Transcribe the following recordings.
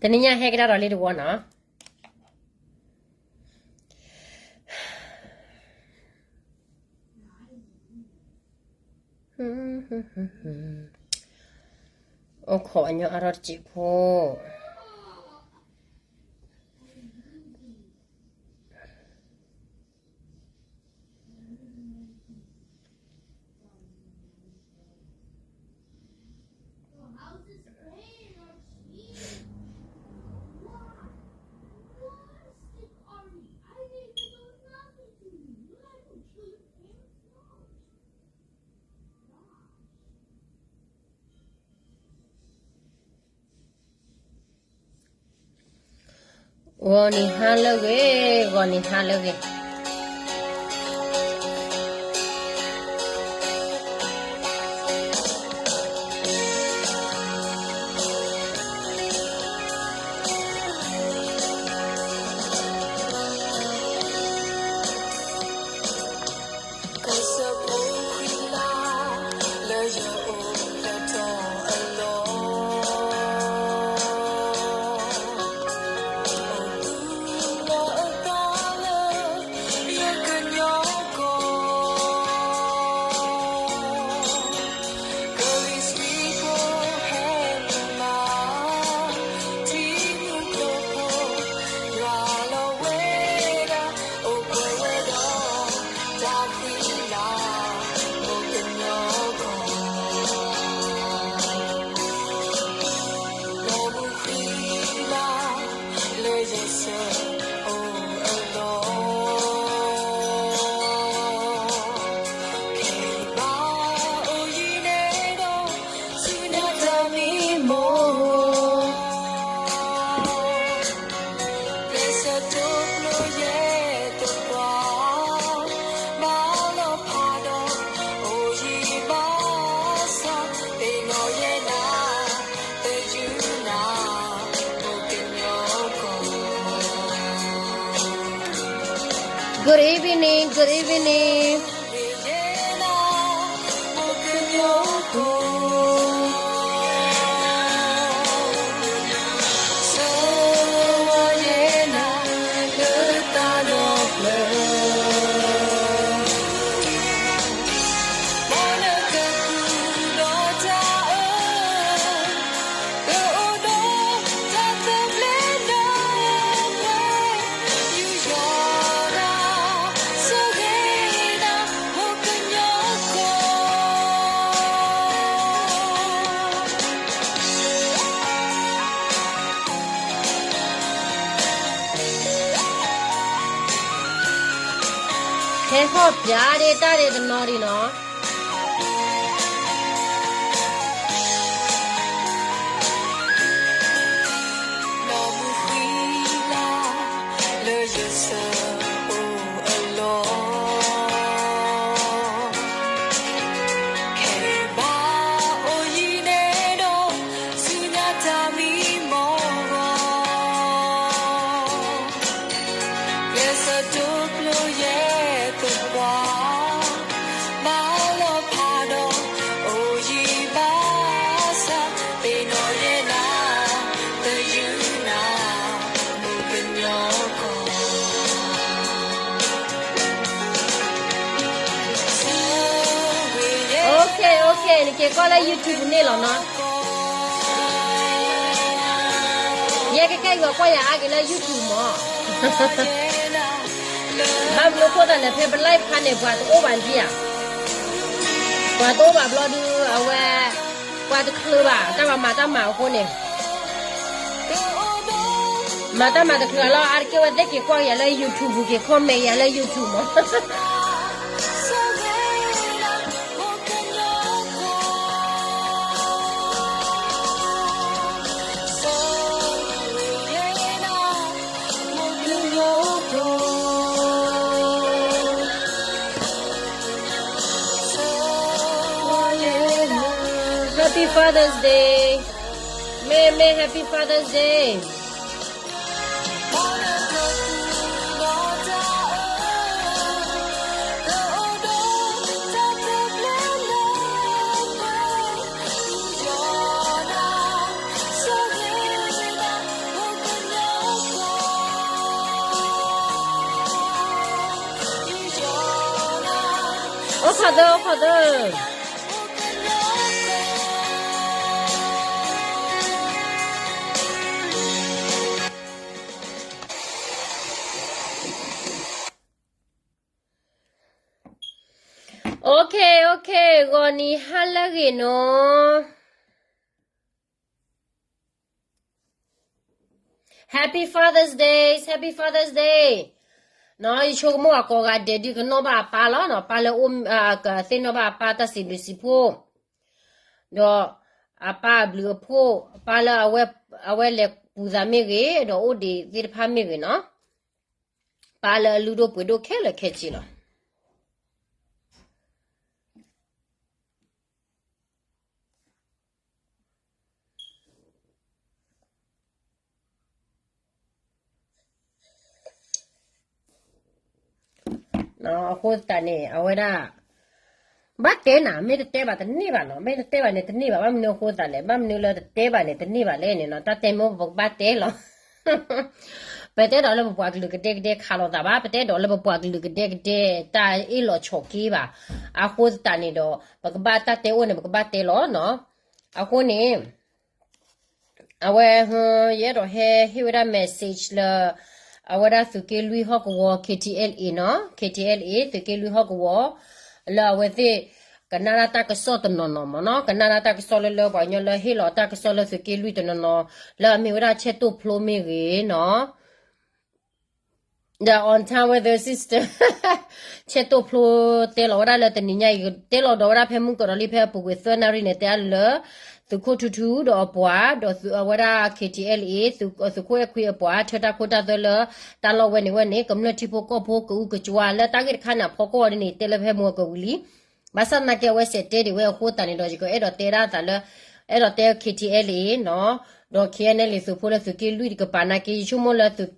တနံၤညါဟဲကဒါဒီးလံတဝီနီၤ. အိၣ်ခိးအညီအါထီၣ်တစဲးဖိ. ဂီၤနံၤဟါလၢအဂ့ၤ, ဂီၤနံၤဟါလၢအဂ့ၤ. ကစၢၢ်ဖိခွံလါ လၢယအိၣ်လၢတီၤအလီၢ်, အိၣ်သူၣ်လီၤအသးလၢ ယကညီကီၢ်, ကလံၤဆှံဖိဟဲနုာ်လီၤ, ထံမုၢ်ကျိၤဖိ ယွၤလီၤဝဲဒၣ် အိၣ်ပှဲၤဝဲဒီး တၢ်ဃံလၤ အိၣ်ကညီကီၢ်, လီၤမူဃံလၤ လၢယစၢၤအိၣ်အလီၢ်, ခဲဘၣ်အိၣ်ယံၤန့ၣ်ဒီး ဆူညါတၢ်မံမီၢ်, ကျဲးစၢးဒိးပျိယဲၢ်သပှၢ်, ဘၣ်လီၤဖးဒီး အိၣ်ယံၤဘၣ်ဆၣ်, သ့ၣ်နီၣ်ယဲၢ်နၤ သယုၢ်နၤ အိၣ်ကညီကီၢ်. Good evening, good evening. ဟဲဟီၣ်ပၠးဒ့တၢ်ဒ့တနီၤဒံးနီၤ. လီၤမူဃံလၤ လၢယစၢၤအိၣ်အလီၢ်, ခဲဘၣ်အိၣ်ယံၤန့ၣ်ဒီး ဆူညါတၢ်မံမီၢ်ဂီၢ်, ကျဲးစၢးဒိးပျိယဲၢ်သပှၢ်, ဘၣ်လီၤဖးဒီး အိၣ်ယံၤဘၣ်ဆၣ်, သ့ၣ်နီၣ်ယဲၢ်နၤ သယုၢ်နၤ အိၣ်ကညီကီၢ်. Okay, okay, နက့ၤကွၢ်လၢ YouTube န့ၣ်လီၤနီၤ. ယဲကကဲယွၤကွၢ်ယၤအါက့ၤလၢ YouTube မး. ဘၣ်မနုၤအဃိသတးလဲၣ် ဖဲပ live ခါန့ၣ် ပှၤတအိၣ်ဘၣ်ဒံးဧါ. ပှၤတအိၣ်ဘၣ်ဘျီဒုး အဝဲ ပှၤတချုးဘၣ် တၢ်မၤမၤတၢ်မၤအဃိန့ၣ်. မၤတၢ်မၤတချုးလီၤ အါတက့ၢ်ဝဲသ့ၣ်က့ၤကွၢ်ယၤလၢ YouTube က့ၤ comment ယၤလၢ YouTube မး. Happy Father's Day. မ့ၢ်မ့ၢ် Happy Father's Day. အိၣ်ခိးသၢ အိၣ်ခိးသၢ. Okay, okay, ဂီၤနံၤဟါလၢအဂ့ၤနီၤ. Happy Father's Day, Happy Father's Day. နီၤ ယဆိကမိၣ်အကိးဂၤဒဲး ဒုးကနီၣ်ဘၣ်အပၢ်လီၤနီၤ, ပၢ်လၢအိၣ် ကသ့ၣ်နီၣ်ဘၣ်အပၢ်တၢ်စံးဘျုးစံးဖှိၣ်, ဒီးအပၢ်အဘျုးအဖှိၣ်, ပၢ်လၢအဝဲလဲၤပူၤသးမ့ၢ်ဂ့ၤ, ဒီးအိၣ်ဒံးသ့ၣ်တဖၣ်မ့ၢ်ဂ့ၤနီၤ, ပၢ်လၢအလုၢ်ဒိၣ်ပှ့ၤဒိၣ်ခဲလၢာ်ခဲဆ့လီၤ. အဃိသတးန့ၣ် အဝဲဒၣ် ဘၣ်တဲနၤ, မ့ၢ်တတဲဘၣ်တန့ၢ်ဘၣ်နီၤ, မ့ၢ်တတဲဘၣ်န့ၣ်တန့ၢ်ဘၣ်, ဘၣ်မနုၤအဃိသတးလဲၣ်, ဘၣ်မနုၤလၢတတဲဘၣ်န့ၣ်တန့ၢ်ဘၣ်လဲၣ်န့ၣ်နီၤ, တၢ်တဲမိၢ်ပကဘၣ်တဲလီၤ. ပတဲဒီးလၢပပှၤကလုာ်ကဒဲကဒဲခးလိာ်သးဘၣ်, ပတဲဒီးလၢပပှၤကလုာ်ကဒဲကဒဲ တၢ်အ့ၣ်လိာ်ဆိးက့ဘၣ်. အဃိသတးန့ၣ်ဒီး ပကဘၣ်တၢ်တဲအိၣ်န့ၣ် ပကဘၣ်တဲလီၤနီၤ. အဃိန့ၣ် အဝဲ ယအဲၣ်ဒိးဟဲဟ့ၣ်ဝဲဒၣ် message လၢ အဝဲဒၣ်သုးက့လွံၢ်ဟီၣ်ကဝီၤ K T L A နီၤ, K T L A သုးက့လွံၢ်ဟီၣ်ကဝီၤ လၢအဝဲသ့ၣ် ကနၣ်ဒၣ်တၢ်ကစီၣ်တနီၤနီၤမ့ၢ်နီၤ, ကနၣ်ဒၣ်တၢ်ကစီၣ်လၢလၢပှၤကညီလၢဟ့ၣ်လီၤတၢ်ကစီၣ်လၢသုးက့လွံၢ်တနီၤနီၤ လၢအမ့ၢ်ဝဲဒၣ်ဆဲးတိၣ်ဖျိမ့ၢ်ဂ့ၤနီၤ. The on time weather system ဆဲးတိၣ်ဖျိတဲလီၤဝဲဒၣ်လၢတနံၤညါအံၤ တဲလီၤဒီးဝဲဒၣ်ဖဲမုၢ်ကီၢ်ဒီးလံဖဲအပူၤကွံာ်သၢနၣ်ရံၣ်န့ၣ် တဲအါလၢ သုးခိၣ်ထူထူဒီးအပှၤ ဒီးအဝဲဒၣ် K T L A သုးခိၣ်အဲၣ်ခွံအပှၤ ထၢတၢ်ခိတၢ်သွဲလၢ တၢ်လီၢ်ဝဲန့ၣ်ဝဲန့ၣ် ကမျၢၢ်ထံဖိကီၢ်ဖိကအုကကွၢ်လၢတၢ်ဂ့ၢ်တခါန့ၣ် အဖီခိၣ်အီၤဒ်န့ၣ် တဲလၢဖဲမုၢ်ကီၢ်ဝံၤလံ. ဘၣ်ဆၣ်သနာ်က့အဝဲစဲးတဲဒံးဝဲအဃိသတးန့ၣ်ဒီး ယကအဲၣ်ဒိးတဲဒၣ်သးလၢ အဲၣ်ဒိးတဲ K T L A နီၤ, ဒီး K N L A သုးဖိလၢသုးက့လွံၢ်တကပၤနာ်က့ ယဆိကမိၣ်လၢ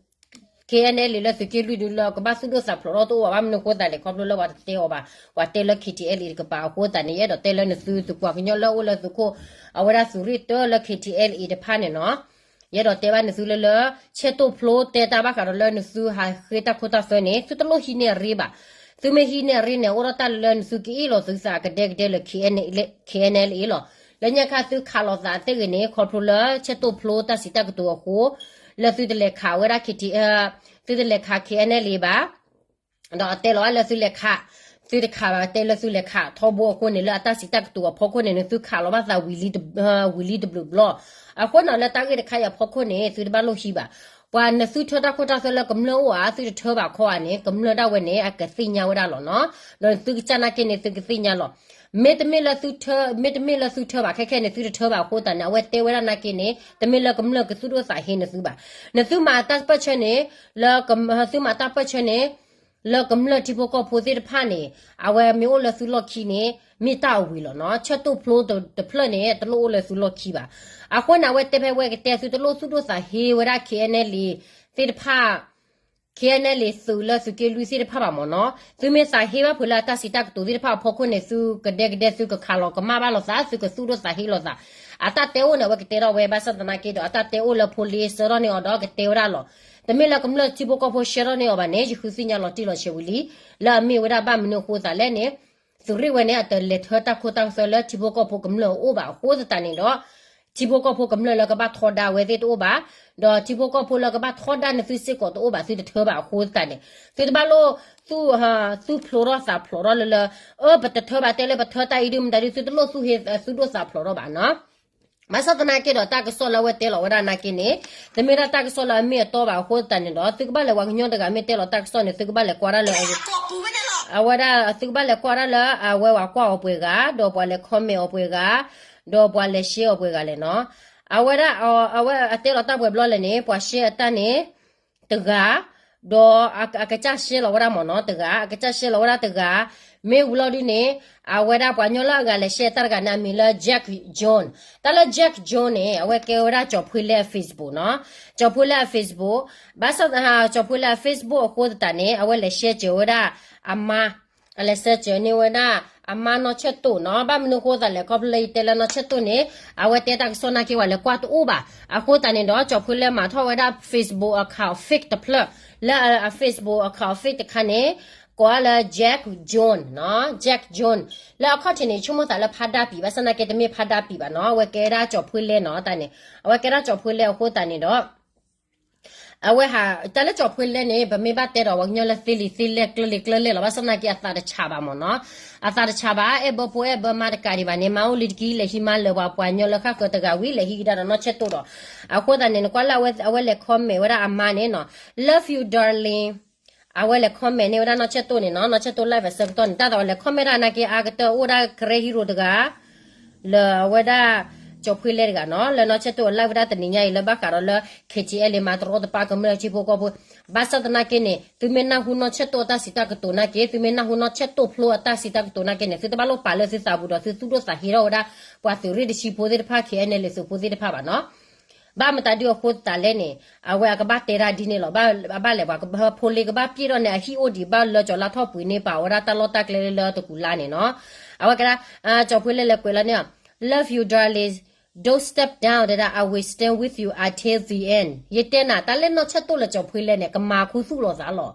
K N L A လၢသုးက့လွံၢ်ဒုးလၢကဘၣ်သူၣ်ဒိၣ်သးဖျိးထီၣ်တအိၣ်ဘၣ်, ဘၣ်မနုၤအဃိသတးလဲၣ် ခီဖျိလၢပှၤတတဲအီၤဘၣ်, ပှၤတဲလၢ K T L A တကပၤအဃိသတးန့ၣ် ယအဲၣ်ဒိးတဲလၢနသုသုးပှၤကညီလၢအိၣ်လၢသုးခိၣ် အဝဲဒၣ်သုးရ့ၣ်တၢလၢ K T L A တဖၣ်န့ၣ်နီၤ, ယအဲၣ်ဒိးတဲဘၣ်နသုလၢလၢ ဆဲးတိၣ်ဖျိတဲတၢ်ဘၣ်ဃးဒီးလၢနသုဟးဃ့တၢ်ခိတၢ်သွဲန့ၣ် သုတလိၣ်ဟံးန့ၢ်အရ့ဘၣ်. သုမ့ၢ်ဟံးန့ၢ်အရ့န့ၣ် အိၣ်ဒီးတၢ်လၢနသုကအ့ၣ်လိာ်သုသးကဒဲကဒဲလၢ K N L A လီၤ. လၢညါခါသုခးလိာ်သးသ့ၣ်ဂ့ၤန့ၣ် ခီဖျိလၢဆဲးတိၣ်ဖျိတၢ်စံးတၢ်ကတိၤအဃိ လၢသုတလဲၤခးဝဲဒၣ် K T L A သုတလဲၤခး K N L A ဘၣ်, ဒီးအတဲလီၤလၢသုလဲၤခး, သုတခးဘၣ်တဲလၢသုလဲၤခးထီဘိအဃိန့ၣ် လၢအတၢ်စံးတၢ်ကတိၤအဖီခိၣ်န့ၣ် နသုခးလီၤဘၣ်သးဝံၤလံတဘျုးဘျီ, အဃိန့ၣ်လၢတၢ်ဂ့ၢ်တခါအံၤအဖီခိၣ်န့ၣ် သုတဘၣ်လိၣ်ဟံးဘၣ်. ပှၤနသုထၢတၢ်ခိတၢ်သွဲလၢကမျၢၢ်အိၣ်ဧါ သုတထၢဘၣ်ခီဧါန့ၣ် ကမျၢၢ်ဒၣ်ဝဲန့ၣ် အကသ့ၣ်ညါဝဲဒၣ်လီၤနီၤ, ဒီးသုကစၢ်နာ်က့န့ၣ် သုကသ့ၣ်ညါလီၤ. မ့တမ့ၢ်လၢသုထၢ, မ့တမ့ၢ်လၢသုထၢဘၣ် ခဲခဲန့ၣ် သုတထၢဘၣ်အဃိသတးန့ၣ် အဝဲတဲဝဲဒၣ်နာ်က့န့ၣ် တမ့ၢ်လၢကမျၢၢ်ကသူၣ်ဒိၣ်သးဟ့နသုဘၣ်. နသုမၤတၢ်ပၢၢ်ဆၢန့ၣ်, လၢက, သုမၤတၢ်ပၢၢ်ဆၢန့ၣ် လၢကမျၢၢ်ထံဖိကီၢ်ဖိသ့ၣ်တဖၣ်န့ၣ် အဝဲမ့ၢ်အိၣ်လၢသုလီၢ်ခံန့ၣ် မ့ၢ်တၢ်အဝံၤလီၤနီၤ. ဆၢတိၢ်ဖျိတဖျၢၣ်န့ၣ် တလိၣ်အိၣ်လၢသုလီၢ်ခံဘၣ်. အဃိန့ၣ် အဝဲတဲဖဲဝဲကတဲသုတလိၣ်သူၣ်ဒိၣ်သးဟ့ဝဲဒၣ် K N L A သ့ၣ်တဖၣ် K N L A သုးလၢသုးက့လွံၢ်သ့ၣ်တဖၣ်ဘၣ်မ့ၢ်နီၤ. သုမ့ၢ်သးဟ့ဘၣ်ဖုးလၢအတၢ်စံးတၢ်ကတိၤသ့ၣ်တဖၣ်အဖီခိၣ်န့ၣ် သုကဒဲကဒဲသုကခးလီၤကမၣ်ဘၣ်လိာ်သး သုကသူၣ်ဒိၣ်သးဟ့လိာ်သး. အတၢ်တဲအိၣ်န့ၣ် အဝဲကတဲထီၣ်ဝဲ ဘၣ်ဆၣ်သနာ်က့ဒီး အတၢ်တဲအိၣ်လၢဖိလ့စၢထီၣ်န့ၢ်အီၤဒီး ကတဲဝဲဒၣ်လီၤ. တမ့ၢ်လၢကမျၢၢ်ထံဖိကီၢ်ဖိစၢထီၣ်န့ၢ်အီၤဘၣ်န့ၣ် ယဃုသ့ၣ်ညါလီၤတံၢ်လီၤဆဲးဝံၤလံ. လၢအမ့ၢ်ဝဲဒၣ်ဘၣ်မနုၤအဃိသးလဲၣ်န့ၣ် သုးရ့ၣ်ဝဲန့ၣ် အတလဲၤထၢတၢ်ခိတၢ်သွဲလၢထံဖိကီၢ်ဖိကမျၢၢ်အအိၣ်ဘၣ်အဃိသတးန့ၣ်ဒီး ထံဖိကီၢ်ဖိကမျၢၢ်လၢကဘၣ်ထီဒါဝဲသ့ၣ်တအိၣ်ဘၣ်, ဒီးထံဖိကီၢ်ဖိလၢကဘၣ်ထီဒါနသုစ့ၢ်ကီးတအိၣ်ဘၣ် သုတထၢဘၣ်အဃိသတးန့ၣ် သုတဘၣ်လိၣ် သူၣ်ဖျိးထီၣ်သးဖျိးထီၣ်လၢလၢ အၢ ပတထၢဘၣ်တဲလၢပထၢတၢ်အံၤဒုးမတၤဒုး သုတလိၣ်သူၣ်ဟ့ သူၣ်ဒိၣ်သးဖျိးထီၣ်ဘၣ်နီၤ. ဘၣ်ဆၣ်သနာ်က့ဒီး တၢ်ကစီၣ်လၢအဝဲတဲလီၤဝဲဒၣ်နာ်က့န့ၣ် တမ့ၢ်ဒၣ်တၢ်ကစီၣ်လၢအမ့ၢ်အတီဘၣ်အဃိသတးန့ၣ်ဒီး သုကဘၣ်လဲၤ ပှၤကညီတဂၤမ့ၢ်တဲလီၤတၢ်ကစီၣ်န့ၣ် သုကဘၣ်လဲၤကွၢ်ဒၣ်လၢ အဝဲဒၣ် သုကဘၣ်လဲၤကွၢ်ဒၣ်လၢအဝဲပှၤကွၢ်အီၤပှဲၤဂၤ ဒီးပှၤလဲၤ comment အီၤပှဲၤဂၤ ဒီးပှၤလဲၤ share အီၤပှဲၤဂၤလဲၣ်နီၤ. အဝဲဒၣ် အဝဲအတဲလီၤတၢ်ပှဲၤဘျီလဲၣ်န့ၣ် ပှၤ share အတၢ်န့ၣ် တဂၤ ဒီးအကစၢ် share လီၤဝဲဒၣ်မ့ၢ်နီၤ တဂၤ အကစၢ် share လီၤဝဲဒၣ်တဂၤ မ့ၢ်ဝံၤလီၤဒုန့ၣ် အဝဲဒၣ်ပှၤကညီလၢအဂၤလဲၤ share တၢ်တဂၤန့ၣ် အမံၤလၢ Jack John တၢ်လၢ Jack John န့ၣ် အဝဲကဲဝဲဒၣ်ကၠီၤဖှ့လဲၣ်အ Facebook နီၤ ကၠီၤဖှ့လဲၣ်အ Facebook ဘၣ်ဆၣ် ကၠီၤဖှ့လဲၣ်အ Facebook အဃိသတးန့ၣ် အဝဲလဲၤ share စၢၤဝဲဒၣ်အမါ အလဲၤ share စၢၤန့ၢ်ဝဲဒၣ်အမါနီၢ်ဆဲၣ်တိၣ်နီၤ ဘၣ်မနုၤအဃိသတးလဲၣ် ခီဖျိလၢယတဲလၢနီၢ်ဆဲၣ်တိၣ်န့ၣ် အဝဲတဲတၢ်ကစီၣ်နာ်က့ ပှၤလဲၤကွၢ်တအိၣ်ဘၣ် အဃိသတးန့ၣ်ဒီး ကၠီၤဖှ့လဲၣ်မၤထီၣ်ဝဲဒၣ် Facebook account fake တဖျၢၣ် လၢအ Facebook account fake တခါန့ၣ် ကိးအါလၢ Jack John နီၤ Jack John လၢအခီၣ်ထံးန့ၣ် ဆိကမိၣ်သးလၢဖါဒၢပံၤ ဘၣ်ဆၣ်သနာ်က့တမ့ၢ်ဖါဒၢပံၤဘၣ်နီၤ အဝဲကဲဒၣ်ကၠီၤဖှ့လဲၣ်နီၤ တၢ်န့ၣ် အဝဲကဲဒၣ်ကၠီၤဖှ့လဲၣ်အဃိသတးန့ၣ်ဒီး အဝဲဟး တၢ်လၢကၠီၤဖှ့လဲၣ်န့ၣ် ပမ့ၢ်ဘၣ်တဲဒီး ပှၤကညီလၢသ့လံာ်သ့လဲၢ်ကျၢလံာ်ကျၢလဲၢ်လီၤ ဘၣ်ဆၣ်သနာ်က့အသးတဆးဘၣ်မ့ၢ်နီၤ အသးတဆးဘၣ် အဲၣ်ဘၢဖိအဲၣ်ဘၢမါတကးဒံးဘၣ်န့ၣ် မါအိၣ်လံတကံၢ် လဲၤဟံးမါလၢာ်ပှၤ ပှၤကညီလၢဃၣ်ဃၢၤတဂၤဝံၤ လဲၤဟံးကဒါဒီးနီၢ်ဆဲၣ်တိၣ်ဒီး အဃိသတးန့ၣ် နကွၢ်လၢအဝဲလဲၤ comment ဝဲဒၣ်အမါန့ၣ်နီၤ Love you darling အဝဲလဲၤ comment န့ၢ်ဝဲဒၣ်နီၢ်ဆဲၣ်တိၣ်န့ၣ်နီၤ နီၢ်ဆဲၣ်တိၣ် live အဆၢကတီၢ်န့ၣ် တၢ်သိးလဲၤ comment ဒၣ်နာ်က့ အါကတၢၢ်အိၣ်ဒၣ် ကရဲ hero တဂၤ လၢအဝဲဒၣ် ကၠီၤဖှ့လဲၣ်တဂၤနီၤ လၢနီၢ်ဆဲၣ်တိၣ်အ live ဝဲဒၣ်တနံၤညါအံၤ လၢဘၣ်ဃးဒီးလၢ KTLA မၤတရီတပါကမျၢၢ်ထံဖိကီၢ်ဖိ ဘၣ်ဆၣ်သနာ်က့န့ၣ် သုမ့ၢ်နၢ်ဟူနီၢ်ဆဲၣ်တိၣ်အတၢ်စံးတၢ်ကတိၤနာ်က့ သုမ့ၢ်နၢ်ဟူနီၢ်ဆဲၣ်တိၣ်ဖျိအတၢ်စံးတၢ်ကတိၤနာ်က့န့ၣ် သုတဘၣ်လိၣ်ပာ်လၢသုသးပူၤဒီး သုသူၣ်ဒိၣ်သးဟ့ထီၣ်ဝဲဒၣ် ပှၤသုးရ့ၣ်တဆံဖိသ့ၣ်တဖၣ် KNLA သုးဖိသ့ၣ်တဖၣ်ဘၣ်နီၤ ဘၣ်မတၤဒုအဃိသတးလဲၣ်န့ၣ် အဝဲအကဘၣ်တဲဒၣ်ဒ်န့ၣ်လီၤ. ဘၣ်လဲၣ် ပှၤကဖိလ့ကဘၣ်ပျဲၢ်ထီၣ်န့ၣ် အဟံၣ်အိၣ်ဒံး ဘၣ်လၢကၠီၤလါထီၣ်ပှ့ၤန့ၢ်ပာ်ဝဲဒၣ်တၢ်လီၢ်တၢ်ကျဲလၢတကူၤလါန့ၣ်နီၤ. အဝဲကဲဒၣ် ကၠီၤဖှ့လဲၣ်လဲၤကွဲးလီၤန့ၣ် Love you darling, don't step down တဲဒၣ် I will stand with you until the end ယတဲနၤ တၢ်လၢနီၢ်ဆဲၣ်တိၣ်လၢကၠီၤဖှ့လဲၣ်န့ၣ် ကမၤခူသူၣ်လိာ်သးလီၤ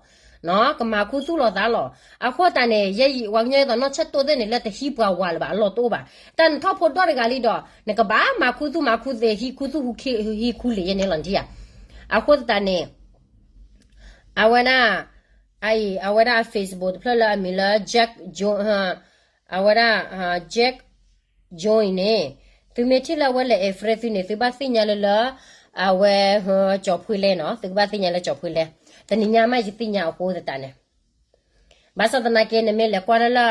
ကမၤခူသူၣ်လိာ်သးလီၤ. အဃိသတးန့ၣ် ယဲယံၤ ပှၤကညီယဲသိးနီၢ်ဆဲၣ်တိၣ်သ့ၣ်န့ၣ် လၢတဟံးပှၤဝၤလၢၤဘၣ် အလီၢ်တအိၣ်ဘၣ်. တၢ်နထီၣ်ဖိဒီတဂၤလံဒီး နကဘၣ်မၤခူသူၣ်မၤခူသ့ ဟံးခူသူၣ်ဟံးခူလံာ်ယဲန့ၣ်လီၤနထံၣ်ဧါ. အဃိသတးန့ၣ် အဝဲဒၣ် အအံၤ အဝဲဒၣ် Facebook တဖျၢၣ်လၢအမံၤလၢ Jack John အဝဲဒၣ် Jack John အံၤန့ၣ် သုမ့ၢ်ထံၣ်လၢအဝဲလဲၤ အ friend သုန့ၣ် သုဘၣ်သ့ၣ်ညါလၢလၢ အဝဲ ကၠီၤဖှ့လဲၣ်နီၤ သုကဘၣ်သ့ၣ်ညါလၢကၠီၤဖှ့လဲၣ်. တနံၤညါမးယသ့ၣ်ညါအဃိသတးန့ၣ် ဘၣ်ဆၣ်သနာ်က့ နမ့ၢ်လဲၤကွၢ်ဒၣ်လၢ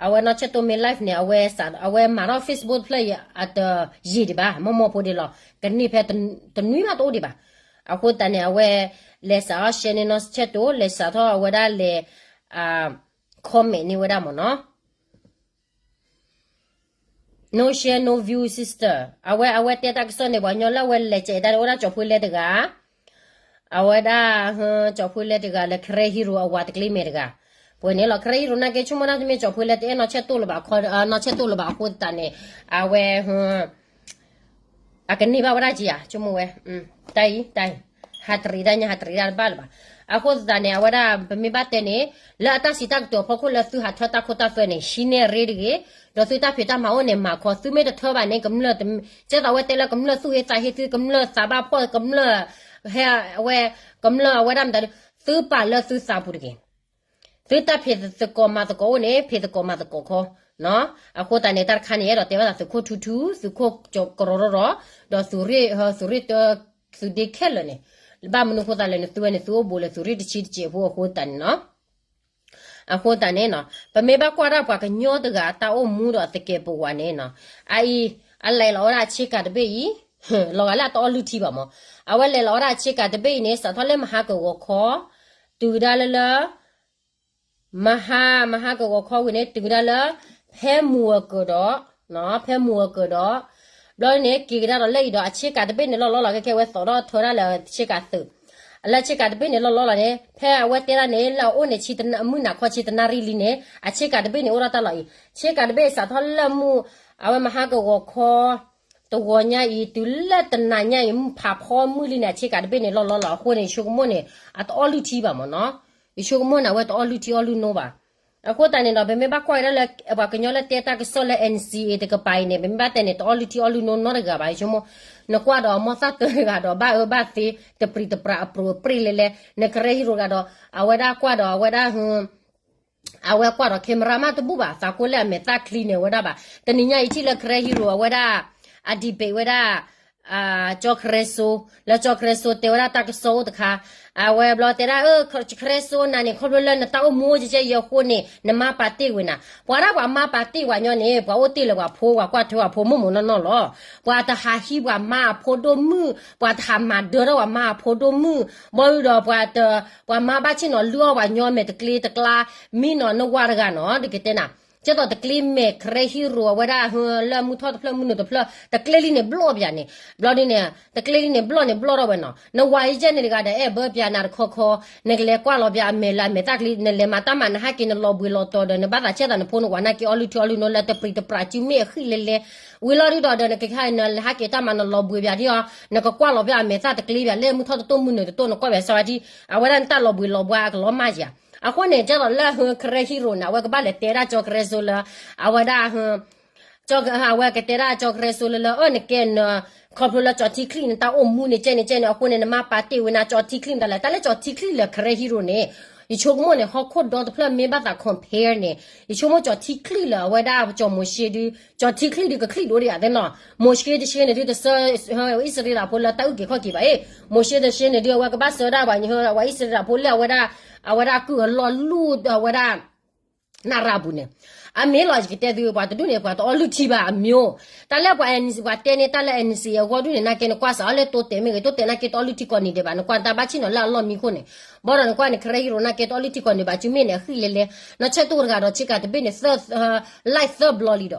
အဝဲနီၢ်ဆဲၣ်တိၣ်မ့ၢ် live န့ၣ် အဝဲ အဝဲမၤထီၣ် Facebook တဖျၢၣ်အံၤ အတယံာ်ဒံးဘၣ် မီၢ်မီၢ်ဖိဒံးလီၤ. ကန့ၢ်ဖဲတနွံမးတအိၣ်ဒံးဘၣ်. အဃိသတးန့ၣ် အဝဲ လဲၤစးထီၣ် share န့ၢ်နီၢ်ဆဲၣ်တိၣ် လဲၤစးထီၣ်အဝဲဒၣ်လဲၤ comment န့ၢ်ဝဲဒၣ်မ့ၢ်နီၤ. No share, no view, sister. အဝဲ အဝဲတဲတၢ်ကစီၣ်န့ၣ် ပှၤကညီလၢအဝဲလဲၤကဲးတၢ်န့ၣ် အိၣ်ဒၣ်ကၠီၤဖှ့လဲၣ်တဂၤ အဝဲဒၣ် ကၠီၤဖှ့လဲၣ်တဂၤလၢ ကရဲ hero အဝၤတကျ့မဲာ်တဂၤ ပှဲၤန့ၣ်လီၤ. ကရဲ hero နာ်က့ ဆိကမိၣ်ဒၣ်တမ့ၢ်ကၠီၤဖှ့လဲၣ်တအဲၣ်နီၢ်ဆဲၣ်တိၣ်လၢၤဘၣ် နီၢ်ဆဲၣ်တိၣ်လၢၤဘၣ်အဃိသတးန့ၣ် အဝဲ အကန့ၢ်ဘၣ်ဝဲဒၣ်က့ၤဧါ ဆိကမိၣ်ဝဲ တၢ်အံၤ တၢ်အံၤ ဟးတရံးဒၣ်ညါ ဟးတရံးဒၣ်တဘၣ်လၢၤဘၣ်. အဃိသတးန့ၣ် အဝဲဒၣ် ပမ့ၢ်ဘၣ်တဲန့ၣ် လၢအတၢ်စံးတၢ်ကတိၤအဖီခိၣ်လၢသုဟးထၢတၢ်ခိတၢ်သွဲန့ၣ် ဟံးန့ၢ်ရ့တဂ့ၤ, ဒီးသုတၢ်ဖံးတၢ်မၤအိၣ်န့ၣ် မၤခီ သုမ့ၢ်တထၢဘၣ်န့ၣ် ကမျၢၢ် ကဲသိးအဝဲတဲလၢကမျၢၢ်သူၣ်ဟ့သးဟ့သု ကမျၢၢ်သးဘၣ်ဖှီၣ် ကမျၢၢ် ဟဲ အဝဲ ကမျၢၢ်အဝဲဒၣ်မတၤဒု သုပာ်လၢသုသးပူၤတဂ့ၤ. သုတၢ်ဖံးသကိးမၤသကိးအိၣ်န့ၣ် ဖံးသကိးမၤသကိးခီ, အဃိသတးန့ၣ် တၢ်တခါန့ၣ် အဲၣ်ဒိးတဲဘၣ်သးသုးခိၣ်ထူထူ သုးခိၣ်ကရီၤရီၤရီၤ ဒီးသုးရ့ၣ် သုးရ့ၣ်တၢ သုးဒ့ခဲလၢာ်န့ၣ်, ဘၣ်မနုၤအဃိသတးလဲၣ်န့ၣ် သုဝဲန့ၣ် သုအိၣ်ဘူးလၢသုးရ့ၣ်တဆံတစဲးဖိအဃိသတးန့ၣ်နီၤ. အဃိသတးန့ၣ်နီၤ ပမ့ၢ်ဘၣ်ကွၢ်ဒၣ်ပှၤကညီတဂၤအတၢ်အိၣ်မူဒီးသကဲးပဝးန့ၣ်နီၤ, အအံၤ အလဲၤလီၤဝဲဒၣ်အဆ့ကၤတဘ့ၣ်အံၤ, လီၤဂာ်လၢအတအီၣ်လုၢ်ထံဘၣ်မး, အဝဲလဲၤလီၤဝဲဒၣ်အဆ့ကၤတဘ့ၣ်အံၤန့ၣ် စးထီၣ်လၢမဟါကဂီၤခီ, တုၤဒၣ်လၢလၢ မဟါ မဟါကဂီၤခီဝံၤန့ၣ် တုၤဒၣ်လၢ ဖဲမုၢ်အကၢၢ်ဒီး, ဖဲမုၢ်အကၢၢ်ဒီး, ဘျီန့ၣ် က့ၤကဒါဒီးလၢအံၤဒီး အဆ့ကၤတဘ့ၣ်န့ၣ်လီၤလီၤလီၤ ခဲခဲဝဲသိးထီၣ်ထၢဒၣ်လၢဆ့ကၤသုး, လၢဆ့ကၤတဘ့ၣ်န့ၣ်လီၤလီၤလီၤန့ၣ် ဖဲအဝဲတဲဒၣ်န့ၣ် လၢအအိၣ်န့ၣ် ဆံတနၣ် မုၢ်နၤခီဆံတနၣ်ရံၣ်လံန့ၣ် အဆ့ကၤတဘ့ၣ်န့ၣ်အိၣ်ထီၣ်တၢ်လီၤအံၤ, ဆ့ကၤတဘ့ၣ်စးထီၣ်လၢမုၢ် အဝဲမဟါကဂီၤခီ တဂီၤညါအံၤ တုၤလၢတနၤညါအံၤ ဖးဖီမုၢ်လံန့ၣ် အဆ့ကၤတဘ့ၣ်န့ၣ်လီၤလီၤလီၤ အဃိန့ၣ် ယဆိကမိၣ်န့ၣ် အတအီၣ်လုၢ်ထံဘၣ်မးနီၤ, ယဆိကမိၣ်န့ၣ် အဝဲတအီၣ်လုၢ်ထံအီၣ်လုၢ်နိဘၣ်. အဃိသတးန့ၣ်ဒီး ပမ့ၢ်ဘၣ်ကွၢ်ကဒါလၢ ပှၤကညီလၢတဲတၢ်ကစီၣ်လၢ NCA တကပၤအံၤန့ၣ် ပမ့ၢ်ဘၣ်တဲန့ၣ် တအီၣ်လုၢ်ထံအီၣ်လုၢ်နိနီတဂၤဘၣ် ယဆိကမိၣ်, နကွၢ်ဒီးမီၢ်သၣ်တၢတဂၤဒီး ဘၣ်အၢဘၣ်သီ တပြံးတပြးအပြိးအပြ့ၣ်လဲၣ်လဲၣ် နကရဲဟံရိၤဂၤဒီး အဝဲဒၣ်ကွၢ်ဒီးအဝဲဒၣ် အဝဲကွၢ်ဒီး camera မးတဘူၣ်ဘၣ် သးကိးလၢအမဲာ်သၣ်ချံန့ၣ်ဝဲဒၣ်ဘၣ်. တနံၤညါအံၤထံၣ်လၢကရဲဟံရိၤအဝဲဒၣ် အ debate ဝဲဒၣ် ကၠီခရၢစိ လၢကၠီခရၢစိတဲဝဲဒၣ်တၢ်ကစီၣ်အိၣ်တခါ, အဝဲဘျီတဲဒၣ် ကၠီခရၢစိနၤန့ၣ် ခီဖျိလၢနတၢ်အိၣ်မူအိၣ်ကဲကဲအံၤအဃိန့ၣ် နမါပာ်တ့ၢ်ဝဲနၤ, ပှၤဒၣ်ပှၤမါပာ်တ့ၢ်ဝဲညီန့ၣ် ပှၤအိၣ်တ့ၢ်လၢပှၤဖိ ပှၤကွၢ်ထွဲပှၤဖိမိၢ်မိၢ်နီၢ်နီၢ်လီၤ. ပှၤတဟးဟံးပှၤမါအဖိဒိၣ်မုၣ်, ပှၤတဟးမၤဒၢထီၣ်ပှၤမါအဖိဒိၣ်မုၣ်, ဘီဒုဒီး ပှၤမါဘၣ်ဆ့ၣ်နီၤလုၢ်အီၣ်ပှၤညီမဲာ်တကျ့တကျါ, မံနီၤနဝၤတဂၤနီၤ ဒ်ကတဲနၤ, ကဲသိးတကျ့မဲာ်ခရၢဟံရိၤအဝဲဒၣ် လၢမုၢ်ထီၣ်တဖျၢၣ်မုၢ်နုာ်တဖျၢၣ် တကျ့လံန့ၣ်ဘျီၣ်ပၠးန့ၣ်, ဘျီဒုန့ၣ် တကျ့လံန့ၣ်ဘျီၣ်န့ၣ်ဘျီၣ်ထီၣ်ဝဲနီၤ, နဝၤအံၤကဲန့ၣ်တဂၤဒီး အဲၣ်ဘၢပၠးနၤတခီခီ, နကလဲၤကွၢ်လီၤပၠးအမဲာ်လၢအမဲာ်သၣ်ကျ့, နလဲၤမၤတၢ်မၤ နဟးက့ၤနလီၤဘှံးလီၤတီၤဒီး နဘၣ်သးဆဲသးနဖိနဝၤနာ်က့ အီလုၢ်ထံအီလုၢ်နိလၢတပျံၤတပြးစုမ့ၢ်အဃံလၢလဲ, ဝံၤလီၤဒုဒီးဒီး နကဟဲ နဟးက့ၤတၢ်မၤနလီၤဘှံးပၠးဒ်အီၤ, နကကွၢ်လီၤပၠးအမဲာ်သၣ်တကျ့ပၠး လၢမုၢ်ထီၣ်တတိၢ်မုၢ်နုာ်တတိၢ် နကွၢ်ပၠးစးဝဲဒၣ်, အဝဲဒၣ်နတၢ်လီၤဘှံးလီၤဘှါအကလီၤမၢ်ယၤ, အဃိန့ၣ် ကဲသိးလၢဟၢခရၢဟံရိၤန့ၣ် အဝဲကဘၣ်လဲၤတဲဒၣ်ကၠီခရၢစိလၢ အဝဲဒၣ် အဝဲကတဲဒၣ်ကၠီခရၢစိလၢလၢ အၢ နကဲန ခီဖျိလၢကၠီထံချံၣ်နတၢ်အိၣ်မူန့ၣ်ကဲန့ၣ်ကဲန့ၣ် အဃိန့ၣ် နမါပာ်တ့ၢ်ဝဲနၤ ကၠီထံချံၣ်မတၤလဲၣ်, တၢ်လၢကၠီထံချံၣ်လၢခရၢဟံရိၤန့ၣ်, ယဆိကမိၣ်န့ၣ် ဟီၣ်ခိၣ်ဒီတဖျၢၣ်မ့ၢ်ဘၣ်သး compare န့ၣ် ယဆိကမိၣ်ကၠီထံချံၣ်လၢအဝဲဒၣ်ကၠီမိၤၡ့ဒု, ကၠီထံချံၣ်ဒုကချံၣ်ဒိၣ်ဒံးဧါသ့ၣ်နီၤ, မိၤၡ့တဆ့န့ၣ်ဒုတဆၢ အံၣ်စရ့လးဖိလၢတၢ်အုၣ်က့ၤခီၣ်က့ၤဘၣ်အ့ၣ်, မိၤၡ့တဆ့န့ၣ်ဒု အဝဲကဘၣ်ဆှၢဒၣ်ပှၤ ပှၤအံၣ်စရ့လးဖိလၢအဝဲဒၣ်, အဝဲဒၣ်ကုၢ်အလီၢ်လူၢ်အဝဲဒၣ် နရၤပူၤန့ၣ်, အမ့ၢ်လီၤ ယကတဲသု ပှၤတဒူၣ်န့ၣ် ပှၤတအီလုၢ်ထံဘၣ်အမ့ၢ်, တၢ်လၢပှၤ ပှၤတဲန့ၢ်တၢ်လၢ NCA အဂီၢ်ဒူၣ်န့ၣ် နာ်က့နကွၢ်စးအီၤလၢတိတဲာ်မ့ၢ်ဂ့ၤ တိတဲာ်နာ်က့တအီလုၢ်ထံကိးနံၤဒဲးဘၣ် နကွၢ်တၢ်ဘၣ်ဆ့ၣ်နီၤလၢအလီၢ်မံခိၣ်န့ၣ်, ဘီဒီးနကွၢ်န့ၣ် ခရၢဟံရိၤနာ်က့တအီလုၢ်ထံကိးနံၤဘၣ် စုမ့ၢ်န့ၣ် အဃံလၢလဲ, နဆဲးတိၢ်တဂၤဒီးဆ့ကၤတဘ့ၣ်န့ၣ် သၢ live သၢဘျီလံဒီး,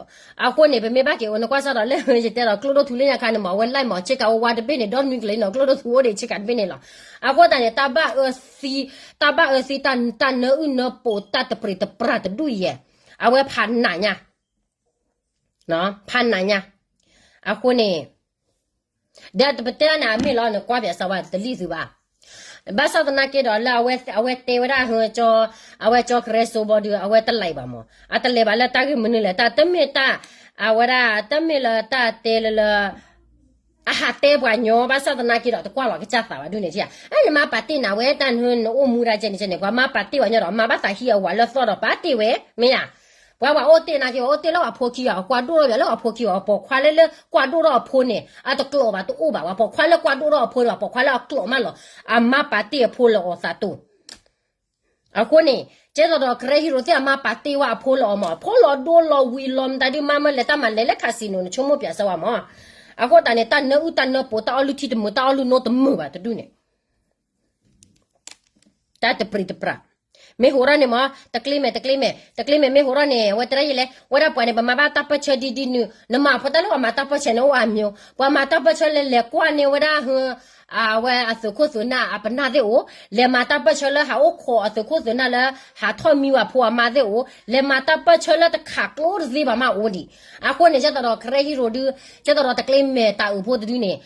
အဃိန့ၣ် ပမ့ၢ်ဘၣ်က့ၤအိၣ် နကွၢ်စးဒီးလၢယတဲဒီးကျိဒိၣ်ထူလၢညါခါန့ၣ်မ့ၢ် အဝဲ live မ့ၢ်ဆ့ကၤဝဲဝါတဘ့ၣ်န့ၣ် ဒီနွံကလ့ၤနီၤ ကျိဒိၣ်ထူအိၣ်ဒံးဆ့ကၤတဘ့ၣ်န့ၣ်လီၤ. အဃိသတးန့ၣ် တၢ်ဘၣ်အၢသံ, တၢ်ဘၣ်အၢသံ တၢ်နၢအုၣ်နၢပိာ် တၢ်တပျံၤတပြၤတဒူၣ်ယဲၢ်, အဝဲဖးနးညါ, ဖးနးညါ, အဃိန့ၣ် ဒီးတပတဲန့ၣ် အမ့ၢ်လီၤ နကွၢ်ပၠးစးဝဲတလံၣ်သုဘၣ်. ဘၣ်ဆၣ်သနာ်က့ဒီးလၢ အဝဲတဲဝဲဒၣ် အဝဲကၠီခရၢစိဘီဒု အဝဲတလဲၤဘၣ်မး အတလဲၤဘၣ်လၢတၢ်ဂ့ၢ်မနုၤလဲၣ် တၢ်တမ့ၢ်တၢ်, အဝဲဒၣ် တမ့ၢ်လၢတၢ်တဲလၢလၢ အဟးတဲပှၤညီ ဘၣ်ဆၣ်သနာ်က့ဒီး တကွၢ်လီၤကစၢ်သးဘၣ်ဒ်န့ၣ်ဧါ. နမါပာ်တ့ၢ်နၤဝဲ တၢ်နအိၣ်မူဒၣ်ကဲန့ၣ်ကဲန့ၣ် ပှၤမါပာ်တ့ၢ်ဝဲညီဒီး မါဘၣ်သးဟံးအဝၤလၢသီၣ်ဒီးပာ်တ့ၢ်ဝဲ မ့ၢ်ဧါ. ပှၤဝဲအိၣ်တ့ၢ်နာ်က့ အိၣ်တ့ၢ်လၢပှၤဖိခံဂၤ ကွၢ်ဒိၣ်ထီၣ်ပၠးလၢပှၤဖိခံဂၤ ပိာ်ခွါလၢလၢကွၢ်ဒိၣ်ထီၣ်အဖိန့ၣ် အတကျိာ်ဘၣ်တအိၣ်ဘၣ် ပှၤပိာ်ခွါလၢကွၢ်ဒိၣ်ထီၣ်အဖိန့ၣ် ပှၤပိာ်ခွါလၢအကျိာ်မးလီၤ. အမါပာ်တ့ၢ်အဖိလၢအီၤသးတိၢ် အဃိန့ၣ် ကဲသိးဒီးခရၢဟံရိၤသ့ၣ်အမါပာ်တ့ၢ်ဝဲအဖိလၢအီၤမး အဖိလီၤဒိလီၤဝံၤလီၤမတၤဒုး မါမၢလဲၤတၢ်မၤလဲၤလၢ casino န့ၣ် ဆိကမိၣ်ပၠးစၢၤဝဲမး. အဃိသတးန့ၣ် တၢ်နၢအုၣ်တၢ်နၢပိာ် တၢ်အီလုၢ်ထံတမုာ် တၢ်အီလုၢ်နိတမုာ်ဘၣ်တဒူၣ်န့ၣ် တၢ်တပျံၤတပြး မ့ၢ်ဟိးထီၣ်န့ၣ်မး တကျ့မဲာ် တကျ့မဲာ် တကျ့မဲာ် မ့ၢ်ဟိးထီၣ်န့ၣ် အဝဲတရၢယလဲၣ် ဝဲဒၣ်ပှၤန့ၣ် ပမၤဘၣ်တၢ်ပၢၢ်ဆၢဒ်ဒ်နုၤ နမၤဖိတၢ်လၢပှၤမၤတၢ်ပၢၢ်ဆၢန့ၣ် အိၣ်အါမံၤ ပှၤမၤတၢ်ပၢၢ်ဆၢလၢလဲၤကွၢ်န့ၢ်ဝဲဒၣ် အဝဲအသုးခိၣ်သုးနၢ်အပနၢ်သ့ၣ်အိၣ် လဲၤမၤတၢ်ပၢၢ်ဆၢလၢဟးအိၣ်ခိးအသုးခိၣ်သုးနၢ်လၢ ဟးထီၣ်မံဝဲဖိအမါသ့ၣ်အိၣ် လဲၤမၤတၢ်ပၢၢ်ဆၢလၢတခးကျိတသ့ဘၣ်မးအိၣ်ဒံး. အဃိန့ၣ် ကဲသိးဒီးခရၢဟံရိၤဒု ကဲသိးဒီးတကျ့မဲာ်တၢ်အုးဖိတဒုန့ၣ်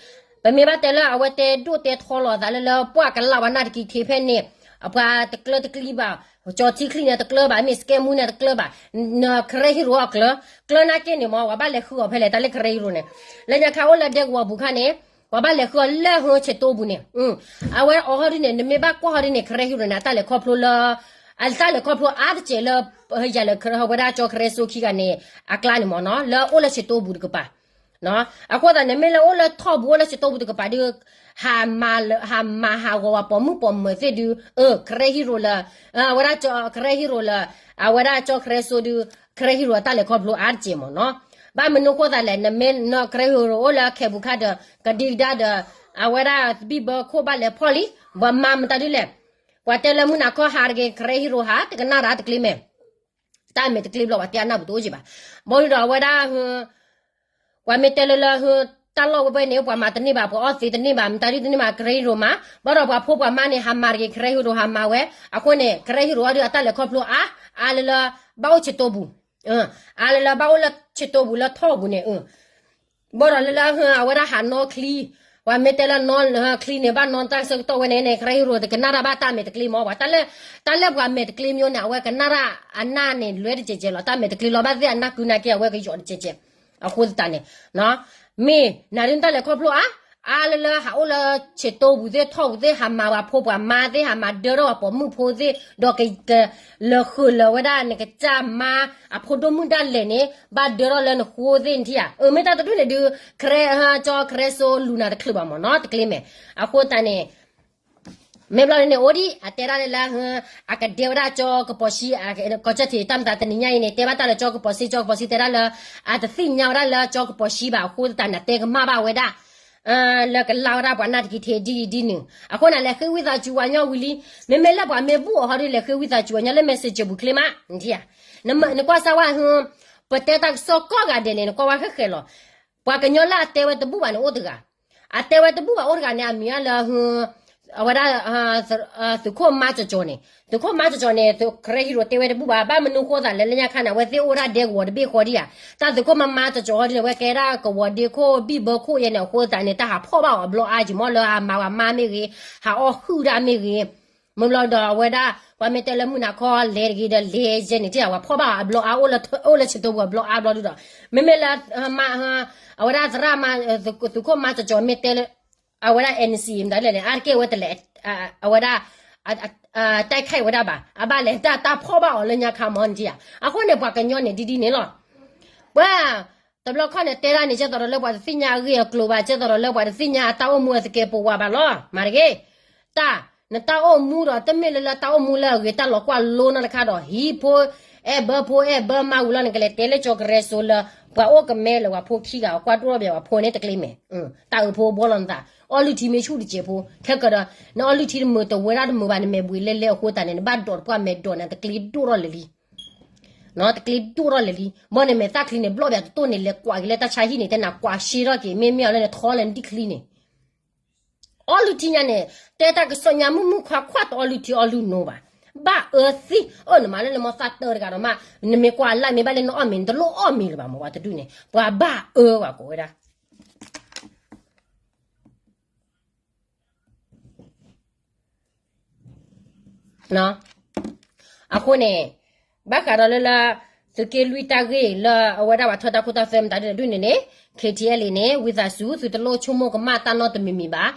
ပမ့ၢ်ဘၣ်တဲလၢအဝဲတဲဒိၣ်တဲထီလီၤအသးလၢလၢ ပှၤကလးဝဲနၢ်တကံထံဖဲန့ၣ် အပှၤတကျၢတကျံဘၣ် ကၠီထံချံန့ၣ်တကျၢဘၣ် မ့ၢ်စကဲမူန့ၣ်တကျၢဘၣ် ခရၢဟံရိၤအကျၢ ကျၢနာ်က့န့ၣ်မး ပှၤဘၣ်လဲၤဃုအီၤဖဲလဲၣ် တၢ်လၢခရၢဟံရိၤန့ၣ် လၢညါခါအိၣ်လၢဒဲကဝီၤပူၤခါန့ၣ် ပှၤဘၣ်လဲၤဃုအီၤလၢဟၢဆဲးတိပူၤန့ၣ် အဝဲအိးထီၣ်ဒ်န့ၣ် နမ့ၢ်ဘၣ်ကွၢ်ဟီဒ်န့ၣ် ခရၢဟံရိၤန့ၣ် အတၢ်လဲၤခီဖျိလၢ အတၢ်လဲၤခီဖျိအါတစဲးလၢ ယၤလၢဝဲဒၣ်ကၠီခရၢစိခံဂၤန့ၣ် အကျါန့ၣ်မးနီၤ လၢအိၣ်လၢဆဲးတိပူၤတကပၤ အဃိသတးန့ၣ် မ့ၢ်လၢအိၣ်လၢထီၣ်ပူၤအိၣ်လၢဆဲးတိပူၤတကပၤဒု ဟးမၤဟးမၤဟးဂီၤဝဲပိာ်မုၣ်ပိာ်မၢၤသ့ၣ်ဒု ခရၢဟံရိၤလၢ အဝဲဒၣ်ကၠီခရၢဟံရိၤလၢ အဝဲဒၣ်ကၠီခရၢစိဒု ခရၢဟံရိၤအတၢ်လဲၤခီဖျိအါတစဲးမးနီၤ ဘၣ်မနုၤအဃိသတးလဲၣ် နမ့ၢ်နီၢ်ခရၢဟံရိၤအိၣ်လၢခဲပူၤခါဒီး ကဒံကဒါဒီး အဝဲဒၣ်သဘံၣ်ဘၢခိၣ်ဘၣ်လဲၤဖီၣ်လံ ပှၤမၤမတၤဒုလဲၣ် ပှၤတဲလၢမုၢ်နၤခီဟးတဂ့ၤ ခရၢဟံရိၤဟး တကနၣ်ရၢတကျ့မဲာ် တၢ်မဲာ်တကျ့ဘျီ ပှၤတဲအနၢ်ပူၤတအိၣ်က့ဘၣ် ဘီဒုဒီးအဝဲဒၣ် ပှၤမ့ၢ်တဲလၢလၢ တၢ်လီၢ်ဝဲဘဲန့ၣ် ပှၤမၤတန့ၢ်ဘၣ် ပှၤအီၣ်သ့တန့ၢ်ဘၣ် မတၤဒုတန့ၢ်ဘၣ် ခရၢဟံရိၤမး ဘၣ်ဒီးပှၤဖိပှၤမါန့ၣ် ဟးမၤတဂ့ၤ ခရၢဟံရိၤဟးမၤဝဲ အဃိန့ၣ် ခရၢဟံရိၤအီၤဒုအတၢ်လဲၤခီဖျိအါ အါလၢလၢ ဘၣ်အိၣ်ဆဲးတိပူၤ အါလၢလၢဘၣ်အိၣ်လၢဆဲးတိပူၤလၢထီၣ်ပူၤန့ၣ် ဘၣ်ဒီးလၢလၢအဝဲဒၣ်ဟးနီချံ ပှၤမ့ၢ်တဲလၢနီချံန့ၣ် ဘၣ်နီတၢ်ဆၢကတီၢ်ဝဲန့ၣ်န့ၣ် ခရၢဟံရိၤတကနၣ်တၢ်ဘၣ်တၢ်မဲာ်တကျ့မး ပှၤတၢ်လၢ တၢ်လၢပှၤမဲာ်တကျ့မးန့ၣ် အဝဲကနၣ်ရၢ်အနၢ်န့ၣ် လွဲတကဲးကဲးလီၤ တၢ်မဲာ်တကျ့လီၤ ဘၣ်သ့ၣ်အနၢ်ကုနၢ်က့ အဝဲကယီၤတကဲးကဲး အဃိသတးန့ၣ် မ့ၢ်နၤဒုတၢ်လဲၤခီဖျိအါ အါလၢလၢဟးအိၣ်လၢဆ့ၣ်တိပူၤသ့ၣ်ထီၣ်ပူၤသ့ၣ် ဟးမၤဝဲဖိပှၤမါသ့ၣ် ဟးမၤဒၢထီၣ်ဝဲပိာ်မုၣ်ဖိသ့ၣ် ဒီးက လၢဃုာ်လၢာ်ဝဲဒၣ်နကစၢ်မါအဖိဒိၣ်မုၣ်ဒၣ်လဲာ်န့ၣ် ဘၣ်ဒၢထီၣ်လၢနဃိသ့ၣ်နထံၣ်ဧါ. အၢ မ့ၢ်တၢ်တဒူၣ်န့ၣ်ဒုး ကရဲ ကၠီကရဲစိလူၤနၤတချုးဘၣ်မ့ၢ်နီၤ တကျ့မဲာ်. အဃိသတးန့ၣ် မ့ၢ်ဘျီန့ၣ်အိၣ်ဒံး အတဲဒၣ်လၢလၢ အကဒဲဝဲဒၣ်ကၠီကပီၤဆံ ကီၢ်ကၠီၣ်ထံး တၢ်မတၤတနံၤညါအံၤန့ၣ် တဲဘၣ်တၢ်လၢကၠီကပီၤဆံ ကၠီကပီၤဆံတဲဒၣ်လၢ အတသ့ၣ်ညါဝဲဒၣ်လၢကၠီကပီၤဆံဘၣ် အဃိသတးန့ၣ် တဲကမၣ်ဘၣ်ဝဲဒၣ် လၢကလါဝဲဒၣ်ပှၤနၢ်တက့ၤထဲဒ်အံၤဒ်နုၤ အဃိန့ၣ် လဲၤဃ့ဝံသးစူၤဝဲညီဝံၤလံ. မ့မ့ၢ်လၢပှၤမ့ၢ်ဘူၣ်အီၤဟီဒုး လဲၤဃ့ဝံသးစူၤဝဲညီလၢ messenger ပူၤချ့မး နထံၣ်ဧါ. နကွၢ်စၢ်ဝဲ ပတဲတၢ်ကစီၣ်ကိးဂၤဒဲးန့ၣ် နကွၢ်ဝဲဃဲဃဲလီၤ. ပှၤကညီလၢအတဲဝဲတဘူၣ်ဘၣ်န့ၣ်အိၣ်တဂၤ, အတဲဝဲတဘူၣ်ဘၣ်အိၣ်တဂၤန့ၣ် အမံၤအါလၢ အဝဲဒၣ် သုးခိၣ်မါကၠီၤကၠီၤန့ၣ်, သုးခိၣ်မါကၠီၤကၠီၤန့ၣ် ကရဲဟံရိၤတဲဝဲတဘူၣ်ဘၣ်, ဘၣ်မနုၤဃိသးလဲၣ် လၢညါခါန့ၣ် အဝဲသ့ၣ်အိၣ်ဒၣ်ဒဲကဝီၤတဘ့ၣ်ဃီဒံးဧါ, တၢ်သုးခိၣ်မါမါကၠီၤကၠီၤဟီဒ်န့ၣ် အဝဲကဲဒၣ်ကဝီၤဒ့ခိၣ်ဘံၣ်ဘၢခိၣ်ယဲန့ၣ် အဃိသတးန့ၣ် တၢ်ဟးဖီၣ်ဘၣ်အီၤအဘျီအါက့ၤမ့ၢ်လၢအမၤဝဲမါမ့ၢ်ဂ့ၤ, ဟးအီၣ်ဟုၣ်ဒၣ်မ့ၢ်ဂ့ၤ, မ့ၢ်ဘျီဒီးအဝဲဒၣ် ပှၤမ့ၢ်တဲလၢမုၢ်နၤခီလဲၤတဂ့ၤဒီးလဲၤယဲန့ၣ် တၢ်ဝဲဖီၣ်ဘၣ်အီၤအဘျီအါ အိၣ်လၢဆၢတိပူၤအဘျီအါဘျီဒုဒီး မ့မ့ၢ်လၢ အဝဲဒၣ်သရၣ်မါ သုးခိၣ်မါကၠီၤကၠီၤမ့ၢ်တဲလၢ အဝဲဒၣ် NCA မတၤလဲၣ်န့ၣ် အါတက့ၢ်ဝဲတလဲၤ အဝဲဒၣ် တိုက်ခိုက်ဝဲဒၣ်ဘၣ်, အဘၣ်လဲၤတၢ်တၢ်ဖီၣ်ဘၣ်အီၤလၢညါခါမ့ၢ်နထံၣ်ဧါ. အဃိန့ၣ် ပှၤကညီန့ၣ်ဒ်ဒ်န့ၣ်လီၤ. ပှၤ တဘျီခီၣ်န့ၣ်တဲဒၣ်န့ၣ် ကဲသိးဒီးလၢပှၤတသ့ၣ်ညါအဂ့ၢ်အကျိၤဘၣ်, ကဲသိးဒီးလၢပှၤတသ့ၣ်ညါအတၢ်အိၣ်မူအသကဲးပဝးဘၣ်လီၤ. မၤတဂ့ၤ တၢ် နတၢ်အိၣ်မူဒီး တမ့ၢ်လၢလၢတၢ်အိၣ်မူလၢအဂ့ၤ တၢ်လီၤကွၢ်လိနီတခါဒီး ဟံးဖိ အဲၣ်ဘၢဖိအဲၣ်ဘၢမါဝံၤလီၤ နကလဲၤတဲလၢကၠီကရဲစိလၢ ပှၤအိၣ်ကမဲလၢပှၤဖိခံဂၤ ကွၢ်ဒိၣ်ထီၣ်ဘၣ်ပှၤဖိန့ၣ်တကျ့မဲာ်, တၢ်အၢဖိဘှီလီၤနသး, အီလုၢ်ထံမ့ၢ်ဆူၣ်တစဲးဖိ ခဲကဒီး နအီလုၢ်ထံတမုာ်တဝဲဒၣ်တမုာ်ဘၣ် နမဲာ်ဘှံးလဲလဲအဃိသတးန့ၣ် နဘၣ်ဒိးတပှၢ်မဲာ်ဒိးန့ၣ် တကျ့ဒိၣ်ထီၣ်လၢာ်လံ တကျ့ဒိၣ်ထီၣ်လၢာ်လံ. ဘၣ်န့ၣ်မဲာ်သၣ်ချံန့ၣ် ဘျီၣ်ဘၣ်တတိၢ်န့ၣ် လဲၤကွၢ်က့ၤလၢတၢ်ဆါဟံၣ်န့ၣ် တဲနၤကွၢ်ရှဲထီၣ်က့ၤ မ့မ့ၢ်အီၤလၢနထီလၢနဒံၣ်ချံန့ၣ် အီလုၢ်ထံညါန့ၣ် တဲတၢ်ကစီၣ်ညါမုၣ်မုၣ်ခွါခွါတအီလုၢ်ထံအီလုၢ်နိဘၣ်, ဘၣ်အၢသံ, အၢ နမၤလၢနမီသၣ်တၢတဂၤဒီးမး, နမ့ၢ်ကွၢ်လၢ်မ့ၢ်ဘၣ်လၢနအီၣ်မ့ၤ နတလိၣ်အီၣ်မ့ၤလၢၤဘၣ်မး ပှၤတဒူၣ်န့ၣ် ပှၤဘၣ်အၢဘၣ်ကိးဝဲဒၣ် အဃိန့ၣ် ဘၣ်ဃးဒီးလၢလၢ သုးက့လွံၢ်တၢ်ဂ့ၢ်လၢအဝဲဒၣ်ပှၤထၢတၢ်ခိတၢ်သွဲမတၤဒ်န့ၣ်ဒ်န့ၣ်န့ၣ် KTLA န့ၣ် ဝံသးစူၤ သုတလိၣ်ဆိကမိၣ်ကမၣ်တၢ်နီတမံၤမံၤဘၣ်.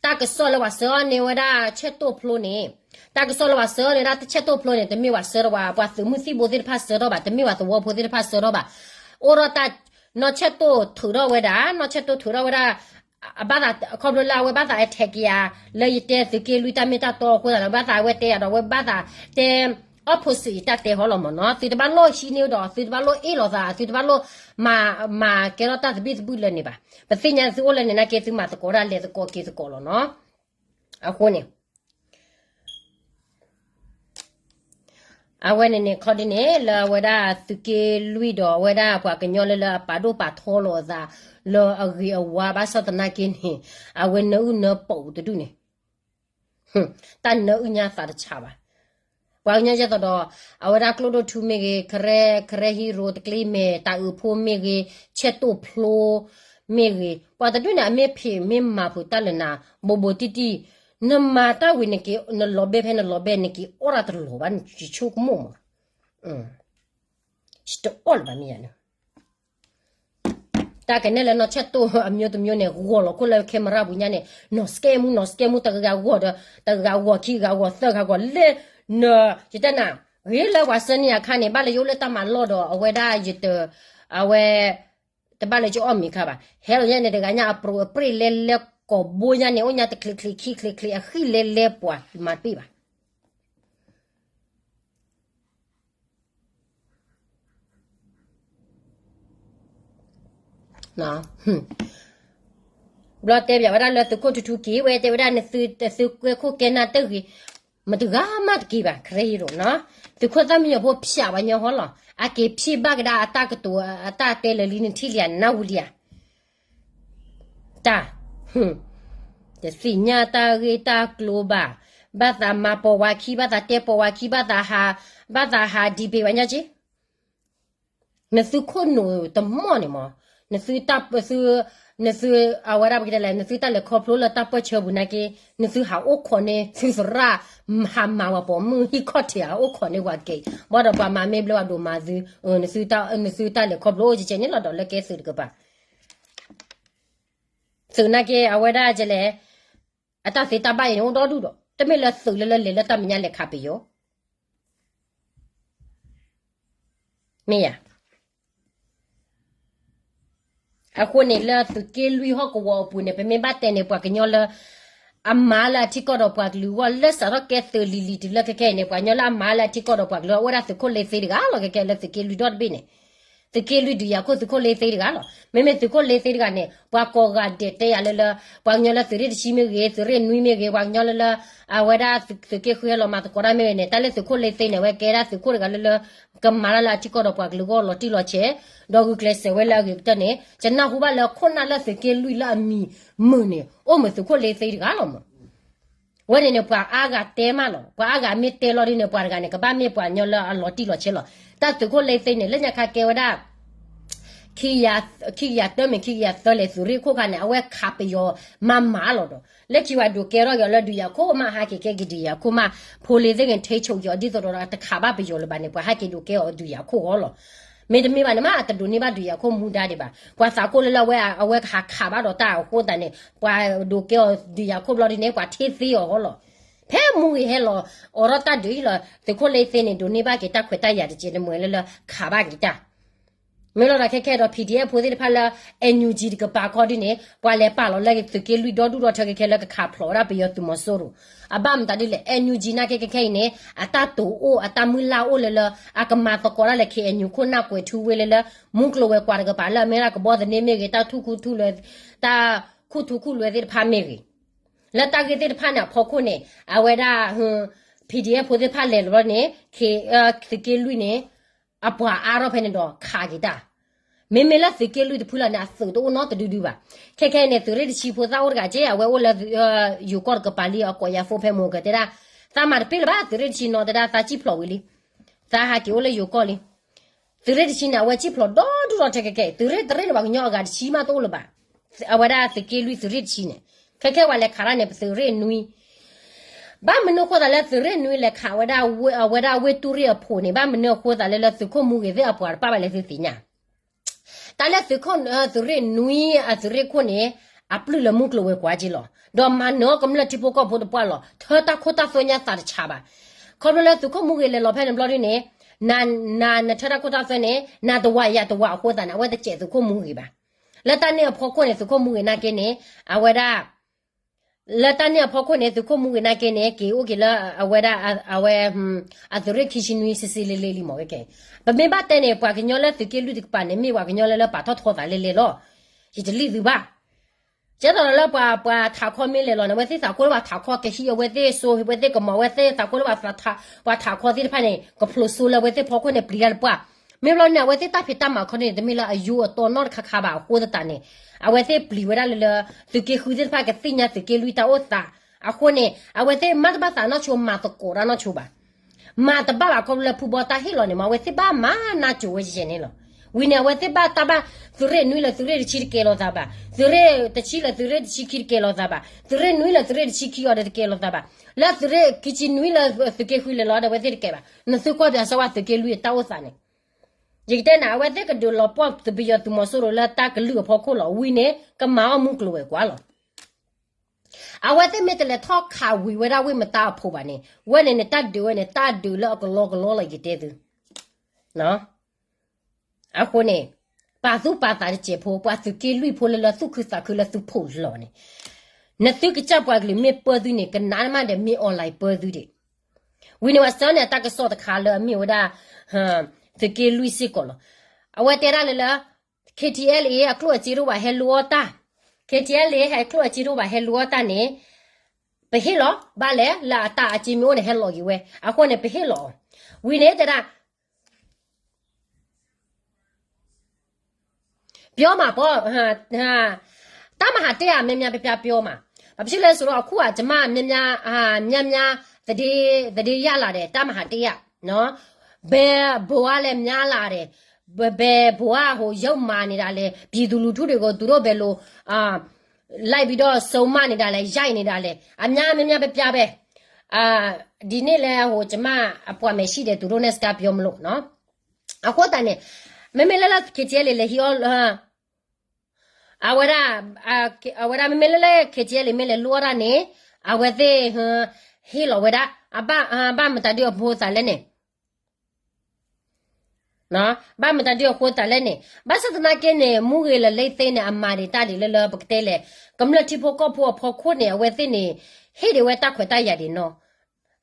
တၢ်ကစီၣ်လၢပှၤဆှၢအီၤန့ၢ်ဝဲဒၣ်ဆဲးတိၣ်ဖျိန့ၣ်, တၢ်ကစီၣ်လၢပှၤဆှၢအီၤန့ၢ်ဝဲဒၣ်ဆဲးတိၣ်ဖျိန့ၣ် တမ့ၢ်ပှၤဆှၢဒီးပှၤ ပှၤသုးမုၢ်သံၣ်ဘိသ့ၣ်တဖၣ်ဆှၢထီၣ်ဘၣ်, တမ့ၢ်ပှၤသဝီဖိသ့ၣ်တဖၣ်ဆှၢထီၣ်ဘၣ်. အိၣ်ဒီးတၢ် နီၢ်ဆဲးတိၣ်ထုးထီၣ်ဝဲဒၣ်, နီၢ်ဆဲးတိၣ်ထုးထီၣ်ဝဲဒၣ် အဘၣ်သး ခီဖျိလၢအဝဲဘၣ်သး attack က့ၤယၤ လၢယတဲသုးက့လွံၢ်တၢ်မ့ၢ်တၢ်တီအဃိသတးန့ၣ် ဘၣ်သးအဝဲတဲယၤဒီး အဝဲဘၣ်သးတဲ opposite ယတၢ်တဲဟီလီၤမ့ၢ်နီၤ. သုတဘၣ်လိၣ်ဟံးန့ၢ်ဒီး သုတဘၣ်လိၣ်အ့ၣ်လိာ်သး, သုတဘၣ်လိၣ်မၤ မၤကဲထီၣ်တၢ်သဘံၣ်သဘုၣ်လၢန့ၣ်ဘၣ်. ပသ့ၣ်ညါသုအိၣ်လၢန့ၣ်နာ်က့ သုမၤသကိးဒၣ်လဲၤသကိးက့ၤသကိးလီၤနီၤ. အဃိန့ၣ် အဝဲန့ၣ်န့ၣ် ခီဒ်န့ၣ် လၢအဝဲဒၣ်သုးက့လွံၢ်ဒီးအဝဲဒၣ်ပှၤကညီလၢလၢအပာ်ဒိၣ်ပာ်ထီလိာ်အသး လၢအဂ့ၤအဝါဘၣ်ဆၣ်သနာ်က့န့ၣ် အဝဲနၢအုၣ်နၢပီးတဒူၣ်န့ၣ် တၢ်နၢအုၣ်ညါသးတဆးဘၣ်. ပှၤကညီကဲသိးဒီး အဝဲဒၣ်ကျိဒိၣ်ထူမ့ၢ်ဂ့ၤ, ကရဲ ကရဲဟံရိၤတကျ့မဲာ်, တၢ်အုးဖိမ့ၢ်ဂ့ၤ, ဆဲးတိၣ်ဖျိမ့ၢ်ဂ့ၤ, ပှၤတဒူၣ်န့ၣ် အမ့ၢ်ဖံးမ့ၢ်မၤဖုးတၢ်လၢနၤ ဘိးဘိးတံၢ်တံၢ်, နမၤတၢ်ဝံၤနက့ၤ နလီၤဘဲဖဲနလီၤဘဲ နက့ၤအီၣ်တၢ်တလီၤဘၣ် နက့ၤဆိကမိၣ်မး တအီၣ်လၢၤဘၣ်မ့ၢ်ယၤန့ၣ် တၢ်ကနဲၣ်လၢနီၢ်ဆဲးတိၣ်အမျိုးတမျိုးန့ၣ် ဂီၤလီၤခိၣ်လၢ camera ပူၤညါန့ၣ် နီၢ်စကဲမူ နီၢ်စကဲမူ တဂၤဂီၤဒီး တဂၤဂီၤခံဂၤဂီၤသၢဂၤဂီၤ လၢန ယတဲနၤ ဂ့ၤလၢပှၤဆှၢန့ၢ်အခါန့ၣ် ဘၣ်လၢယအိၣ်လၢတၢ်မၤလီၢ်ဒီး အဝဲဒၣ်ယတ အဝဲ တဘၣ်လၢယအီၣ်မ့ၤခါဘၣ် ဟဲလီၤညါန့ၣ် တဂၤညါအပြိအပြ့ၣ်လဲလဲကိာ်ဘိညါန့ၣ် အိၣ်ညါတချံချံခံချံချံ အဃံလဲလဲပှၤမၤတပ့ၢ်ဘၣ် ဘျီတဲဘၣ်ဝဲဒၣ်လၢသုးခိၣ်ထူထူက့ၤဝဲ တဲဝဲဒၣ်နသုး သုးကဲခိၣ်ကဲနၢ်တဂ့ၤ မတဂၤမးတက့ၤဘၣ် ခရံာ်ဟံရိၤနီၤ သုးခိၣ်သၣ်မံညီၤဖိဖျးဝဲညီဟီလီၤ အက့ၤဖံးဘၣ်ကဒါအတၢ်ကတိၤ အတၢ်တဲလၢာ်လံနထံၣ်လံဧါ နနၢ်ဟူလံဧါ တၢ် တသ့ၣ်ညါတၢ်ဂ့ၢ်တၢ်ကျိၤဘၣ် ဘၣ်သးမၤပိာ်ဝဲခံ ဘၣ်သးတဲပိာ်ဝဲခံ ဘၣ်သးဟး ဘၣ်သးဟးဒံးပ့ၤဝဲညါက့ နသုခိၣ်နူာ်တမီၢ်န့ၣ်မး နသုတၢ် သု နသု အဝဲဒၣ်ပကတဲလဲၣ် နသုတၢ်လဲၤခီဖျိလၢတၢ်ပၢၢ်ဆၢပူၤနာ်က့ နသုဟးအိၣ်ခိးန့ၢ် သုသရၣ် ဟးမၤဝဲပိာ်မုၣ်ဟံၣ်ခီၣ်ထံး ဟးအိၣ်ခိးန့ၢ်ဝဲက့ၤ ဘၣ်ဒီးပှၤမၤမ့ၢ်ဘျီဝဲဒိၣ်မၤသု နသုတၢ်လဲၤခီဖျိအိၣ်ကဲကဲန့ၣ်လီၤဒီးလၢကဲသုးတကပၤ သုးနာ်က့ အဝဲဒၣ်ကလဲၣ်, အတၢ်သ့တၢ်ဘၣ်အံၤန့ၣ် အိၣ်ဒီဒူၣ်ဒီး တမ့ၢ်လၢသုးလၢလၢလဲၤလၢတၢ်မဲာ်ညါလဲၤခးပယီၤ မ့ၢ်ယၤ. အဃိန့ၣ်လၢသုးက့လွံၢ်ဟီၣ်ကဝီၤအပူၤန့ၣ် ပမ့ၢ်ဘၣ်တဲန့ၣ် ပှၤကညီလၢ အမၤလၢအထံကီၢ်ဒီးပှၤကလုာ်အဂီၢ် လၢစးထီၣ်ကဲသုးလံၤလံၤတုၤလၢခဲခဲအံၤန့ၣ် ပှၤကညီလၢအမၤလၢအထံကီၢ်ဒီးပှၤကလုာ် အိၣ်ဝဲဒၣ်သုးခိၣ်လ့သ့တဂၤလီၤ. ခဲခဲလၢသုးက့လွံၢ်ဒီတဘ့ၣ်န့ၣ် သုးက့လွံၢ်ဒုးယၤခိၣ် သုးခိၣ်လ့သ့တဂၤလီၤ. မ့မ့ၢ်သုးခိၣ်လ့သ့တဂၤန့ၣ် ပှၤကိးဂၤဒဲးတဲယၤလၢလၢ ပှၤကညီလၢသုးရ့ၣ်တဆံမ့ၢ်ဂ့ၤ သုးရ့ၣ်နွံမ့ၢ်ဂ့ၤ ပှၤကညီလၢလၢ အဝဲဒၣ်သုးက့ဃုဟဲလီၤမၤသကိးတၢ်မ့ၢ်ဂ့ၤန့ၣ် တၢ်လၢသုးခိၣ်လ့သ့န့ၣ် အဝဲကဲဒၣ်သုးခိၣ်တဂၤလၢလၢ ကမၤတၢ်လၢအထံကီၢ်ဒီးပှၤကလုာ်အဂီၢ်လီၤတံၢ်လီၤဆဲး ဒီးဂုာ်ကျဲးစၢးဝဲလၢအဂ့ၤကတၢၢ်န့ၣ် ယနၢ်ဟူဘၣ်လၢခိၣ်နၢ်လၢသုးက့လွံၢ်လၢအမံၤမုာ်န့ၣ် အိၣ်မုာ်သုးခိၣ်လ့သ့တဂၤလီၤမး. ဝဲန့ၣ်န့ၣ် ပှၤအါဂၤတဲမးလီၤ. ပှၤအါဂၤမ့ၢ်တဲလီၤဒ်န့ၣ် ပှၤတဂၤန့ၣ် ကဘၣ်မ့ၢ်ပှၤကညီလၢအလီၤတံၢ်လီၤဆဲးလီၤ. တၢ်သုးခိၣ်လ့သ့န့ၣ် လၢညါခါကဲဝဲဒၣ် ခံကယၤတၢမ့ၢ်ခံကယၤသၢလဲၣ် သုးရ့ၣ်ခိၣ်ခါန့ၣ် အဝဲခးပယီၤမၤမၤလီၤဒီး လၢခံဝဲဒိးကဲထီၣ်က့ၤအီၤလၢဒုးယၤခိၣ် မ့ၢ်ဟးက့ၤကဲက့ၤဒုးယၤခိၣ်မး ဖိလ့သ့ၣ်ဂ့ၤ ထိန်းချုပ်က့ၤအီၤ ဒ်သိးဒီးတခးဘၣ်ပယီၤလၢၤဘၣ်န့ၣ် ပှၤဟဲက့ၤဒိးကဲအီၤဒုးယၤခိၣ်အဂီၢ်လီၤ. မ့တမ့ၢ်ဘၣ်န့ၣ်မး အတဒိးန့ၢ်ဘၣ်ဒုးယၤခိၣ်မူဒါဒံးဘၣ်. ပှၤသးခိၣ်လၢလၢအဝဲ အဝဲကဟးခးဘၣ်ဒီးတၢ်အဃိသတးန့ၣ် ပှၤဒိးကဲအီၤဒုးယၤခိၣ်ဘျီဒ်န့ၣ် ပှၤထ့သ့အီၤအဂီၢ်လီၤ. ဖဲမူဂ့ၤဟဲလီၤ အိးထီၣ်တၢ်ဒုးအံၤလီၤ သုးခိၣ်လ့သ့န့ၣ် ဒိးန့ၢ်ဘၣ်က့ၤတၢ်ခွဲးတၢ်ယာ်တကဲးတမှဲၤလၢလၢခးဘၣ်က့ၤတၢ် မ့ၢ်လီၤဒီးခဲခဲဒီး PDF ဖိသ့ၣ်တဖၣ်လၢ NUG တကပၤခီဒ်န့ၣ် ပှၤလဲၤပာ်လီၤလၢသုးက့လွံၢ်ဒီဒူၣ်ဒီထၢခဲခဲလၢကခးဖျိးဝဲဒၣ်ပယီၤသုးမီၤစိရိၤ. အဘၣ်မတၤဒ်လဲၣ် NUG နာ်က့ခဲခဲအံၤန့ၣ် အတၢ်တိာ်အိၣ် အတၢ်မုၢ်လၢ်အိၣ်လၢလၢ အကမၤသကိးတၢ်လၢ KNU ခိၣ်နၢ်ကွဲးထူဝ့လၢလၢ မူကျိၤဝဲၤကွာ်တကပၤလၢအမ့ၢ်ဒၣ်ကဘီသန့မ့ၢ်ဂ့ၤ တၢ်ထူၣ်ခူထူၣ်လွဲ တၢ်ခူၣ်ထူခူၣ်လွဲသ့ၣ်တဖၣ်မ့ၢ်ဂ့ၤ လၢတၢ်ဂ့ၢ်သ့ၣ်တဖၣ်န့ၣ်အဖီခိၣ်န့ၣ် အဝဲဒၣ် PDF ဖိသ့ၣ်တဖၣ်လဲၤလီၤဘျီန့ၣ် သုးက့လွံၢ်န့ၣ် အပှၤအါထီၣ်ဖဲန့ၣ်ဒီးခးက့ၤတၢ်. မ့မ့ၢ်လၢသုးက့လွံၢ်တဖုလီၤန့ၣ် အသုးတအိၣ်နီတဒုဒုဘၣ်. ခဲခဲအံၤန့ၣ် သုးရ့ၣ်တဆံဖိသၣ်အိၣ်တဂၤက့ အဝဲအိၣ်လၢယိၤကီၢ်တကပၤလံ အကိးယၤ phone ဖဲမုၢ်ကတဲဒၣ် သးမၤတပ့ၢ်လၢၤဘၣ် သုးရ့ၣ်တဆံနီၤတဲဒၣ် သးစံၣ်ဖျိးဝံၤလံ သးဟးက့ၤအိၣ်လၢယိၤကီၢ်လံ သုးရ့ၣ်တဆံန့ၣ် အဝဲစံၣ်ဖျိးဒီဒူၣ်ဒီထၢခဲခဲ သုးရ့ၣ်တရ့ၣ်န့ၣ် ပှၤကညီအဂၤတဆံမးတအိၣ်လၢၤဘၣ်. အဝဲဒၣ်သုးက့လွံၢ်သုးရ့ၣ်တဆံန့ၣ် ခဲခဲဝဲလဲၤခးတၢ်န့ၣ် ပသုးရ့ၣ်နွံ ဘၣ်မနုၤအဃိသတးလၢသုးရ့ၣ်နွံလဲၤခးဝဲဒၣ် အဝဲဒၣ်ဝ့ၢ်တူၢ်ရ့ၣ်အဖိးန့ၣ် ဘၣ်မနုၤအဃိသတးလၢလၢသုးခိၣ်မူဂ့ၤသ့ၣ်အပှၤတပၣ်ဘၣ်လဲၤသုသ့ၣ်ညါ တၢ်လၢသုးခိၣ် သုးရ့ၣ်နွံအသုးရ့ၣ်ခိၣ်န့ၣ် အပျုၢ်လၢမူကျိၤဝဲၤကွာ်က့လီၤ. ဒီးမၤနၢၤအီၣ်ကမျၢၢ်ထံဖိကီၢ်ဖိတပှၢ်လီၤ. ထၢတၢ်ခိတၢ်သွဲညါသးတဆးဘၣ်. ခီဖျိလၢသုးခိၣ်မူဂ့ၤလဲၤလီၤဖဲန့ၣ်ဘျီဒ်န့ၣ် န နထၢတၢ်ခိတၢ်သွဲန့ၣ် နတဝၤယၤတဝၤအဃိသတးန့ၣ် အဝဲတစဲးသုးခိၣ်မူဂ့ၤဘၣ်. လၢတၢ်န့ၣ်အဖီခိၣ်န့ၣ် သုးခိၣ်မူဂ့ၤနာ်က့န့ၣ် အဝဲဒၣ် လၢတၢ်န့ၣ်အဖီခိၣ်န့ၣ် သုးခိၣ်မူဂ့ၤနာ်က့န့ၣ် က့ၤအိၣ်က့ၤလၢ အဝဲဒၣ် အဝဲ အသုးရ့ၣ်ခံဆံနွံစ့စ့လ့လ့လံမး ခဲခဲအံၤ ပမ့ၢ်ဘၣ်တဲန့ၣ် ပှၤကညီလၢသုးက့လွံၢ်တကပၤန့ၣ် မ့ၢ်ပှၤကညီလၢလၢပာ်ထီၣ်ထီသးလ့လ့လီၤ. ယတလံၣ်သုဘၣ်. ကဲသိးဒီးလၢပှၤ ပှၤထးခီမ့ၢ်လဲၤလီၤန့ၣ် အဝဲသ့ၣ်သးကိၢ်လၢပှၤထးခီကဟံးအဝဲသ့ၣ်စိ အဝဲသ့ၣ်ကမီၤ အဝဲသ့ၣ်သးကိၢ်လၢပှၤထးခီသ့ၣ်တဖၣ်န့ၣ် ကဖျိးစိလၢအဝဲသ့ၣ်ဖီခိၣ်န့ၣ် ပျံၤတၢ်တပှၢ်. မ့ၢ်ဘျီန့ၣ် အဝဲသ့ၣ်တၢ်ဖံးတၢ်မၤခီန့ၣ် တမ့ၢ်လၢအယိအတီနီတခါခါဘၣ်အဃိသတးန့ၣ် အဝဲသ့ၣ်ပျံၤဝဲဒၣ်လၢလၢ သုးက့ဃုသ့ၣ်တဖၣ်ကသ့ၣ်ညါသုးက့လွံၢ်တၢ်အိၣ်သးအဃိန့ၣ် အဝဲသ့ၣ်မၤတဘၣ်သးနီၢ်ဆိ မၤသကိးတၢ်နီၢ်ဆိဘၣ်. မၤတဘၣ်ဘၣ်ခီဖျိလၢဖုဘီတၢ်ဟ့ၣ်လီၤန့ၣ် မ့ၢ်အဝဲသ့ၣ်ဘၣ်မၤနၢ်ကိၤဝဲယဲၢ်န့ၣ်လီၤ. ဝံၤန့ၣ် အဝဲသ့ၣ်ဘၣ်တၢ်ဘၣ် သုးရ့ၣ်နွံလၢသုးရ့ၣ်တဆံတကဲလီၤသးဘၣ်, သုးရ့ၣ်တဆံလၢသုးရ့ၣ်တဆံခံတကဲလီၤသးဘၣ်, သုးရ့ၣ်နွံလၢသုးရ့ၣ်တဆံခံအီၤဒီးတကဲလီၤသးဘၣ်, လၢသုးရ့ၣ်ခံဆံနွံလၢသုးက့ဃုလဲၤလီၤဒီး အဝဲသ့ၣ်တကဲဘၣ်. နသုကွၢ်ပၠးစၢၤဝဲသုးက့လွံၢ်အတၢ်အိၣ်သးန့ၣ် ယကတဲနၤ အဝဲသ့ၣ်ကဒုးလီၤပှီၢ်သုးပယီၤသုးမီၤစိရိၤလၢတၢ်ကလုၢ်အဖီခိၣ်လီၤ. ဝံၤန့ၣ် ကမၤအီၣ်မူကျိၤဝဲၤကွာ်လီၤ. အဝဲသ့ၣ်မ့ၢ်တလဲၤထီၣ်ခးဝံၤဝဲဒၣ်ဝ့ၢ်မတါအဖိးဘၣ်န့ၣ် ဝဲန့ၣ်န့ၣ် တၢ်ဒုးဝဲန့ၣ် တၢ်ဒုးလၢအကလီကလီလီၤ ယကတဲသု. အဃိန့ၣ် ပာ်သူၣ်ပာ်သးတစဲးဖိ ပှၤသုးက့လွံၢ်ဖိလၢလၢသူၣ်ခုသးခုလၢသုဖှိၣ်လီၤန့ၣ် နသုကစၢ်ပှၤကလုာ်မ့ၢ်ပၢသုန့ၣ် ကနးမးဒီးမ့ၢ် online ပၢသုဒံး. ဝံၤန့ၣ် ပှၤစၢန့ၣ် အတၢ်ကစီၣ်တခါလၢအမ့ၢ်ဝဲဒၣ် သုးက့လွံၢ်စ့ၢ်ကီးလီၤ. အဝဲတဲဒၣ်လၢလၢ KTLA အကျိၣ်အစ့တအိၣ်ဘၣ်ဟဲလူၤအီၣ်တၢ်, KTLA ဟဲကျိၣ်အစ့တအိၣ်ဘၣ်ဟဲလူၤအီၣ်တၢ်န့ၣ် ပဟ့ၣ်လီၤ ဘၣ်လဲၣ်လၢအတၢ်အစ့မ့ၢ်အိၣ်န့ၣ် ဟဲလီၤက့ၤဝဲ, အဃိန့ၣ် ပဟ့ၣ်လီၤအီၤ. ဝံၤန့ၣ်တဲဒၣ် ပြောမှာပေါ့, တၢ်မဟာတစ်က များများပြပြပြောမှာ, ဘာဖြစ်လဲဆိုတော့ အခုက ကျမ များများ သတင်းရလာတယ်, တၢ်မဟာတစ်က နော်, ဘယ်ဘဝလဲ များလာတယ်, ဘယ်ဘဝ ဟို ရောက်မှာနေတာလဲ, ပြည်သူလူထုတွေကို သူတို့ဘယ်လို လိုက်ပြီးတော့ ဆုံးမနေတာလဲ, ရိုက်နေတာလဲ, အများများပြပြပဲ, ဒီနေ့လဲ ဟို ကျမ အပွားမယ်ရှိတယ်, သူတို့နဲ့ စကားပြောမလို့နော်. အဃိသတးန့ၣ် မ့မ့ၢ်လၢလၢ KTLA လဲၤဟံးအီၣ်လၢ အဝဲဒၣ် အဝဲဒၣ်မ့မ့ၢ်လၢလၢ ခ့ၣ်ထံၣ်အဲလ်အံၤ မ့ၢ်လဲၤလိၣ်အီၣ်ဒၣ်န့ၣ် အဝဲသ့ၣ် ဟ့ၣ်လီၤဝဲဒၣ် အဘၣ်မတၤဒုအဖိသၣ်လဲၣ်န့ၣ် ဘၣ်မတၤဒုအဖိသၣ်လဲၣ်န့ၣ် ဘၣ်ဆၣ်သနာ်က့န့ၣ် မူဂ့ၤလၢလံသ့န့ၣ် အမၤဒံးတၢ်ဒံးလၢလၢပကတဲလဲၣ် ကမျၢၢ်ထံဖိကီၢ်ဖိအဖီခိၣ်န့ၣ် အဝဲသ့ၣ်န့ၣ် ဟ့ၣ်ဒံးဝဲတၢ်ခွဲးတၢ်ယာ်ဒံးနီၤ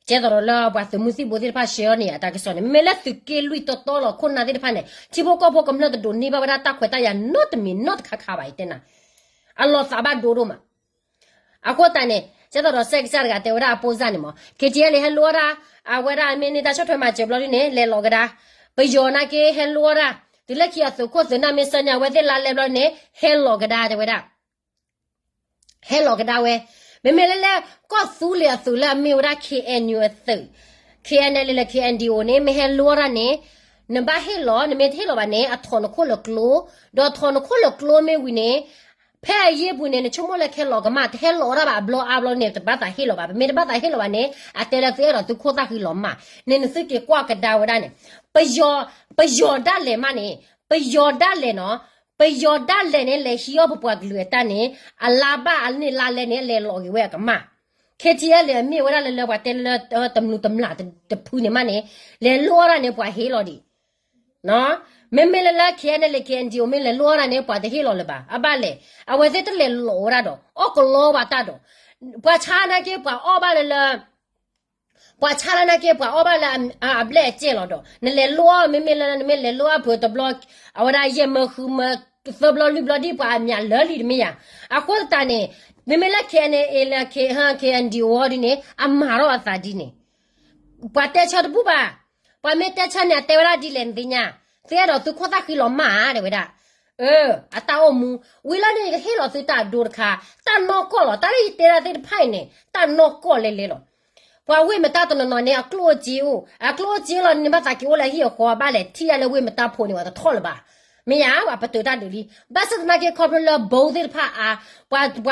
ကဲသိးဒီးလၢပှၤသုးမုၢ်သံၣ်ဘိသ့ၣ်တဖၣ်ဆှၢအီၤန့ၣ် အတၢ်ကစီၣ်န့ၣ် မ့မ့ၢ်လၢသုးက့လွံၢ်တီတီလီၤခိၣ်နၢ်သ့ၣ်တဖၣ်န့ၣ် ထံဖိကီၢ်ဖိကမျၢၢ်တဒိးန့ၢ်ဘၣ်ဝဲဒၣ်တၢ်ခွဲးတၢ်ယာ်နီတမံၤနီတခါခါဘၣ်အံၤတဲနၤ အလီၤသးဘၣ်ဒိဒိၣ်မး အဃိသတးန့ၣ် ကဲသိးဒီးစဲးကစၢ်တဂၤတဲဝဲဒၣ်အပိၢ်စၢ်န့ၣ်မး ခ့ၣ်ထံၣ်အဲလ်အံၤ ဟဲလိၣ်အီၣ်ဒၣ် အဝဲဒၣ်မ့ၢ်န့ၢ်တၢ်ဆီၣ်ထွဲမၤစၢၤဘျီဒ်န့ၣ် လဲၤလီၤကဒါ ပယီၤနာ်က့ဟဲလိၣ်အီၣ်ဒၣ် တုၤလၢခံအသုးခိၣ်သုးနၢ်မ့ၢ်စၢညါ အဝဲသ့ၣ်လါလဲဘျီန့ၣ် ဟဲလီၤကဒါတဲဝဲဒၣ် ဟဲလီၤကဒါဝဲ မ့မ့ၢ်လၢလၢ ကီၢ်သူလ့ၤအသုးလၢအမ့ၢ်ဝဲဒၣ် K N U အသုး K N L A လၢ K N D O န့ၣ် မ့ၢ်ဟဲလိၣ်အီၣ်ဒၣ်န့ၣ် နဘၣ်ဟ့ၣ်လီၤ နမ့ၢ်တဟ့ၣ်လီၤဘၣ်န့ၣ် အထီၣ်နခိၣ်လၢကျိ ဒီးထီၣ်နခိၣ်လၢကျိမ့ၢ်ဝံၤန့ၣ် ဖဲအယ့ၢ်ပူၤန့ၣ် နဆိကမိၣ်လၢခဲလီၤကမၣ် တဟဲလီၤအီၣ်ဒၣ်ဘၣ်အဘျီအါဘျီန့ၣ် တဘၣ်သးဟ့ၣ်လီၤဘၣ် ပမ့ၢ်တဘၣ်သးဟ့ၣ်လီၤဘၣ်န့ၣ် အတဲလၢသုအဲၣ်ဒိးသုခိၣ်သၣ်ဃံလီၤမၢ် န့ၣ်နသုက့ၤကွၢ်ကဒါဝဲဒၣ်န့ၣ် ပယီၤဒၣ်လဲာ်မးန့ၣ် ပယီၤဒၣ်လဲာ်နီၤ ပယီၤဒၣ်လဲာ်န့ၣ် လဲၤဟံးအီၣ်ပပှၤကလုာ်အတၢ်န့ၣ် အလါဘၣ်အန့ၢ်လါလဲန့ၣ် လဲၤလီၤက့ၤဝဲအကမၣ် K T L န့ၣ် အမ့ၢ်ဝဲဒၣ်လၢလၢပှၤတဲလၢလၢတမျူးတမျၢ်တဖုန့ၣ်မးန့ၣ် လဲၤလိၣ်အီၣ်ဒၣ်န့ၣ် ပှၤဟ့ၣ်လီၤဒံး မ့မ့ၢ်လၢလၢ K N L A K N D O မ့ၢ်လဲၤလိၣ်အီၣ်ဒၣ်န့ၣ် ပှၤတဟ့ၣ်လီၤလၢၤဘၣ် အဘၣ်လဲၣ် အဝဲသ့ၣ်တလဲၤလီၤဝဲဒၣ်ဒီး အီၣ်ကလီဘၣ်တၢ်ဒီး ပှၤဆါနာ်က့ပှၤအီၣ်ဘၣ်လၢလၢ ပှၤဆါလၢနာ်က့ပှၤအီၣ်ဘၣ်လၢအဘျဲၣ်အကဲၢ်လီၤဒီး နလဲၤလိၣ်အီၣ် မ့မ့ၢ်လၢနမ့ၢ်လဲၤလိၣ်အီၣ်ဖုတဘျီ အဝဲဒၣ်ယဲၢ်မၢဃုမၢ သၢဘျီလွံၢ်ဘျီဒ်ပှၤအမျးလၢာ်လံတမ့ၢ်ဧါ. အဃိသတးန့ၣ် မ့မ့ၢ်လၢ K N L A လၢ K N D O အီၤဒ်န့ၣ် အမၤထီၣ်အသးဒ်န့ၣ် ပှၤတဲဆၢတဘူၣ်ဘၣ်. ပှၤမ့ၢ်တဲဆၢန့ၣ် အတဲဝဲဒၣ်ဒ်လဲၣ်နသ့ၣ်ညါ, သုအဲၣ်ဒိးသုခိၣ်သၣ်ဃံလီၤမၢ်ဧါ တဲဝဲဒၣ်. အတၢ်အိၣ်မူ ဝံၤလီၤန့ၣ် ယကဟ့ၣ်လီၤသုတၢ်အဒိတခါ, တၢ်နီၢ်ကီၢ်လီၤ. တၢ်လၢယတဲဒၣ်သ့ၣ်တဖၣ်အံၤန့ၣ် တၢ်နီၢ်ကီၢ်လဲၤလဲၤလီၤ. ပှၤဝ့ၢ်မတါတနီၤနီၤန့ၣ် အကျိၣ်အစ့အိၣ်, အကျိၣ်အစ့လီၤန့ၣ် ဘၣ်သးက့ၤအိၣ်လၢဟံၣ်အဃီ ဘၣ်လဲၤထံၣ်ဒၣ်လၢဝ့ၢ်မတါဖိန့ၣ် ပှၤတထီၣ်လၢၤဘၣ်. မ့ၢ်ယါ ပှၤပတုာ်တၢ်ဒုးလံ. ဘၣ်ဆၣ်သနာ်က့ ခီဖျိလၢ ဘိသ့ၣ်တဖၣ်အါ, ပှၤသီဝ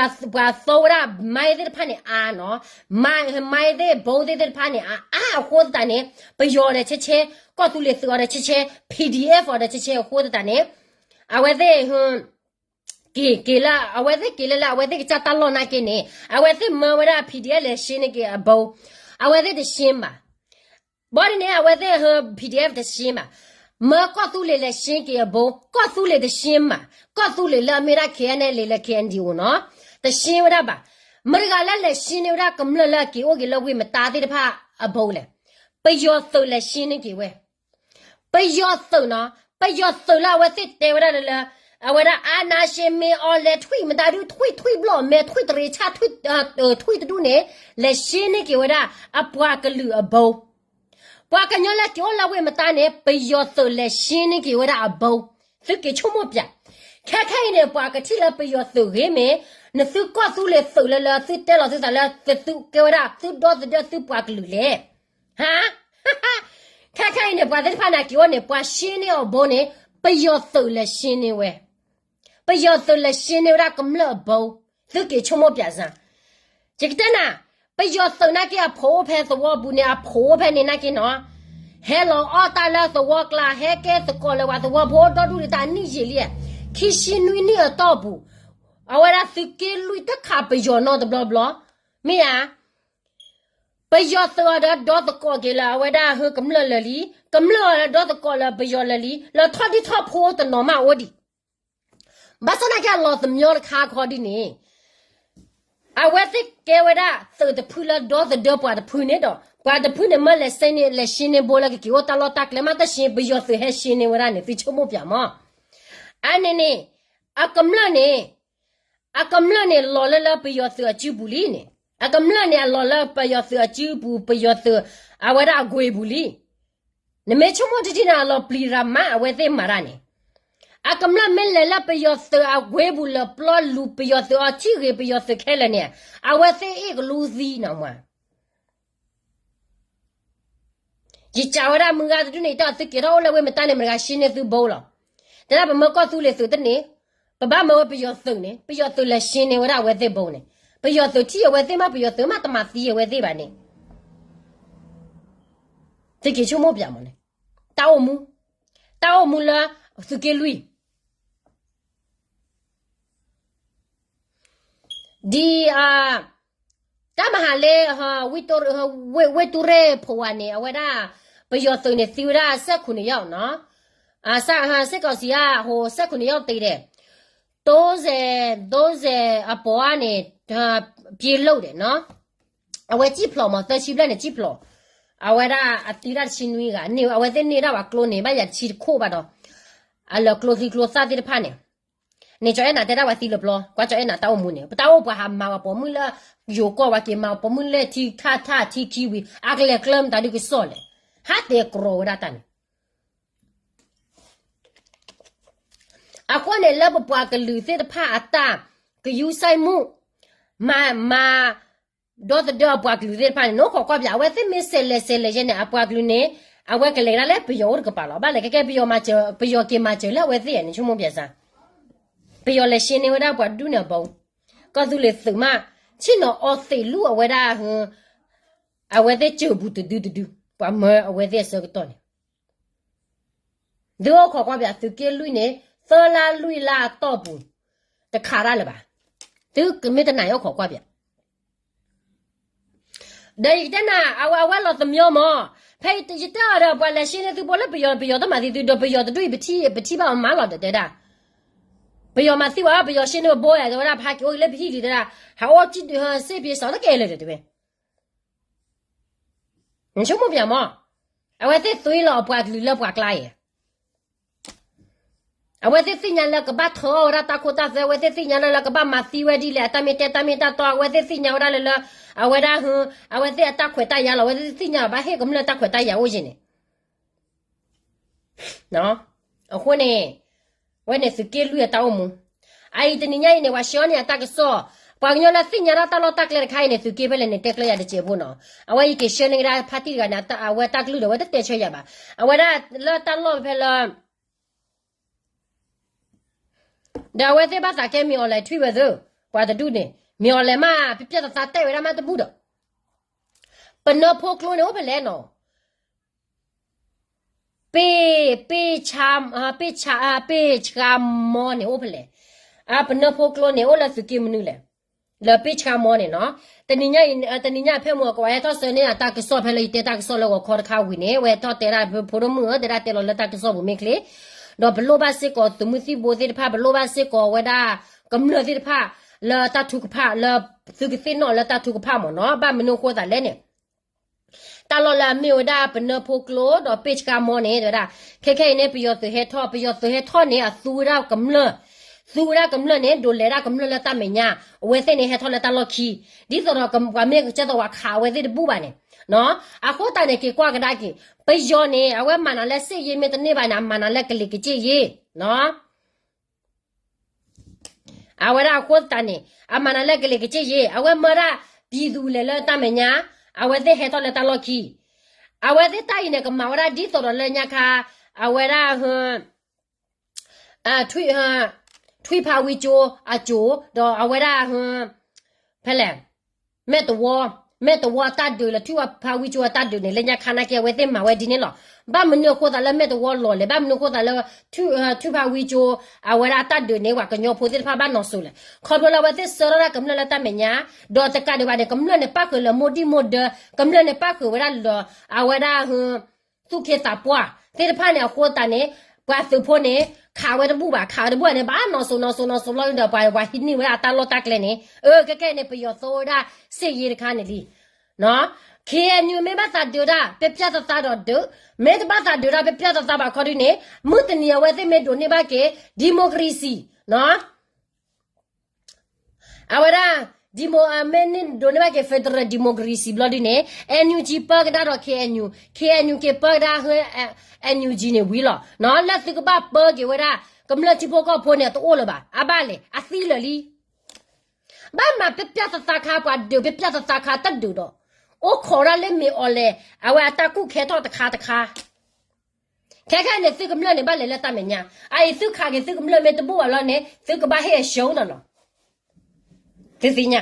ဲဒၣ် မိုင်း သ့ၣ်တဖၣ်န့ၣ်အါနီၤ, mountain သ့ၣ် ဘိသ့ၣ်သ့ၣ်တဖၣ်န့ၣ် အါအါအဃိသတးန့ၣ် ပယီၤဒီးဆဲဆဲ, ကီၢ်သူလ့ၤသုးအီၤဒီးဆဲဆဲ, PDF အီၤဒီးဆဲဆဲအဃိသတးန့ၣ် အဝဲသ့ၣ် က့ၤက့ၤလၢ အဝဲသ့ၣ်က့ၤလၢလၢ အဝဲသ့ၣ်ကစၢ်တၢ်လီၢ်နာ်က့န့ၣ် အဝဲသ့ၣ်မၢဝဲဒၣ် PDF လဲၤရှင်းန့ၢ်က့ၤအဘိ, အဝဲသ့ၣ်တရှင်းဘၣ်. ဘီဒ်န့ၣ် အဝဲသ့ၣ် PDF တရှင်းဘၣ်. မၢကီၢ်သူလ့ၤလဲၤရှင်းက့ၤအဘိ, ကီၢ်သူလ့ၤတရှင်းဘၣ်. ကီၢ်သူလ့ၤလၢအမ့ၢ်ဒၣ် KNLA လၢ KNDO နီၤ, တရှင်းဝဲဒၣ်ဘၣ်. မတၤတဂၤလၢလဲၤရှင်းန့ၢ်ဝဲဒၣ် ကမျၢၢ်လၢအက့ၤအိၣ်က့ၤလၢဝ့ၢ်မတါသ့ၣ်တဖၣ်အဘိလဲၣ်. ပယီၤသုးလဲၤရှင်းန့ၢ်က့ၤဝဲ ပယီၤသုးနီၤ, ပယီၤသုးလၢအဝဲသ့ၣ်တဲဝဲဒၣ်လၢလၢ အဝဲဒၣ် အာဏာရှင်မင်းအောင်လှိုင် ထွံၣ်မတၤဒု ထွံၣ်ထွံၣ်ဘျီၣ်မဲ ထွံၣ်တရံးဆၣ် ထွံၣ်တဒူၣ်န့ၣ် လဲၤရှင်းန့ၢ်က့ၤဝဲဒၣ် အပှၤကလုာ်အဘိ. ပှၤကညီလၢက့ၤအိၣ်လၢဝ့ၢ်မတါန့ၣ် ပယီၤသုးလဲၤရှင်းန့ၢ်က့ၤဝဲဒၣ်အဘိ. သုက့ၤဆိကမိၣ်ပၠး, ခဲခဲအံၤန့ၣ် ပှၤကထံၣ်လၢပယီၤသုးဂ့ၤမ့ၢ် နသုကီၢ်သူလ့ၤသုးလၢလၢ သုတဲလီၤသုသးလၢ သုကဲဝဲဒၣ် သုဒီသဒၢသုပှၤကလုာ်လဲၣ်. ဟါ, ခဲခဲအံၤန့ၣ် ပှၤသ့ၣ်တဖၣ်န့ၣ် က့ၤအိၣ်န့ၣ် ပှၤရှင်းန့ၢ်အီၤဘိန့ၣ် ပယီၤသုးလဲၤရှင်းန့ၢ်ဝဲ, ပယီၤသုးလဲၤရှင်းန့ၢ်ဝဲဒၣ်ကမျၢၢ်အဘိ, သုက့ၤဆိကမိၣ်ပၠးစၢ်. ယကတဲနၤ, ပယီၤသုးနာ်က့အဖိအိၣ်ဖဲသဝီပူၤန့ၣ် အဖိအိၣ်ဖဲန့ၣ်နာ်က့နီၤ, ဟဲလီၤအီၣ်တၢ်လၢသဝီကျါ ဟဲကဲသကိးလၢပှၤသဝီဖိဒီဒူၣ်ဒံးတၢ်နံၣ်ယံာ်လံ, ခံဆံနွံနံၣ်အတီၢ်ပူၤ, အဝဲဒၣ်သုးက့လွံၢ်တခးပယီၤနီတဘျီဘျီ, မ့ၢ်ဧါ. ပယီၤသုးအီၤဒီးဒီသကိးက့ၤလၢအဝဲဒၣ်ဟၢကမျၢၢ်လၢာ်လံ, ကမျၢၢ်အီၤဒီးဒီသကိးလၢပယီၤလၢာ်လံ, လၢထီၣ်ဒံထီၣ်ဖိတနီၤမးအိၣ်ဒံး. ဘၣ်ဆၣ်နာ်က့အလီၤသမညီတခါခီဒ်န့ၣ်, အဝဲသ့ၣ်ကဲဝဲဒၣ်သုးတဖုလၢဒီသဒၢပှၤတဖုန့ၣ်ဒီး ပှၤတဖုန့ၣ်မၢလဲၤရှင်းန့ၢ် လဲၤရှင်းန့ၢ်ဘိလၢကက့ၤအိၣ်တၢ်လီၢ်တၢ်ကျဲမး တၢ်ရှင်းပယီၤသုးဟဲရှင်းန့ၢ်ဝဲဒၣ်န့ၣ် သုဆိကမိၣ်ပၠးမး. အန့ၣ်န့ၣ်, အကမျၢၢ်န့ၣ် အကမျၢၢ်န့ၣ်လီၤလၢလၢပယီၤသုးအစုပူၤလံန့ၣ်, အကမျၢၢ်န့ၣ်အလီၤလၢပယီၤသုးအစုပူၤ ပယီၤသုး အဝဲဒၣ်အကွ့ပူၤလံ. နမ့ၢ်ဆိကမိၣ်ထံထံန့ၣ် အလီၤပျံၤရၤမး အဝဲသ့ၣ်မၤတၢ်န့ၣ်, အကမျၢၢ်မ့ၢ်လဲၤလၢပယီၤသုးအကွ့ပူၤလၢပျီလူၤပယီၤသုးအီၤထံၣ်ဂ့ၤပယီၤသုးခဲလၢာ်န့ၣ်, အဝဲသ့ၣ်အ့ၣ်ကလူသံနီၤမး. ယစံးဝဲဒၣ်မုၢ်ဂၤတဒူၣ်န့ၣ် ယတၢ်သုးက့ၤထီၣ်အိၣ်လၢဝ့ၢ်မတါန့ၣ် မတၤဂၤရှင်းန့ၢ်သုဘိလီၤ. တဲဒၣ်ပမၢကီၢ်သူလ့ၤသုးတန့ၢ်, ပဘၣ်မၢဝဲပယီၤသုးန့ၣ် ပယီၤသုးလဲၤရှင်းန့ၢ်ဝဲဒၣ်အဝဲသ့ၣ်ဘိန့ၣ်, ပယီၤသုးထံၣ်အဝဲသ့ၣ်မး ပယီၤသုးမးတမၤသံအဝဲသ့ၣ်ဘၣ်န့ၣ် သုက့ၤဆိကမိၣ်ပၠးမးန့ၣ်, တၢ်အိၣ်မူ, တၢ်အိၣ်မူလၢသုးက့လွံၢ် ဒ် တၢ်မၤဟးလၢ ဝ့ၢ်တူၢ်ရ့ၣ်ဖိဝါန့ၣ် အဝဲဒၣ် ပယီၤသုးန့ၣ်သံဝဲဒၣ်စဲးခိၣ်န့ၣ်ယီၤနီၤ, စဲးကိးစံးအါ ဟိစဲးခိၣ်န့ၣ်ယီၤတ့ၢ်ဒဲး, တိစဲး တိစဲးအပီၤန့ၣ် ပျ့လိာ်ဒဲးနီၤ, အဝဲစံၣ်ဖျိးမး သၢဆံဘျဲၣ်န့ၣ်စံၣ်ဖျိး, အဝဲဒၣ်အသံဒၣ်တဆံနွံဂၤန့ၣ် အဝဲသ့ၣ်န့ၢ်ဒၣ်ဝဲကျိန့ၣ် ဘၣ်ယၤတဆံတခိၣ်ဘၣ်ဒီး အလၢကျိချံကျိသၣ်သ့ၣ်တဖၣ်န့ၣ် န့ၣ်ကၠီအဲၣ်နၤတဲဒၣ်ဝဲသံလၢပျီ ကွၢ်ကၠီအဲၣ်နၤတၢ်အိၣ်မူန့ၣ် ပတၢ်အိၣ်ပှၤဟးမၤဝဲပိာ်မုၣ်လၢ ယိၤကီၢ်ဝဲက့ၤမၤပိာ်မုၣ်လၢထံခါထၣ်ထံခံဝံၤ အကလဲၤကျၢၢ်မတၤဒုကစီၣ်လဲၣ်, ဟးတဲကြီဝဲဒၣ်တၢ်န့ၣ် အဃိန့ၣ်လၢပပှၤကလုာ်သ့ၣ်တဖၣ်အတၢ်ကယူးစဲးမူ မၤ မၤ ဒီသဒၢအပှၤကလုာ်သ့ၣ်တဖၣ်န့ၣ် နအိၣ်ခိးကွၢ်ပၠး အဝဲသ့ၣ်မ့ၢ်စဲးလဲၤစဲးလဲၤယဲန့ၣ် အပှၤကလုာ်န့ၣ် အဝဲကလဲၤဒၣ်လၢပယီၤအိၣ်တကပၤလီၤ. ဘၣ်လဲၣ်ခဲကဲ ပယီၤမၤစၢၤ ပယီၤက့ၤမၤစၢၤလၢအဝဲသ့ၣ်န့ၣ် ဆိကမိၣ်ပၠးစၢ် ပယီၤလဲၤရှင်းန့ၢ်ဝဲဒၣ်ပှၤဒူၣ်န့ၣ်အဘီ ကီၢ်သူလ့ၤသုးမး ဆ့ၣ်နီၤအီသံးလူအဝဲဒၣ် အဝဲသ့ၣ်စၢၤပူၤတဒုတဒု ပှၤမၢအဝဲသ့ၣ်အဆၢကတီၢ်န့ၣ် သုအိၣ်ခိးကွၢ်ပၠး သုးက့လွံၢ်န့ၣ် သၢလါလွံၢ်လါအတီၢ်ပူၤ တခးတၢ်လၢၤဘၣ်. သုမ့ၢ်တနာ်အီၣ်ခိးကွၢ်ပၠး ဒီးယကတဲနၤ အဝဲ အဝဲလီၤသမီမး, ဖဲယတဲအီၤဒီး ပှၤလဲၤရှင်းန့ၢ်သုဘိလၢပယီၤ ပယီၤတမၤသံသု ဒီးပယီၤတဒူၣ်အံၤ ပထံၣ်ဘၣ်အီၤမးလီၤဒီးတဲဒၣ်, ပယီၤမၤသံဘၣ် ပယီၤရှင်းန့ၢ်ဘိယၤ တဲဝဲဒၣ် ဖးက့ၤအိၣ်လၢပဟံၣ်လံတဲဒၣ်, ဟးအီၣ်စ့ၣ်ပျ့စီတကဲလၢာ်ဒီးတဲဝဲ နဆိကမိၣ်ပၠးမး, အဝဲသ့ၣ်သွံလီၤအပှၤကလုာ်လၢပှၤကျါအံၤ, အဝဲသ့ၣ်သ့ၣ်ညါလၢကဘၣ်ထၢအီၣ်ဝဲဒၣ်တၢ်ခိတၢ်သွဲ အဝဲသ့ၣ်သ့ၣ်ညါလၢလၢကဘၣ်မၤသံဝဲဒ်လဲၣ် အတၢ်မ့ၢ်တဲတၢ်မ့ၢ်တၢ်တီ အဝဲသ့ၣ်သ့ၣ်ညါဝဲဒၣ်လၢလၢ အဝဲဒၣ် အဝဲသ့ၣ်အတၢ်ခွဲးတၢ်ယာ်လီၤ အဝဲသ့ၣ်သ့ၣ်ညါဘၣ်ဟ့ၣ်ကမျၢၢ်တၢ်ခွဲးတၢ်ယာ်အိၣ်ယံၤန့ၣ် အဃိန့ၣ် ဝဲန့ၣ်သုးက့လွံၢ်အတၢ်အိၣ်မူ, အအံၤတနံၤညါအံၤန့ၣ် ပှၤဆှၢန့ၢ်အတၢ်ကစီၣ်, ပှၤကညီလၢသ့ၣ်ညါဒၣ်တၢ်လီၢ်တၢ်ကျဲတခါအံၤန့ၣ် သုးက့ဖဲလဲၣ်န့ၣ် တဲကျၢယၤတစဲးဖိနီၤ, အဝဲယက့ၤဆှၢန့ၢ်ကဒါဖါတံၢ်တဂၤန့ၣ် အဝဲတၢ်ကလုၢ်ဒီး အဝဲတတဲဆၢယၤဘၣ်, အဝဲဒၣ်လၢတၢ်လီၢ်ဖဲလၢ ဒီးအဝဲသ့ၣ်ဘၣ်သးကဲမ့ၢ်အီၤလဲၤထွံၣ်ဝဲသ့ၣ်, ပှၤတဒူၣ်န့ၣ် မ့ၢ်အီၤလဲၤမး ပျဲၢ်သးသးတဲဝဲဒၣ်မးတဘူၣ်ဒီး, ပနၢဖိကျိန့ၣ် အိၣ်ဖဲလဲၣ်နီၤ, ပ့ၢ် ပ့ၢ်ဆါ ပ့ၢ်ဆါ ပ့ၢ်ဆါမီန့ၣ် အိၣ်ဖဲလဲၣ်, ပနၢဖိကျိန့ၣ် အိၣ်လၢသုးက့မနုၤလဲၣ်, လၢပ့ၢ်ဆါမီန့ၣ်နီၤ, တနံၤညါအံၤ တနံၤညါဖဲမုၢ်အကဝဲဟဲထီၣ်ဆှၢန့ၢ်အတၢ်ကစီၣ်ဖဲလၢယတဲတၢ်ကစီၣ်လၢဂီၤခီတခါဝံၤန့ၣ် ဝဲထီၣ်တဲဒၣ်ဖိဒိၣ်မုၣ်ဧၢ တဲဒၣ်တဲလီၤလၢတၢ်ကစီၣ်ပူၤမ့ၢ်ချ့, ဒီးပလိၣ်ဘၣ်စ့ၢ်ကီးသုးမုၢ်သံၣ်ဘိသ့ၣ်တဖၣ် ပလိၣ်ဘၣ်စ့ၢ်ကီးဝဲဒၣ် ကမျၢၢ်သ့ၣ်တဖၣ် လၢတၢ်ထုကဖၣ် လၢသုကသ့ၣ်နီၣ်လၢတၢ်ထုကဖၣ်မ့ၢ်နီၤ, ဘၣ်မနုၤအဃိသတးလဲၣ်န့ၣ် တၢ်လီၢ်လၢအမ့ၢ်ဝဲဒၣ်ပနၢဖိကျိဒီးပ့ၢ်ဆါမီန့ၣ် တဲဝဲဒၣ် ခဲခဲအံၤန့ၣ် ပယီၤသုးဟဲထီၣ် ပယီၤသုးဟဲထီၣ်န့ၣ် အသူဝဲဒၣ်ကမျၢၢ်, သူဝဲဒၣ်ကမျၢၢ်န့ၣ် ဒိးလဲၤဒၣ်ကမျၢၢ်လၢတၢ်မဲာ်ညါ, အဝဲသ့ၣ်န့ၣ်ဟဲထီၣ်လၢတၢ်လီၢ်ခံ, ဒ်သိးဒီးပှၤမ့ၢ်ကစၢ်သိးဝၤခးအဝဲသ့ၣ်တဘူၣ်ဘၣ်န့ၣ်, အဃိသတးန့ၣ် က့ၤကွၢ်ကဒါက့ၤ, ပယီၤန့ၣ် အဝဲမၤနၤလၢစ့ၣ်ယ့မ့ၢ်တန့ၢ်ဘၣ်န့ၣ် အမၤနၤလၢကလံၤကစ့ၣ်ယ့ၣ် အဝဲဒၣ်အဃိသတးန့ၣ် အမၤနၤလၢကလံၤကစ့ၣ်ယ့ၣ် အဝဲမၢဒၣ် ပြည်သူ လဲၤလၢတၢ်မဲာ်ညါ, အဝဲသ့ၣ်ဟဲထီၣ်လၢတၢ်လီၢ်ခံ, အဝဲသ့ၣ်တၢ်အံၤန့ၣ် ကမၤဝဲဒၣ်ဒ်သိးဒီးလၢညါခါ, အဝဲဒၣ် ထွံၣ်ဖးဝံကၠိအစိၤ ဒီးအဝဲဒၣ် ဖဲလဲၣ် မဲၢ်တဝီ, မဲၢ်တဝီအတၢ်ဒုးလၢ ထွံၣ်ဖးဝံကၠိအတၢ်ဒုးန့ၣ် လၢညါခါနာ်က့ အဝဲသ့ၣ်မၤဝဲဒ်န့ၣ်လီၤ. ဘၣ်မနုၤအဃိသးလၢမဲၢ်တဝီလီၤလဲၣ်, ဘၣ်မနုၤအဃိသးလၢ ထွံၣ်ဖးဝံကၠိ အဝဲဒၣ်အတၢ်ဒုးန့ၣ် ပှၤကညီဖိသ့ၣ်တဖၣ်ဘၣ်နီၢ်စိၤလဲၣ်. ခီဖျိလၢအဝဲသ့ၣ်ဆှၢထီၣ်ဒၣ်ကမျၢၢ်လၢတၢ်မဲာ်ညါ, ဒီးတကးဒံးဘၣ်န့ၣ် ကမျၢၢ်န့ၣ်ပၣ်ဃုာ်လၢမိၢ်ဒံၣ်မိၢ်ဒၢ, ကမျၢၢ်န့ၣ်ပၣ်ဃုာ်ဝဲဒၣ်လၢ အဝဲဒၣ် သူၣ်က့သးပှၢ်သ့ၣ်တဖၣ်န့ၣ် အဃိသတးန့ၣ် ပှၤသုးဖိန့ၣ် ခးဝဲတဘူၣ်ဘၣ်, ခးဝဲတဘူၣ်ဘၣ်န့ၣ် ဘၣ်နီၢ်စိၤနီၢ်စိၤနီၢ်စိၤဘျီဒီး ပှၤဟံးန့ၢ်ဝဲဒၣ်အတၢ်လီၢ်တၢ်ကျဲန့ၣ်, အၢ ခဲခဲအံၤန့ၣ် ပယီၤသိဝဲဒၣ် စစ်ရေး တခါန့ၣ်လံ. ခ့ၣ်အဲၣ်ယူၣ် မ့ၢ်ဘၣ်သးဒုးဒၣ် ပျဲၢ်ပျဲၢ်သးသးဒီးဒုး, မ့ၢ်တဘၣ်သးဒုးဒၣ် ပျဲၢ်ပျဲၢ်သးသးဘၣ်ခီဒုးန့ၣ် မုၢ်တနံၤအဝဲသ့ၣ်မ့ၢ်ဒိးန့ၢ်ဘၣ်က့ၤ democracy အဝဲဒၣ် ဒံၣ်မိၣ် မ့ၢ်န့ၢ်ဒိးန့ၢ်ဘၣ်က့ၤ federal democracy ဘျီဒုးန့ၣ် NUG ပၢကဒါဒီး KNU, KNU က့ၤပၢကဒါ NUG န့ၣ်ဝံၤလီၤ. လၢသုကဘၣ်ပၢက့ၤဝဲဒၣ် ကမျၢၢ်ထံဖိကီၢ်ဖိန့ၣ် တအိၣ်လၢၤဘၣ်. အဘၣ်လဲၣ် အသံလၢာ်လံ. ဘၣ်မၤပျဲၢ်ပျဲၢ်သးသးခါ ပှၤဒုးပျဲၢ်ပျဲၢ်သးသးခါတဒုးဒီး အိၣ်ခိးဒၣ်လၢမ့ၢ်အီၤလဲၣ် အဝဲအတၢ်ကူၣ်ခဲထီၣ်တခါတခါ ခဲခဲအံၤန့ၣ် သုကမျၢၢ်န့ၣ် ဘၣ်လဲၤလၢတၢ်မဲာ်ညါ, အအံၤသုခးက့ၤသုကမျၢၢ်မ့ၢ်တဘူၣ်ဘၣ်လီၤန့ၣ် သုကဘၣ်ဟ့ၣ်အ ရှုံး နီၢ်နီၢ်, သုသ့ၣ်ညါ,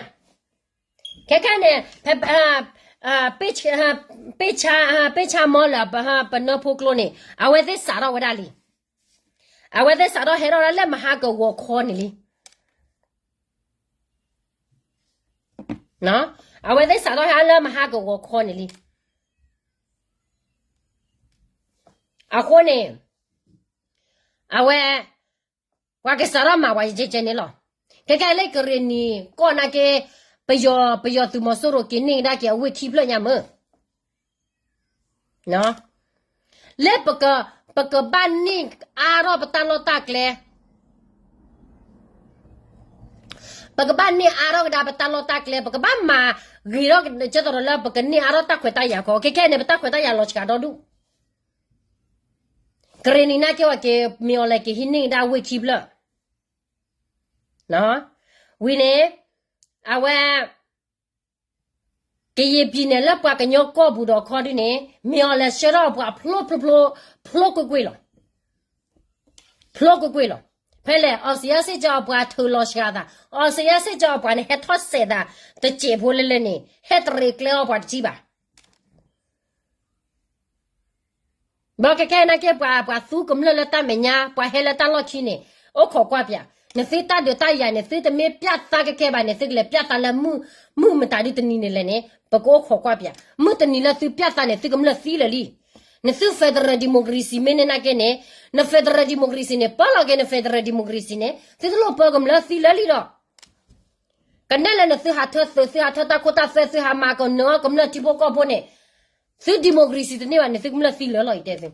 ခဲခဲအံၤန့ၣ် ပ့ၢ်ဆါမီလၢပနၢ်ဖိကျိန့ၣ် အဝဲသ့ၣ်စးထီၣ်ဝဲဒၣ်လံ, အဝဲသ့ၣ်စးထီၣ်ဟဲထီၣ်ဒၣ်လၢမဟါကဝီၤခီန့ၣ်လံ. အဝဲသ့ၣ်စးထီၣ်ဟဲလၢမဟါကဂီၤခီန့ၣ်လံ. အဃိန့ၣ် အဝဲ ပှၤကစးထီၣ်မၤပှၤယဲကဲန့ၣ်လီၤ. ခဲကဲလၢကရ့ၣ်နံၤကီၢ်နာ်က့ ပယီၤ ပယီၤသုးမီၤစိရိၤက့ၤန့ၢ်ကဒါက့ၤအဝ့ၢ်ခံဖျၢၣ်ညါမ့ၢ် လၢပက ပကဘၣ်န့ၢ်အါထီၣ်ပတၢ်လီၢ်တၢ်ကျဲ, ပကဘၣ်န့ၢ်အါထီၣ်ကဒါပတၢ်လီၢ်တၢ်ကျဲ, ပကဘၣ်မၤဂ့ၤထီၣ်ကဒီးလၢပကန့ၢ်အါထီၣ်တၢ်ခွဲးတၢ်ယာ်ခီ, ခဲခဲန့ၣ် ပတၢ်ခွဲးတၢ်ယာ်လီၤစှၤဒီဒူၣ်. ကရ့ၣ်နံၤနာ်က့ဝဲက့ၤ မ့ၢ်အီၤလဲၤက့ၤဟံးန့ၢ်ကဒါဝ့ၢ်ခံဖျၢၣ် ဝံၤန့ၣ် အဝဲ ကယံာ်ပံၤန့ၣ်လၢပှၤကညီကီၢ်ပူၤဒီးခီဒုန့ၣ် မ့ၢ်အီၤလဲၤဆှၢထီၣ်ပှၤဖျိဖျိဖျိ ဖျိကွ့ၢ်ကွ့ၢ်လီၤ. ဖျိကွ့ၢ်ကွ့ၢ်လီၤ. ဖဲလဲၣ် အီစံးအါစ့ၣ်ကၠီအပှၤထုးလီၤစှၤအသး, အီစံးအါစ့ၣ်ကၠီအပှၤန့ၣ် ဟဲထီၣ်စဲးသး တစဲးဖိလၢလၢန့ၣ် ဟဲတရံးကျဲအီၤပှၤတထံၣ်ဘၣ်. ဘၣ်ခဲခဲနာ်က့ ပှၤ ပှၤသူကမျၢၢ်လၢတၢ်မဲာ်ညါ ပှၤဟဲလၢတၢ်လီၢ်ခံန့ၣ် အိၣ်ခိးကွၢ်ပၠး, နသုတၢ်ဒုးတၢ်ယၤန့ၣ် သုတမ့ၢ်ပၠၣ်သးကဲကဲဘၣ်န့ၣ် သုကလဲၤပၠၣ်သးလၢ မုၢ်မတၤဒုတနံၤန့ၣ်လဲၣ်န့ၣ် ပကအိၣ်ခိးကွၢ်ပၠး, မုၢ်တနံၤလၢသုပၠၣ်သးန့ၣ် သုကမျၢၢ်သံလၢာ်လံ. နသု federal democracy မ့ၢ်န့ၢ်နာ်က့န့ၣ် န federal democracy န့ၣ် ပၢလီၤက့ၤန federal democracy န့ၣ် သုတလိၣ်ပၢကမျၢၢ်သံလၢာ်လံဒီး ကနဲၣ်လၢနသုဟးထၢသုး သုဟးထၢတၢ်ခိတၢ်သွဲ သုဟးမၤကနၢၤကမျၢၢ်ထံဖိကီၢ်ဖိန့ၣ် သု democracy တန့ၢ်ဘၣ်န့ၣ် သုကမျၢၢ်သံလၢာ်လီၤ ယတဲသု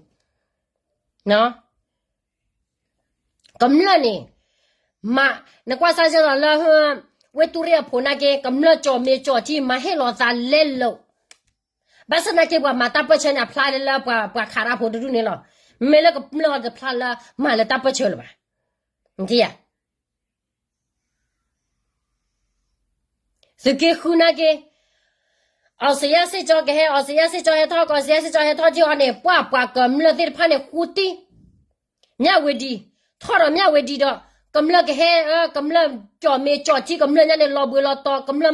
ကမျၢၢ်န့ၣ် မ့ၢ် နကွၢ်စၢ်ယဲၢ်လီၤလၢ ဝ့ၢ်တူၢ်ရ့ၣ်အဖိနာ်က့ ကမျၢၢ်ကၠီၣ်မ့ၤကၠီၣ်ထံ မၤဟ့ၣ်လီၤသးလဲလိာ် ဘၣ်ဆၣ်နာ်က့ ပှၤမၤတၢ်ပၢၢ်ဆၢန့ၣ် အဖျါလၢလၢပှၤ ပှၤခးတၢ်ဖိတဒူၣ်န့ၣ်လီၤ. မ့ၢ်လၢကမျၢၢ်တဖျါလၢ မၤလၢတၢ်ပၢၢ်ဆၢလၢၤဘၣ်. သုးက့ဃုနာ်က့ အီစံးယါစ့ၣ်ကၠီကဟဲ အီစံးယါစ့ၣ်ကၠီဟဲထီၣ် ကီၢ်စံးယါစ့ၣ်ကၠီဟဲထီၣ်က့ၤအီၤန့ၣ် ပှၤ ပှၤကမျၢၢ်သ့ၣ်တဖၣ်န့ၣ် ဃူတံၢ် မၠၣ်ဝ့ၤဒံ ထီၣ်ဒီးမၠၣ်ဝ့ၤဒံဒီး ကမျၢၢ်ကဟဲ ကမျၢၢ်ကၠီၣ်မ့ၤကၠီၣ်ထံ ကမျၢၢ်ညါန့ၣ် လီၤဘှံးလီၤတီၤ ကမျၢၢ်မးန့ၣ် စုတိၤမဲာ်ဘျီၣ်မးအိၣ်ဒံးလၢကၠီၣ်မ့ၤ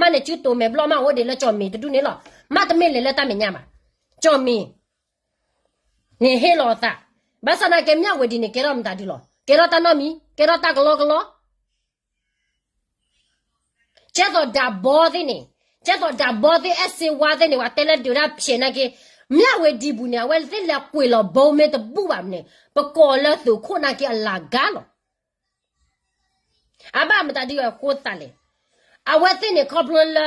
တဒူၣ်န့ၣ်လီၤ. မးတမ့ၢ်လဲၤလၢတၢ်မဲာ်ညါဘၣ်. ကၠီၣ်မ့ၤ န့ၣ်ဟ့ၣ်လီၤအသး, ဘၣ်ဆၣ်သနာ်က့ မၠၣ်ဝ့ၤဒံန့ၣ် ကဲထီၣ်မတၤဒုလီၤ. ကဲထီၣ်တၢ်နီတမံၤ, ကဲထီၣ်တၢ်ကလီကလီ ကဲသိးဒၣ်ဘီသ့ၣ်န့ၣ်, ကဲသိးဒၣ်ဘီသ့ၣ် အဲၣ်စ့ဝါသ့ၣ်န့ၣ် ပှၤတဲလၢဒုးတၢ်ဖျဲးနာ်က့, မၠၣ်ဝ့ၤဒံပူၤန့ၣ် အဝဲသ့ၣ်လဲၤကွံာ်လီၤဘီမ့ၢ်တဘူၣ်ဘၣ်န့ၣ် ပကိးလၢသုးခိၣ်နာ်က့အလၤကါလီၤ. အဘၣ်မတၤဒ်အဃိသးလဲၣ်. အဝဲသ့ၣ်န့ၣ်ခီဖျိလၢ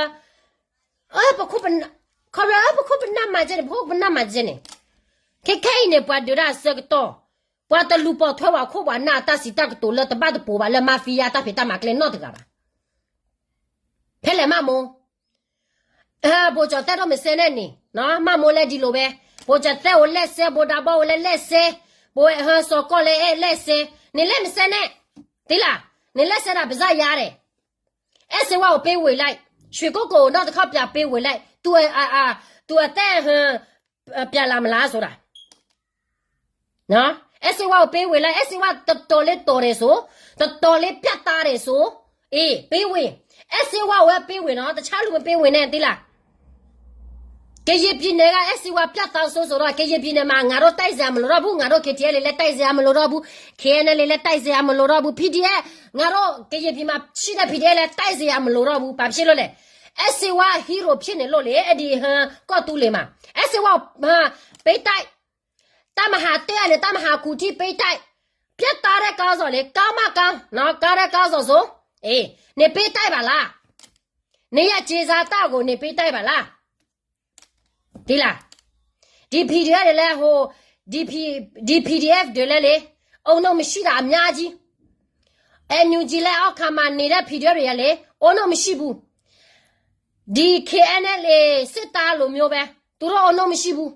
ခီဖျိပခိၣ်ပနၢ်မၤကဲန့ၣ် ပခိၣ်ပနၢ်မၤကဲန့ၣ်, ခဲခဲအံၤန့ၣ် ပှၤဒုးတၢ်အဆၢကတီၢ်, ပှၤတလူၤပိာ်ထွဲဝဲခိၣ်ပှၤနၢ်အတၢ်စံးတၢ်ကတိၤလၢတဘၣ်တပိၤဘၣ်လၢ mafia တၢ်ဖံးတၢ်မၤကျဲနီတဂၤဘၣ်. ဖဲလဲၣ်မးမိၢ် ဘိးကၠီၣ်သဲးဒိၣ်မစဲနဲၣ်န့ၣ်, မးမိၢ်လဲၤဒ်လိာ်ဝဲ, ဘိးကၠီၣ်သဲးအိၣ်လဲၣ်စဲ, ဘိးဒးဘီအိၣ်လဲၣ်လဲၣ်စဲ, ဘိးစီၤကီၢ်လဲၣ်အဲၣ်လဲၣ်စဲ, န့ၣ်လဲၣ်မစဲနဲၣ်, သ့လၢ, န့ၣ်လဲၣ်စဲဒၣ်ပစၢ်ယါဒဲး, အဲၣ်စ့ဝါအိၣ်ပ့ဝ့ၤလဲၣ်, ရွှေကုက္ကိုအိၣ်နီတခီပၠးပ့ဝ့ၤလဲၣ်, တူၢ်အတဲ ပၠးလၢ်မလၤစိၤဒၣ် အဲၣ်စ့ဝါအိၣ်ပ့ဝ့ၤလၢ အဲၣ်စ့ဝါတတီၤလၢတီၤဒဲးစိၤ, တတီၤလၢပၠၣ်သါဒဲးစိၤ, အ့ ပ့ဝ့ၤ, အဲၣ်စ့ဝါအိၣ်ဝဲပ့ဝ့ၤနီၤ, တဆါလူၤမ့ၢ်ပ့ဝ့ၤန့ၣ်သ့လၢ်. ကယံာ်ပံၤန့ၣ်ဂ့ၤ အဲၣ်စ့ဝါပၠၣ်သါစိၤစိၤဒီး ကယံာ်ပံၤန့ၣ်မး ငါတို့တိုက်စရာမလိုတော့ဘူး, ငါတို့ KTLA လည်း တိုက်စရာမလိုတော့ဘူး, KNLA လည်း တိုက်စရာမလိုတော့ဘူး, PDF, ငါတို့ ကယံာ်ပံၤမှာရှိတဲ့ PDF လည်း တိုက်စရာမလိုတော့ဘူး, ဘာဖြစ်လို့လဲ, အဲၣ်စ့ဝါ hero ဖြစ်နေလို့လေ, အဲဒီ ကီၢ်သူလ့ၤမှာ, အဲၣ်စ့ဝါ ပေးတိုက်, တပ်မဟာတစ်ကနေ တပ်မဟာခုထိ ပေးတိုက်, ပျက်သားတဲ့ခေါင်းဆောင်လေ, ကောင်းမှကောင်းနော်, ကောင်းတဲ့ခေါင်းဆောင်ဆို, အေး, နင်ပေးတိုက်ပါလား, နင်ရဲ့ကြေးစားတကို နင်ပေးတိုက်ပါလား, သိလား, ဒီ PDF တွေလည်း ဟို, ဒီ PDF တွေလည်းလေ, အုံနောက်မရှိတာအများကြီး, NUG လက်အောက်ခံမှာနေတဲ့ PDF တွေကလေ, အုံနောက်မရှိဘူး, ဒီ KNLA စစ်သားလိုမျိုးပဲ, သူတို့အုံနောက်မရှိဘူး.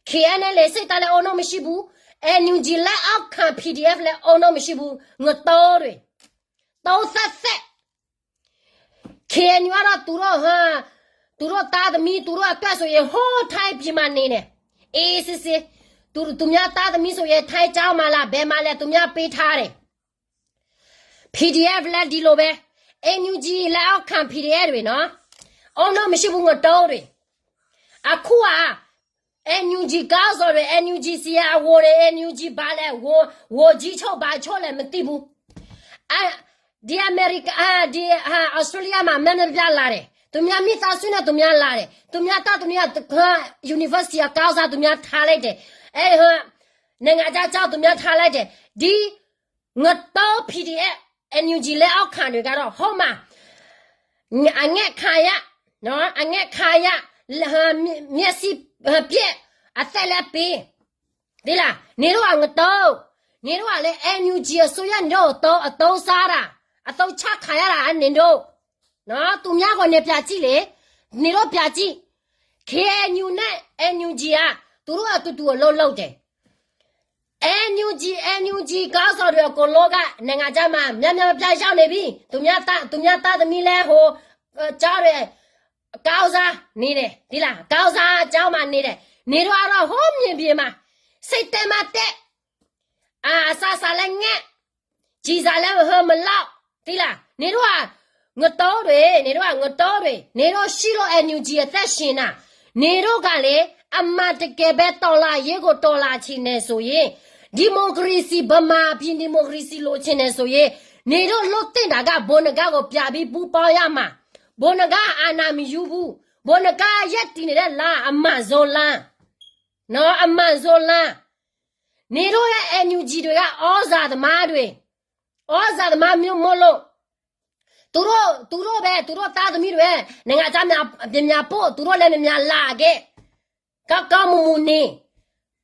KNLA စစ်သားလည်း အုံနောက်မရှိဘူး, NUG လက်အောက်ခံ PDF လည်း အုံနောက်မရှိဘူး, ငတိုးတွေ, သုံးသပ်သက်, KNU ကတော့ သူတို့ ဟို, သူတို့သားသမီး သူတို့အတွက်ဆိုရင် ဟိုး ထိုင်းပြည်မှာနေတယ်, အေးဆေးဆေး, သူ, သူများသားသမီးဆိုရင် ထိုင်းကျောင်းမှာလား ဘယ်မှာလဲ သူများပေးထားတယ်. PDF လည်းဒီလိုပဲ, NUG လက်အောက်ခံ PDF တွေနော်, အုံနောက်မရှိဘူး ငတိုးတွေ, အခုက NUG ခေါင်းဆောင်တွေ, NUG ဆရာဝန်တွေ, NUG ဘာလဲ, ဝန်, ဝန်ကြီးချုပ် ဘာချုပ်လဲ မသိဘူး. အာ, ဒီအမေရိက, အာ, ဒီ, အာ, Australia မှာ များများပြားလာတယ်. သူများမိသားစုနဲ့ သူများလာတယ်, သူများသားသမီးက university အကောင်းစား သူများထားလိုက်တယ်, အဲ နိုင်ငံခြားကျောင်း သူများထားလိုက်တယ်, ဒီ ငတိ PDF NUG လက်အောက်ခံတွေကတော့ ဟုတ်မှာ, အငတ်ခံရ, နော်, အငတ်ခံရ, မျက်စိပြက်, အသက်လည်းပေး, သိလား, နင်တို့ကငတိ, နင်တို့ကလည်း NUG အစိုးရ နင်တို့အသုံး, အသုံးစားတာ, အသုံးချခံရတာ နင်တို့, နော်, သူများကို နင်ပြန်ကြည့်လေ, နင်တို့ပြန်ကြည့်, KNU နဲ့ NUG က သူတို့အတူတူအလုပ်လုပ်တယ်. NUG, NUG ခေါင်းဆောင်တွေအကုန်လုံးက နိုင်ငံခြားမှာ များများပြားရောက်နေပြီ. သူများသား, သူများသားသမီးလည်း ဟို, ကျောင်းတွေ အကောင်းစားနေတယ်, သိလား, အကောင်းစားကျောင်းမှာနေတယ်. နင်တို့ကတော့ ဟိုးမြေပြင်မှာ စိတ်တဲမတ်တဲ, အာ, အစားအစာလည်းငတ်, ကျီစာလည်းဟိုမလောက်, သိလား, နင်တို့က ငတိတွေ, နင်တို့က ငတိတွေ, နင်တို့ရှိလို့ NUG အသက်ရှင်တာ, နင်တို့ကလေ, အမှန်တကယ်ပဲ တော်လှန်ရေးကို တော်လှန်ချင်တယ်ဆိုရင်, ဒီမိုကရေစီ, ဗမာပြည် ဒီမိုကရေစီ လိုချင်တယ်ဆိုရင်, နင်တို့လုပ်သင့်တာက ဗိုလ်နဂါးကို ပြန်ပြီးပူးပေါင်းရမှာ. ဗိုလ်နဂါး အာဏာမယူဘူး. ဗိုလ်နဂါး ရပ်တည်နေတဲ့လမ်း အမှန်ဆုံးလမ်း, နော်, အမှန်ဆုံးလမ်း. နင်တို့ရဲ့ NUG တွေက ဩဇာသမားတွေ, ဩဇာသမားမျိုးမို့လို့, သူတို့, သူတို့ပဲ, သူတို့သားသမီးတွေ, နိုင်ငံခြားများ, များပို့, သူတို့လည်း များများလာခဲ့, ကောင်းကောင်းမွန်မွန်နေ,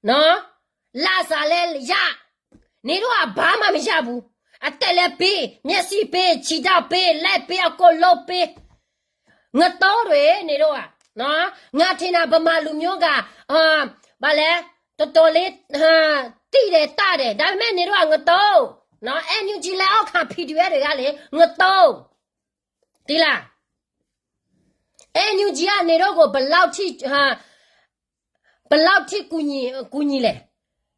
နော်, လစာလည်းရ, နင်တို့က ဘာမှမရဘူး. အသက်လည်းပေး, မျက်စိပေး, ခြေထောက်ပေး, လက်ပေး, အကုန်လုံးပေး. ငတိတွေ, နင်တို့က, နော်, ငါထင်တာ ဗမာလူမျိုးက, အာ, ဘာလဲ, တော်တော်လေး, အာ, သိတယ်တတ်တယ်. ဒါပေမဲ့ နင်တို့က ငတိ, နော်, NUG လက်အောက်ခံ PDF တွေကလေ, ငတိ, သိလား. NUG က နင်တို့ကို ဘယ်လောက်ထိ, ဟာ, ဘယ်လောက်ထိ ကူညီလဲ.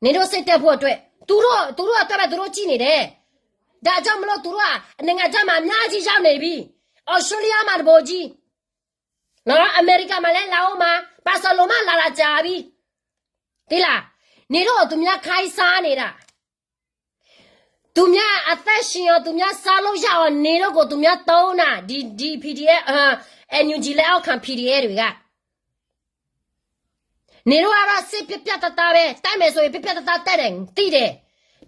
နင်တို့စိတ်တက်ဖို့အတွက်, သူတို့, သူတို့အတွက်ပဲ သူတို့ကြည့်နေတယ်. ဒါကြောင့်မလို့ သူတို့က နိုင်ငံခြားမှာ အများကြီးရောက်နေပြီ. ဩစတြေးလျမှာ တဘိုးကြီး, နော်, အမေရိကမှာလည်း လာဦးမှာ, ဘာစလိုမှ လာလာကြာပြီ. သိလား. နင်တို့ကို သူများခိုင်းစားနေတာ. သူများအသက်ရှင်အောင်, သူများစားလို့ရအောင်, နင်တို့ကို သူများသုံးတာ, ဒီ, ဒီ PDF, အာ, NUG လက်အောက်ခံ PDF တွေက. နင်တို့ကတော့ စစ်ပြတ်ပြတ်သားသားပဲ, တိုက်မယ်ဆိုရင် ပြတ်ပြတ်သားသားတိုက်တယ်, သိတယ်.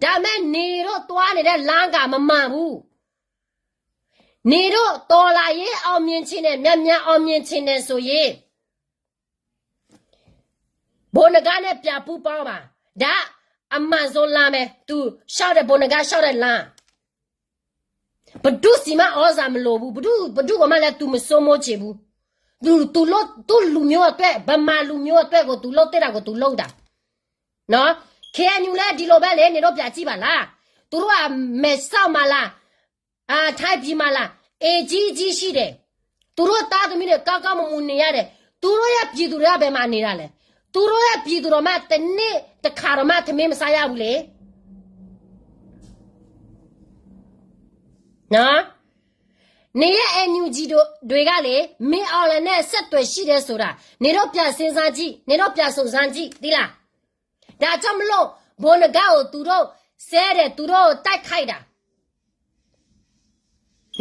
ဒါပေမဲ့ နင်တို့သွားနေတဲ့လမ်းက မမှန်ဘူး. နင်တို့ တော်လှန်ရေး အောင်မြင်ချင်တယ်, မြန်မြန်အောင်မြင်ချင်တယ်ဆိုရင်, ဗိုလ်နဂါးနဲ့ ပြန်ပူးပေါင်းပါ. ဒါ အမှန်ဆုံးလမ်းပဲ, သူလျှောက်တဲ့, ဗိုလ်နဂါးလျှောက်တဲ့လမ်း. ဘယ်သူ့ဆီမှ ဩဇာမလိုဘူး. ဘယ်သူ, ဘယ်သူ့ကိုမှလည်း သူမစိုးမိုးချင်ဘူး. သူ, သူလုပ်, သူ့လူမျိုးအတွက်, ဗမာလူမျိုးအတွက်ကို သူလုပ်သင့်တာကို သူလုပ်တာ. နော်, KNU လည်း ဒီလိုပဲလေ, နင်တို့ ပြန်ကြည့်ပါလား. သူတို့က မဲဆောက်မှာလား, အာ, ထိုင်းပြည်မှာလား, အိမ်ကြီးကြီးရှိတယ်. သူတို့သားသမီးတွေ ကောင်းကောင်းမွန်မွန်နေရတယ်. သူတို့ရဲ့ပြည်သူတွေက ဘယ်မှာနေတာလဲ. သူတို့ရဲ့ပြည်သူတောင်မှ တစ်နေ့တစ်ခါတောင်မှ ထမင်းမစားရဘူးလေ. နော်, နင်ရဲ့ NUG တွေကလေ, မင်းအောင်လှိုင်နဲ့ အဆက်အသွယ်ရှိတယ်ဆိုတာ, နင်တို့ ပြန်စဉ်းစားကြည့်, နင်တို့ ပြန်စုံစမ်းကြည့်, သိလား. ဒါကြောင့်မလို့ ဗိုလ်နဂါးကို သူတို့စဲတယ်, သူတို့တိုက်ခိုက်တာ.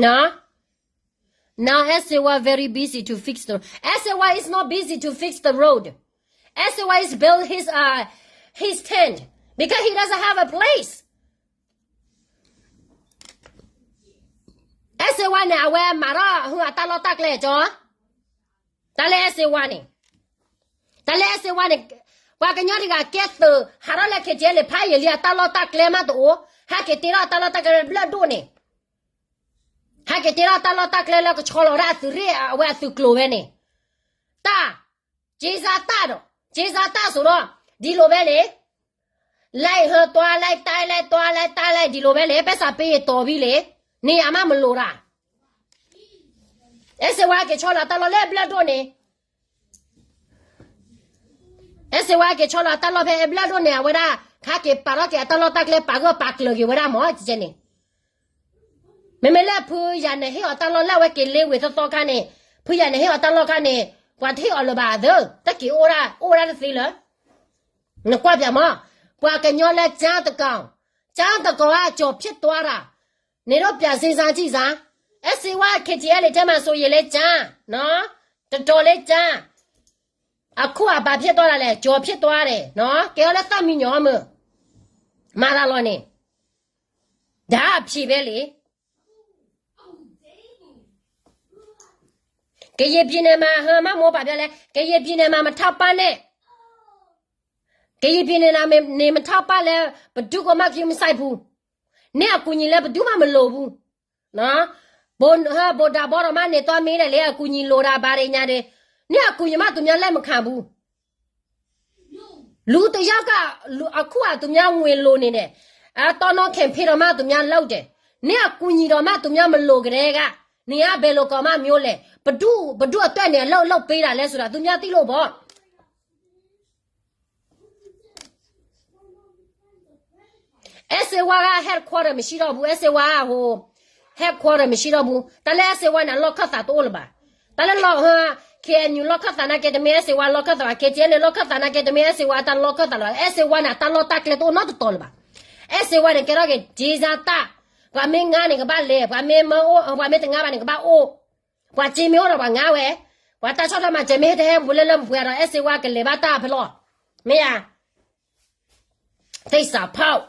နော်, Now S A Y very busy to fix the, S A Y is not busy to fix the road. S A Y is build his, uh, his tent because he doesn't have a place. S A Y န့ၣ် အဝဲမၤထီၣ် ဟ့ၣ်အတၢ်လီၢ်တၢ်ကျဲကၠီ, တၢ်လၢ S A Y န့ၣ်, တၢ်လၢ S A Y န့ၣ်, ပှၤကညီတဂၤကဲသုး ဟးထီၣ်လၢ K T L ဖးယံာ်လံ အတၢ်လီၢ်တၢ်ကျဲမးတအိၣ်, ဟဲက့ၤတ့ထီၣ်တၢ်လီၢ်တၢ်ကျဲလၢဘျၢၣ်ဒိၣ်န့ၣ်, ဟဲက့ၤတ့ထီၣ်တၢ်လီၢ်တၢ်ကျဲလၢကဆီလီၤဒၣ်အသုးရ့ၣ် အဝဲအသုးကျိၤဝဲန့ၣ်, တၢ် က့စါတၢ်ဒီး, က့စါတၢ်စိၤဒီး, ဒ်လိာ်ဝဲလံ လဲၤဟၢတွၤလဲၤတၢ်လဲၤတွၤလဲၤတၢ်လဲၤဒ်လိာ်ဝဲလံ ပဲစးပ့ၤတီၤဘံလံ, န့ၢ်ယၤမးမလိာ်တၢ်, အဲၣ်စ့ဝါ က့ၤဆီလီၤအတၢ်လီၢ်လၢဘျၢၣ်ဒိၣ်န့ၣ်, အဲၣ်စ့ဝါ က့ၤဆီလီၤအတၢ်လီၢ်ဖဲအဘျၢၣ်ဒိၣ်န့ၣ် အဝဲဒၣ်, ခါက့ၤပာ်ထီၣ်က့ၤအတၢ်လီၢ်တၢ်ကျဲ ပာ်ဂၢၢ်ပာ်ကျၢၤက့ၤဝဲဒၣ်မးကန့ၣ်, မ့မ့ၢ်လၢဖုယၤန့ၣ်ဟ့ၣ်အီၤတၢ်လီၢ်လၢအဝဲက့ၤလ့ဝ့ၤသီသီခါန့ၣ်, ဖုယၤန့ၣ်ဟ့ၣ်အီၤတၢ်လီၢ်ခါန့ၣ်, ပှၤတဟ့ၣ်အီၤလၢၤဘၣ်သၢ, တၢ်က့ၤအိၣ်ဒၣ်အိၣ်ဝဲဒၣ်တသ့လၢၤ နကွၢ်ပၠးမး, ပှၤကညီလၢကၠါတကီၢ်, ကၠါတကီၢ်အကၠီၤဖျ့းတွၤတၢ်, န့ၣ်ဒီးပၠးစ့စါကံၣ်စါ, အဲၣ်စ့ဝါ ခဲကၠံအဲလ့ ထဲမှာဆိုရင်လည်း ကျားနော်, တတော်လည်း ကျား, အခုအဘာဖြစ်သွားတာလဲ, ကျော်ဖြစ်သွားတယ်နော်, ကဲအီၤလၢသၣ်မံညီမုၢ်, မၤသးလီၤန့ၣ်, ဒါအဖြေပဲလေ. ကရင်ပြည်နယ်မှာ ဟါ မမိုးပါပြောလဲ, ကရင်ပြည်နယ်မှာ မထောက်ပံ့နဲ့, ကရင်ပြည်နယ်မှာ နေမထောက်ပံ့လဲ, ဘယ်သူကမှ ဂရုမစိုက်ဘူး, နင့်အကူအညီလည်း ဘယ်သူမှ မလိုဘူးနော်. ဗိုလ်ဟါ ဗိုလ်ဒါဘီဒီးမးန့ၣ် သွားမေးတယ်လေ, အကူအညီလိုတာ ဘာတွေညာတွေ, နင့်အကူအညီမှ သူများလက်မခံဘူး. လူတစ်ယောက်က လူ အခုက သူများငွေလိုနေတယ်, အတောနော campaign တော့မှ သူများလုပ်တယ်, နင့်အကူအညီတော့မှ သူများမလိုကတည်းက, နင်က ဘယ်လိုကောင်မမျိုးလဲ, ဘယ်သူ ဘယ်သူအတွက် နင်အလုပ်လုပ်ပေးတာလဲဆိုတာ သူများသိလို့ပေါ့. အဲၣ်စ့ဝါက headquarter မရှိတော့ဘူး, အဲၣ်စ့ဝါက ဟို headquarter မရှိတော့ဘူး, တၢ်လၢအဲၣ်စ့ဝါန့ၣ် အလီၢ်ခၢၣ်သးတအိၣ်လၢၤဘၣ်. တၢ်လၢလီၢ် KNU လီၢ်ခၢၣ်သးနာ်က့ တမ့ၢ်အဲၣ်စ့ဝါလီၢ်ခၢၣ်သးဘၣ်, KTLA လီၢ်ခၢၣ်သးနာ်က့ တမ့ၢ်အဲၣ်စ့ဝါအတၢ်လီၢ်ခၢၣ်သးလီၤ, အဲၣ်စ့ဝါန့ၣ် အတၢ်လီၢ်တၢ်ကျဲတအိၣ်နီတတီၤလၢၤဘၣ်. အဲၣ်စ့ဝါန့ၣ် ကဲထီၣ်က့ၤ ဒေသတၢ်, ပှၤမ့ၢ်ငါန့ၣ် ကဘၣ်လဲၤ, ပှၤမ့ၢ်မၢအိၣ်, ပှၤမ့ၢ်တငါဘၣ်န့ၣ် ကဘၣ်အိၣ်, ပှၤစ့မ့ၢ်အိၣ်ဒီးပှၤငါဝဲ, ပှၤတၢ်ဆီၣ်ထွဲမၤစၢၤမ့ၢ်ဟဲတဟဲပူၤလၢလၢပှဲၤပှဲၤဒီး အဲၣ်စ့ဝါကလဲၤဘၣ်တၢ်ဖဲလဲၣ်, မ့ၢ်ဧါ. သစ္စာဖောက်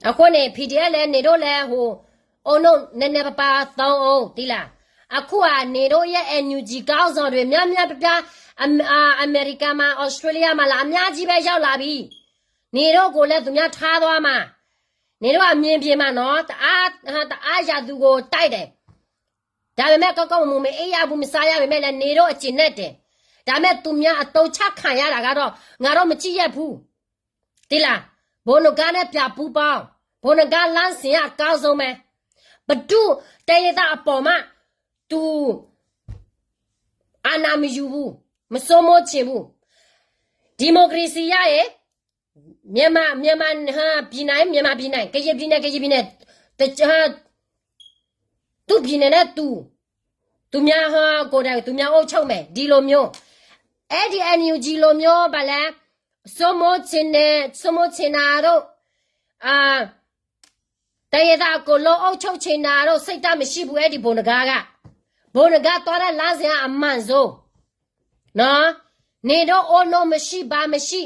အဃိန့ၣ် PDF လဲၣ် NATO လဲၣ် ဟို အုံနုၣ် နဲနဲပါးပါး သုံးအုံ သီလၢ်, အခုက NATO ရဲ့ NUG ခေါင်းဆောင်တွေ များများပြားပြား အမ- အာ- အမေရိကန်မှာ Australia မှာလာ အများကြီးပဲ ရောက်လာပြီ. NATO ကိုလည်း သူများထားသွားမှာ. NATO က မြေပြင်မှာနော် တအား- တအား ရန်သူကို တိုက်တယ်. ဒါပေမဲ့ ကောင်းကောင်းမွန်မွန် မအိပ်ရဘူး မစားရပေမဲ့လည်း NATO အကျိုးနဲ့တယ်. ဒါပေမဲ့ သူများအသုံးချခံရတာကတော့ ငါတို့ မကြည့်ရက်ဘူး. သိလား ဘိုနဂါနဲ့ ပြန်ပူးပေါင်း, ဘိုနဂါ လမ်းစဉ်က အကောင်းဆုံးပဲ. ဘယ်သူ တိုင်းရင်းသားအပေါ်မှာ သူ အာဏာမယူဘူး, မစိုးမိုးချင်ဘူး. ဒီမိုကရေစီရရင် မြန်မာ- မြန်မာပြည်နိုင် မြန်မာပြည်နိုင်, ကရင်ပြည်နယ် ကရင်ပြည်နယ်, တ- သူ့ပြည်နယ်နဲ့သူ, သူများကိုယ်တိုင် သူများအုပ်ချုပ်မယ်, ဒီလိုမျိုး. အဲဒီ NUG လိုမျိုး ဘာလဲ, စိုးမိုးချင်တယ်, စိုးမိုးချင်တာတို့, အာ- တိုင်းရင်းသားအကုန်လုံး အုပ်ချုပ်ချင်တာတို့ စိတ်ဓာတ်မရှိဘူး အဲဒီ ဘိုနဂါက. ဘိုနဂါသွားတဲ့ လမ်းစဉ်က အမှန်ဆုံး. နော်, နေတော့ အိုးနိုး မရှိ ဘာမရှိ.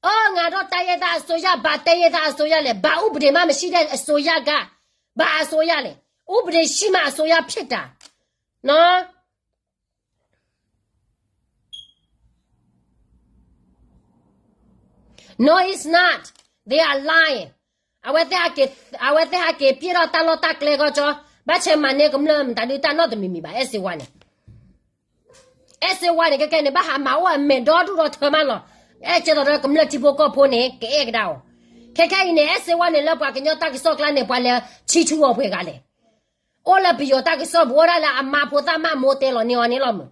အိုး ငါတို့ တိုင်းရင်းသားအစိုးရ, ဘာတိုင်းရင်းသားအစိုးရလဲ, ဘာဥပဒေမှ မရှိတဲ့ အစိုးရက ဘာအစိုးရလဲ, ဥပဒေရှိမှ အစိုးရဖြစ်တာ. နော်. No, it's not. They are lying. အဝဲသ့ၣ်ဟဲက့ၤ အဝဲသ့ၣ်ဟဲက့ၤ ပျဲၢ်ထီၣ်တၢ်လီၢ်တၢ်ကျဲကီကီ, ဘၣ်ဆဲးမၤန့ၢ်ကမျၢၢ်မတၤဒုး တၢ်နီတမံၤမံၤဘၣ်, အဲၣ်စ့ဝါန့ၣ်. အဲၣ်စ့ဝါန့ၣ် ခဲခဲန့ၣ် ဘၣ်ဟးမၤအိၣ်အမဲာ်ဒီဒူၣ်ဒီထၢမးလီၤ. အဲၣ်ကဲသိးဒီး ကမျၢၢ်ထံဖိကီၢ်ဖိန့ၣ် ကအဲၣ်ကဒါအီၤ. ခဲခဲအံၤန့ၣ် အဲၣ်စ့ဝါန့ၣ် လၢပှၤကညီတၢ်ကစီၣ်ကျါန့ၣ် ပှၤလဲၤဆံထူအီၤပှဲၤဂၤလဲၣ်. အိၣ်လၢပယီၤတၢ်ကစီၣ်ပူၤ အိၣ်ဒၣ်လၢအမါဖိသၣ်မၣ်မိတဲလီၤန့ၢ်အီၤန့ၣ်လီၤမုၢ်.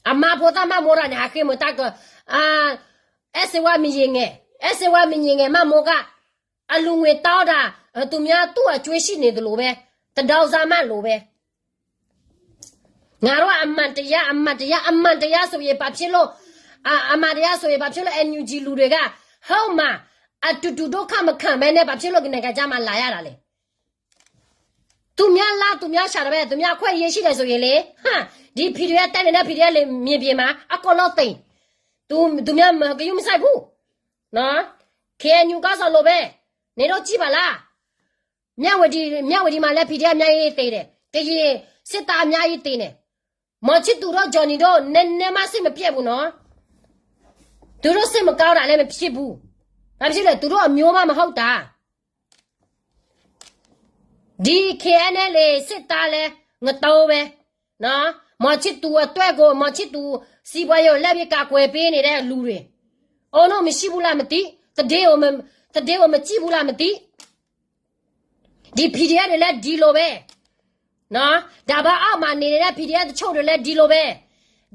အမါဖိသၣ်မၣ်မိဒီးန့ၣ် ဟးဃ့မုာ်တၢ်က- အဲၣ်စ့ဝါ မံၤယံၤငဲၤ, အဲၣ်စ့ဝါ မံၤယံၤငဲၤ မၣ်မိကၣ်, အလူၤငွေတောင်းတာ သူများသူ့အကြွေးရှိနေသလိုပဲ, တဒေါ်စၢ်မၣ်လိုပဲ. ငါတို့က အမှန်တရား အမှန်တရား အမှန်တရားဆိုရင် ဘာဖြစ်လို့ အ- အမှန်တရားဆိုရင် ဘာဖြစ်လို့ NUG လူတွေက ဟုတ်မှာ အတူတူဒုက္ခမခံဘဲနဲ့ ဘာဖြစ်လို့ နိုင်ငံခြားမှာ လာရတာလဲ. သူများလမ်း သူများရှာတာပဲ, သူများအခွင့်အရေးရှိတယ်ဆိုရင်လေ, ဟမ်, ဒီ PDF တိုက်နေတဲ့ PDF လေ မြေပြင်မှာ အကုန်လုံးသိမ်း, သူ- သူများ ဂရုမစိုက်ဘူး. နော်, KNU ခေါင်းဆောင်လိုပဲ, နင်တို့ကြည့်ပါလား. မြဝတီ- မြဝတီမှာလည်း PDF အများကြီးသေတယ်, ကရင်စစ်သားအများကြီးသေတယ်. မောင်ချစ်သူတို့ Johnny တို့ နည်းနည်းမှ စိတ်မပျက်ဘူးနော်. သူတို့ စိတ်မကောင်းတာလည်း မဖြစ်ဘူး. ဘာဖြစ်လဲ, သူတို့အမျိုးမှ မဟုတ်တာ. ဒီ KNLA စစ်သားလည်း ငတုံးပဲနော်. မောင်ချစ်သူအတွက်ကို မောင်ချစ်သူ စီးပွားရေးကို လိုက်ပြီး ကာကွယ်ပေးနေတဲ့ လူတွေ. အုံနု မရှိဘူးလား မသိ, သတင်းကို မ- သတင်းကို မကြည့်ဘူးလား မသိ. ဒီ PDF တွေလည်း ဒီလိုပဲနော်. ဒါဘီအောက်မှာ နေတဲ့ PDF တချို့တွေလည်း ဒီလိုပဲ.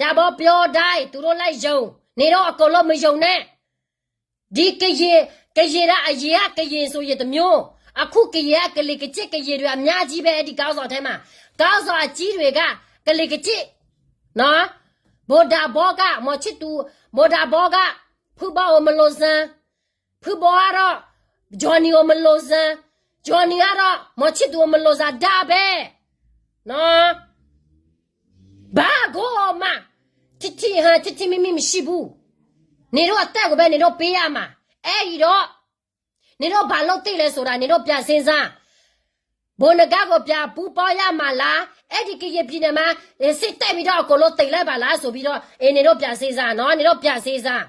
ဒါဘီပြောတိုင်း သူတို့ လိုက်ယုံ, နင်တို့ အကုန်လုံး မယုံနဲ့. ဒီကရင်- ကရင်တၢ်အရင်က ကရင်ဆိုရင် တစ်မျိုး, အခု ကရင်က ကလံကကျစ် ကရင်တွေ အများကြီးပဲ အဲဒီ ခေါင်းဆောင်ထဲမှာ. ခေါင်းဆောင်အကြီးတွေက ကလံကကျစ်နော်. ဗိုလ်ဒါဘီက မောင်ချစ်သူ, ဗိုလ်ဒါဘီက ဖုဘီအို မလိုစမ်း ဖုဘီအါထီၣ်, Johnny အိၣ်မလိာ်စၢၤ, Johnny အါထီၣ်, မီၤဆံၣ်သူၣ်အိၣ်မလိာ်စၢၤဒၣ်ပဲ, နီၢ်, ဘၣ်ကိးမး, ထံထံ, ထံထံမံမံမ့ၢ်ဆံးပူၤ, န့ၣ်ဒိၣ်အတၢ်ကိးဘဲန့ၣ်ဒိၣ်ပ့ၢ်ယါမး, အဲၣ်အံၤဒီး, န့ၣ်ဒိၣ်ဘၣ်လိၣ်တ့ၢ်လဲၣ်စိၤဒၣ် န့ၣ်ဒိၣ်ပၠးစ့စၢ် ဘိနကါကိးပၠးပူပီယါမးလၢ, အဲၣ်ဒ်ကယဲၢ်ပံၤန့ၣ်မး, စ့တဲာ်ဘံဒီးအကိးလိသ့ၣ်လၢၤဘၣ်လၢအစိၤဘံဒီး, အ့ၣ်န့ၣ်ဒိၣ်ပၠးစ့စၢ်နီၢ်, န့ၣ်ဒိၣ်ပၠးစ့စၢ်,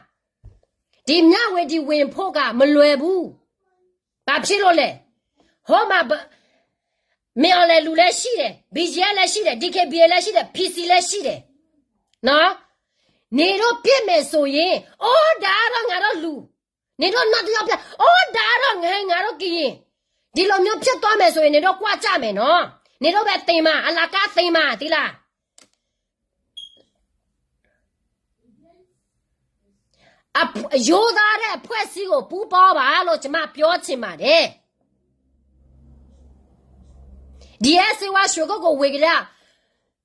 ဒ်မြဝတီဝင်ဖုက မလွယ်ဘူး, ဘာဖြစ်လို့လဲ, ဟိမး, မင်းအောင်လှိုင်လည်းရှိတယ်, BGF လည်းရှိတယ်, DKBA လည်းရှိတယ်, PC လည်းရှိတယ်, နော်, နင်တို့ပြစ်မယ်ဆိုရင်, အိၣ်ဒၣ်ဒီးငါတို့လူ, နင်တို့နောက်တစ်ယောက်ပြ, အိၣ်ဒၣ်ဒီးငါ, ငါတို့ကရင်, ဒီလိုမျိုးဖြစ်သွားမယ်ဆိုရင် နင်တို့ကွၢ်ကြမယ်နော်, နင်တို့ပဲသေမှာ, အလကားသေမှာ, သိလား. အဖ-, ရိုးသားတဲ့အဖွဲ့အစည်းကို ပူပေါင်းပါလို့ ကျွန်မပြောချင်ပါတယ်. ဒီအဲၣ်စ့ဝါ ရွှေကုက္ကို ဝေဒ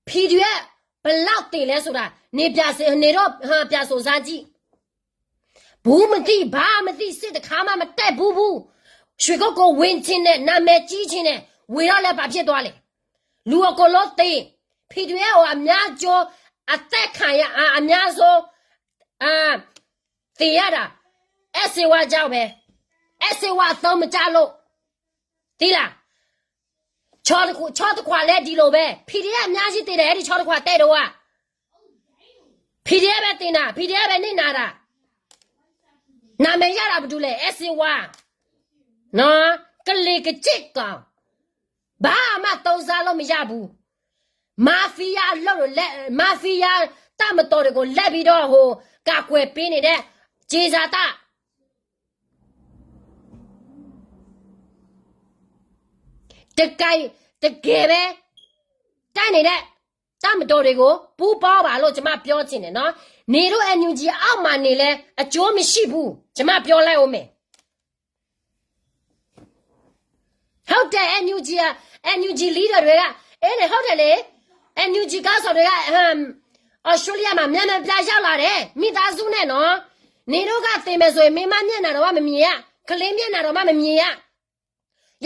PDF ဘယ်လောက်သေလဲဆိုတာ နေပြစေ, နေတော့, ဟမ်, ပြစေစမ်းကြည့်. ဘူးမသိ, ဘာမသိ, စစ်တစ်ခါမှမတက်ဘူးဘူး. ရွှေကုက္ကို ဝင်ချင်တယ်, နာမည်ကြီးချင်တယ်, ဝင်တော့လည်း ဘာဖြစ်သွားလဲ. လူအကုန်လုံးသေ, PDF အများဆုံး အသတ်ခံရ, အ, အများဆုံး, အာ, သေရတာ, အဲၣ်စ့ဝါကြောင့်ပဲ, အဲၣ်စ့ဝါအသုံးမကျလို့, သိလား. ချောတခွာ, ချောတခွာလည်းဒီလိုပဲ, PDF အများကြီးသေတယ်, အဲဒီချောတခွာတဲတော့က, PDF ပဲသေနာ, PDF ပဲနစ်နာတာ, နာမည်ရတာဘယ်သူလဲ, အဲၣ်စ့ဝါ, နော်, ကလင်ကကျိတ်ကောင်, ဘာမှသုံးစားလို့မရဘူး. Mafia အလုပ်တွေ, Mafia တပ်မတော်တွေကို လိုက်ပြီးတော့ ဟို, ကာကွယ်ပေးနေတဲ့ ကြေးစားတပ် တကယ်, တကယ်ပဲ တိုက်နေတဲ့ တပ်မတော်တွေကို ပူပေါင်းပါလို့ ကျွန်မပြောချင်တယ်နော်. နေတို့ NUG အောက်မှာနေလဲ အကျိုးမရှိဘူး, ကျွန်မပြောလိုက်ဦးမယ်. ဟုတ်တယ်, NUG က, NUG leader တွေက, အဲန့ၣ် ဟုတ်တယ်လေ, NUG ခေါင်းဆောင်တွေက, ဟမ်, Australia မှာ များများပြားရောက်လာတယ်, မိသားစုနဲ့နော်. နေတို့ကသေမယ်ဆိုရင် မိန်းမမျက်နှာတောင်မှမမြင်ရ, ကလေးမျက်နှာတောင်မှမမြင်ရ,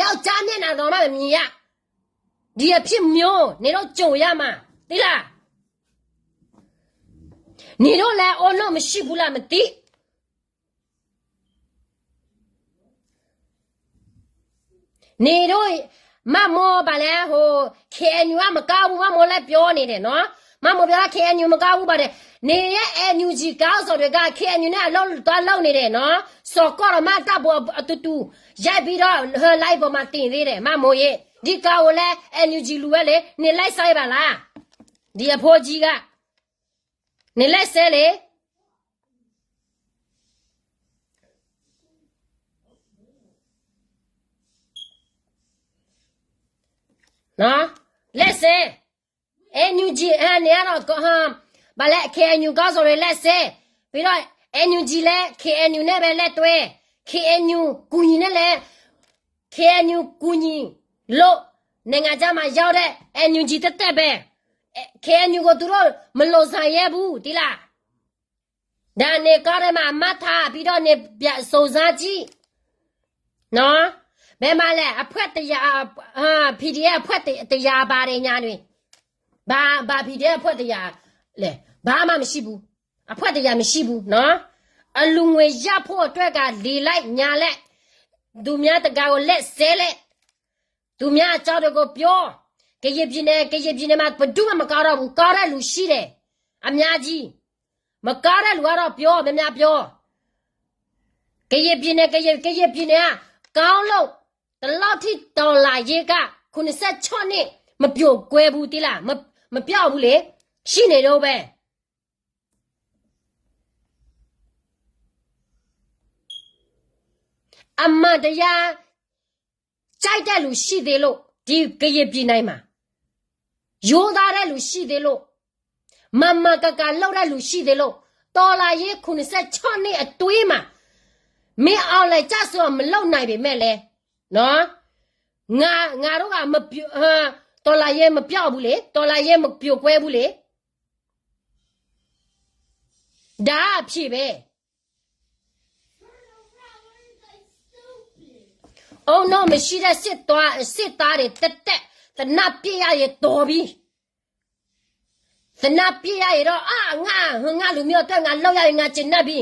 ယောက်ျားမျက်နှာတောင်မှမမြင်ရ. ဒီအဖြစ်မျိုး နေတို့ကြုံရမှာ, သိလား. နေတို့လည်း အုံနောက်မရှိဘူးလား မသိ. နေတို့, မမိုးပါလဲ, ဟို, KNU ကမကောင်းဘူး, မမိုးလည်းပြောနေတယ်နော်. မမိုးပြော KNU မကောင်းဘူးပါတယ်. နေရဲ့ NUG ခေါင်းဆောင်တွေက KNU နဲ့ အလုပ်သွားလုပ်နေတယ်နော်. စော်ကီးဒီး မတဘိအတူတူ ရိုက်ပြီးတော့ ဟို, live ပေါ်မှာတင်သေးတယ်, မမိုးရေ. ဒီကောင်ကိုလည်း NUG လူပဲလေ, နေလိုက်စားပါလား. ဒီအဖိုးကြီးက, နေလိုက်စဲလေ. နော်, လက်စဲ, NUG ဟဲန့ၣ်ဒီး, ဟမ်, ဘာလဲ, KNU ခေါင်းဆောင်တွေ လက်စဲ, ပြီးတော့ NUG လည်း KNU နဲ့ပဲ လက်တွဲ, KNU ကူညီနဲ့လဲ, KNU ကူညီလို့ နိုင်ငံခြားမှာရောက်တဲ့ NUG သက်သက်ပဲ, KNU ကို သူတို့ မလုပ်ဆောင်ရဲဘူး, သိလား. ဒါနေကောင်းထဲမှာ အမတ်ထားပြီးတော့နေ ပြန်စုံစမ်းကြည့်နော်. ဘယ်မှာလဲ, အဖွဲ့တစ်ရာ, အာ, PDF အဖွဲ့တစ်ရာ ဘာတွေညာတွေ, ဘာ, ဘာ PDF အဖွဲ့တစ်ရာလဲ, ဘာမှမရှိဘူး, အဖွဲ့တစ်ရာမရှိဘူးနော်. အလူငွေရဖို့အတွက်က လေလိုက်ညာလိုက်, သူများတကာကို လက်စဲလိုက်, သူများအကြောင်းတွေကိုပြော, ကရင်ပြည်နယ်, ကရင်ပြည်နယ်မှာ ဘယ်သူမှမကောင်းတော့ဘူး, ကောင်းတဲ့လူရှိတယ်, အများကြီး. မကောင်းတဲ့လူကတော့ပြော, များများပြော. ကရင်ပြည်နယ်, ကရင်, ကရင်ပြည်နယ်က ကောင်းလို့, ဒီလောက်ထိ တော်လှန်ရေးက ခုနှစ်ဆယ့်ခြောက်နှစ် မပြိုကွဲဘူး, သိလား, မ, မပျောက်ဘူးလေ, ရှိနေတော့ပဲ. အမှန်တရား ကြိုက်တဲ့လူရှိသေးလို့, ဒီကရင်ပြည်နယ်မှာ, ရိုးသားတဲ့လူရှိသေးလို့, မှန်မှန်ကန်ကန်လုပ်တဲ့လူရှိသေးလို့, တော်လှန်ရေး ခုနှစ်ဆယ့်ခြောက်နှစ်အတွင်းမှာ မင်းအောင်လှိုင်ကျဆုံးအောင် မလုပ်နိုင်ပေမဲ့လည်း, နော်, ငါ, ငါတို့က မပြိ, တော်လှန်ရေး မပျောက်ဘူးလေ, တော်လှန်ရေး မပြိုကွဲဘူးလေ. ဒါအဖြေပဲ. အိၣ်နီၢ်မံၤဆံးဒဲး စစ်သားတွေ သနားပစ်ရရင်တော်ပြီ. သနားပစ်ရရင်တော့ အါ ငါ ငါလူမျိုးအတွက် ငါလုပ်ရရင် ငါကျေနပ်ပြီ.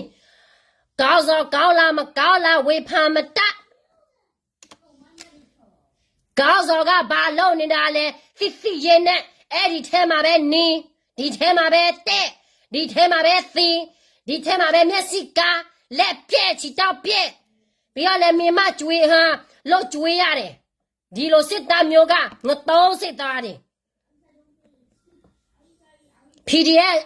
ကောင်းစော်ကောင်းလား မကောင်းလား ဝေဖန်မတတ်. ကောင်းစော်က ဘာလုပ်နေတာလဲ သိသိရဲနဲ့ အဲ့ဒီထဲမှာပဲနေ, ဒီထဲမှာပဲတက်, ဒီထဲမှာပဲသေ, ဒီထဲမှာပဲမျက်စိကန်း, လက်ပြတ် ခြေထောက်ပြတ်. ပြီးတော့လည်း မင်းမကြွေး ဟမ်, လုပ်ကြွေးရတယ်. ဒီလိုစစ်သားမျိုးက ငတုံးစစ်သားတွေ. PDF,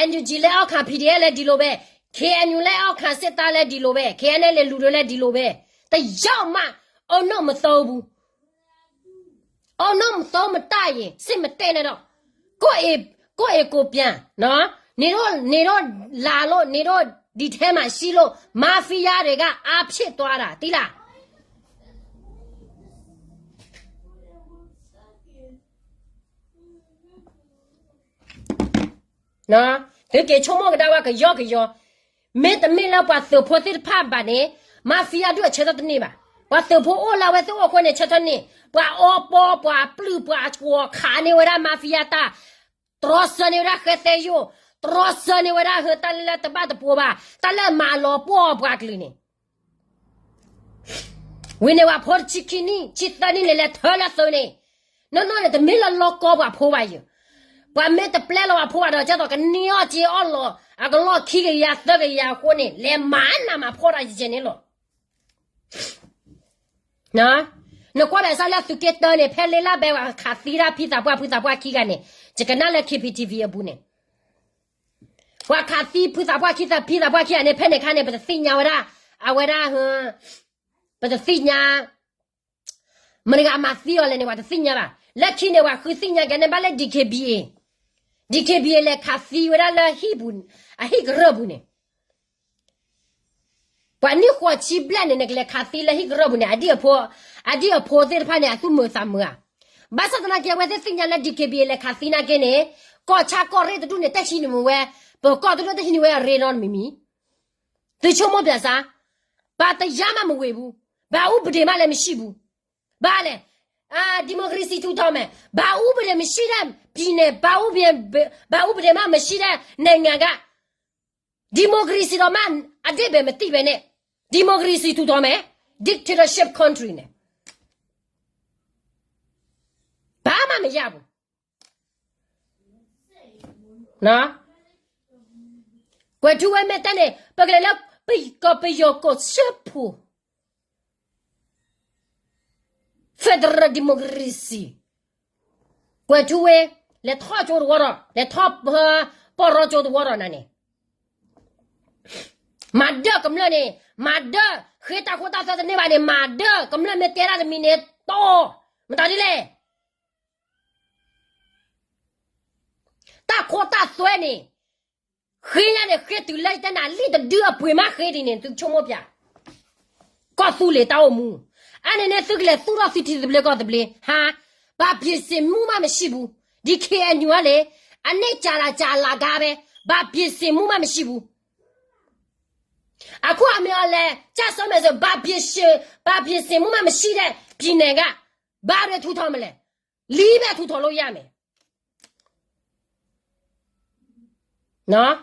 NUG လက်အောက်ခံ PDF လည်းဒီလိုပဲ, KNU လက်အောက်ခံစစ်သားလည်းဒီလိုပဲ, KNLA လူတွေလည်းဒီလိုပဲ, တစ်ယောက်မှ အုံနောက်မသုံးဘူး. အုံနောက်မသုံးမတတ်ရင် စစ်မတက်နဲ့တော့. ကိုယ့်အိမ်ကိုယ်ပြန်နော်. နေတော့လာလို့ နေတော့ဒီထဲမှာရှိလို့ mafia တွေက အားဖြစ်သွားတာ သိလား. သုက့ၤဆိကမိၣ်ကဒါဝဲ ကယီကယီ, မ့တမ့ၢ်လၢပှၤသုးဖိသ့ၣ်တဖၣ်ဘၣ်န့ၣ် mafia ဒုးအဆၢထၢၣ်တန့ၢ်ဘၣ်. ပှၤသုးဖိအိၣ်လၢဝဲသ့ၣ်အိၣ်အဃိန့ၣ် ဆၢထၢၣ်န့ၢ်, ပှၤအီပီ ပှၤပျုၢ် ပှၤကွီၤ ခးန့ၢ်ဝဲဒၣ် mafia တၢ်, တြီဆၢန့ၢ်ဝဲဒၣ်ဃဲသဲယိၣ်, တြီဆၢန့ၢ်ဝဲဒၣ်ဟၢတၢ်လၢတဘၣ်တပိၤဘၣ်, တၢ်လၢမၤလီၤပှီၢ်ပှၤကလုာ်န့ၣ် ဝံၤန့ၣ် ပှၤဖိတဆံခံနံၣ် ဆံသၢနံၣ်န့ၣ် လဲၤထၢလၢသုးန့ၣ်, နီၢ်နီၢ်န့ၣ် တမ့ၢ်လၢလီၢ်ကီပှၤဖိဘၣ်ယၤ. ပှၤမ့ၢ်တပျဲလီၤပှၤဖိဘၣ်ဒီး ကၠီသိးကန့ၢ်အီၣ်က့ၤအီၣ်လီၤ အကလီၢ်ခံကယၤသၢကယၤအဃိန့ၣ် လဲၤမၤနးမၤဖှီၣ်တၢ်ယဲန့ၣ်လီၤ. နကွၢ်ဒီးစၢ်လၢသုးက့တၢန့ၣ် ဖဲလ့လၢဘဲ ပှၤခးသံဒၣ်ဖံသးပှၢ်ဖုသးပှၢ်ခံဂၤန့ၣ်, ယကနၣ်လၢ K P T V အပူၤန့ၣ် ပှၤခးသံဖုသးပှၢ်ခံသး ဖံသးပှၢ်ခံဂၤန့ၣ် ဖဲန့ၣ်ခါန့ၣ် ပတသ့ၣ်ညါဝဲဒၣ်, အဝဲဒၣ်, ပတသ့ၣ်ညါ မတၤတဂၤမၤသံအီၤလဲၣ်န့ၣ် ပှၤတသ့ၣ်ညါဘၣ်. လၢခံန့ၣ် ပှၤဃုသ့ၣ်ညါကဲန့ၣ် ဘၣ်လၢ D K B A, D K B A လဲၤခးသံဝဲဒၣ်လၢဟံၣ်ပူၤ, အဟံၣ်ကရၢၢ်ပူၤန့ၣ် ပှၤနံၣ်ဃိးဆံဘျဲၣ်န့ၣ် နကလဲၤခးသံလၢဟံၣ်ကရၢၢ်ပူၤန့ၣ် အဒံၣ်အဖိ, အဒံၣ်အဖိသ့ၣ်တဖၣ်န့ၣ် အသူၣ်မုာ်သးမုာ်ဧါ. ဘၣ်ဆၣ်သနာ်က့ အဝဲသ့ၣ်သ့ၣ်ညါလၢ D K B A လဲၤခးသံနာ်က့န့ၣ်, ကီၢ်ဆၣ်ကီၢ်ရ့ၣ်တဒူၣ်န့ၣ် တဟံးန့ၢ်မ့ၢ်ဝဲ, ပကီၢ်တဒူၣ်တဟံးန့ၢ်ဝဲအရ့နီတမံၤမံၤ. သုဆိကမိၣ်ပျဲစါ, ဘာတရားမှမဝင်ဘူး, ဘာဥပဒေမှလည်းမရှိဘူး. ဘာလဲ, အာ, democracy ထူထောင်မယ်, ဘာဥပဒေမရှိတဲ့ပြည်နယ်, ဘာဥပဒေ, ဘာဥပဒေမှမရှိတဲ့နိုင်ငံက democracy တော့မှအဓိပ္ပာယ်မသိပဲနဲ့ democracy ထူထောင်မယ်, dictatorship country နဲ့ ဘာမှမရဘူး. ကွဲးထူဝဲမ့ၢ်တဲန့ၣ် ပကလဲၤလၢ ပယီၤကီၢ်စၢဖှိၣ် federal democracy, ကွဲးထူဝဲ, လဲၤထီၣ်ကၠိတဝီဒီး လဲၤထီၣ်ပီၢ်ရီကၠိတဝီဒီးနၤန့ၣ်, မၤဒၢၣ်ကမျၢၢ်န့ၣ်, မၤဒၢၣ်, ဃ့တၢ်ခိတၢ်သွဲတန့ၢ်ဘၣ်န့ၣ် မၤဒၢၣ်ကမျၢၢ်မ့ၢ်တဲဒၣ်တမံၤန့ၣ် တီၢ်, မတၤဒ်လဲၣ်. တၢ်ခိတၢ်သွဲန့ၣ် ဃ့ညါန့ၣ် ဃ့တုၤလၢယတဲနၤ လံာ်တဒုအပှ့ၤမးဃ့ဒ်န့ၣ် သုဆိကမိၣ်ပျဲ, ကီၢ်သူလ့ၤတၢ်အိၣ်မူ, အန့ၣ်န့ၣ် သုကလဲၤသူၣ်ထီၣ်သုထံသဘျ့ကီၢ်သဘျ့, ဟါ, ဘာပြင်ဆင်မှုမှမရှိဘူး, ဒီ K N U ကလဲၣ်, အန့ၣ် ကြာလာကြာလာကပဲ, ဘာပြင်ဆင်မှုမှမရှိဘူး. အခုအမေအလဲ ကျဆုံးမယ်ဆို ဘာပြင်ဆင်, ဘာပြင်ဆင်မှုမှမရှိတဲ့ပြည်နယ်က ဘာတွေထူထောင်မလဲ, လီပဲထူထောင်လို့ရမယ်. နော်,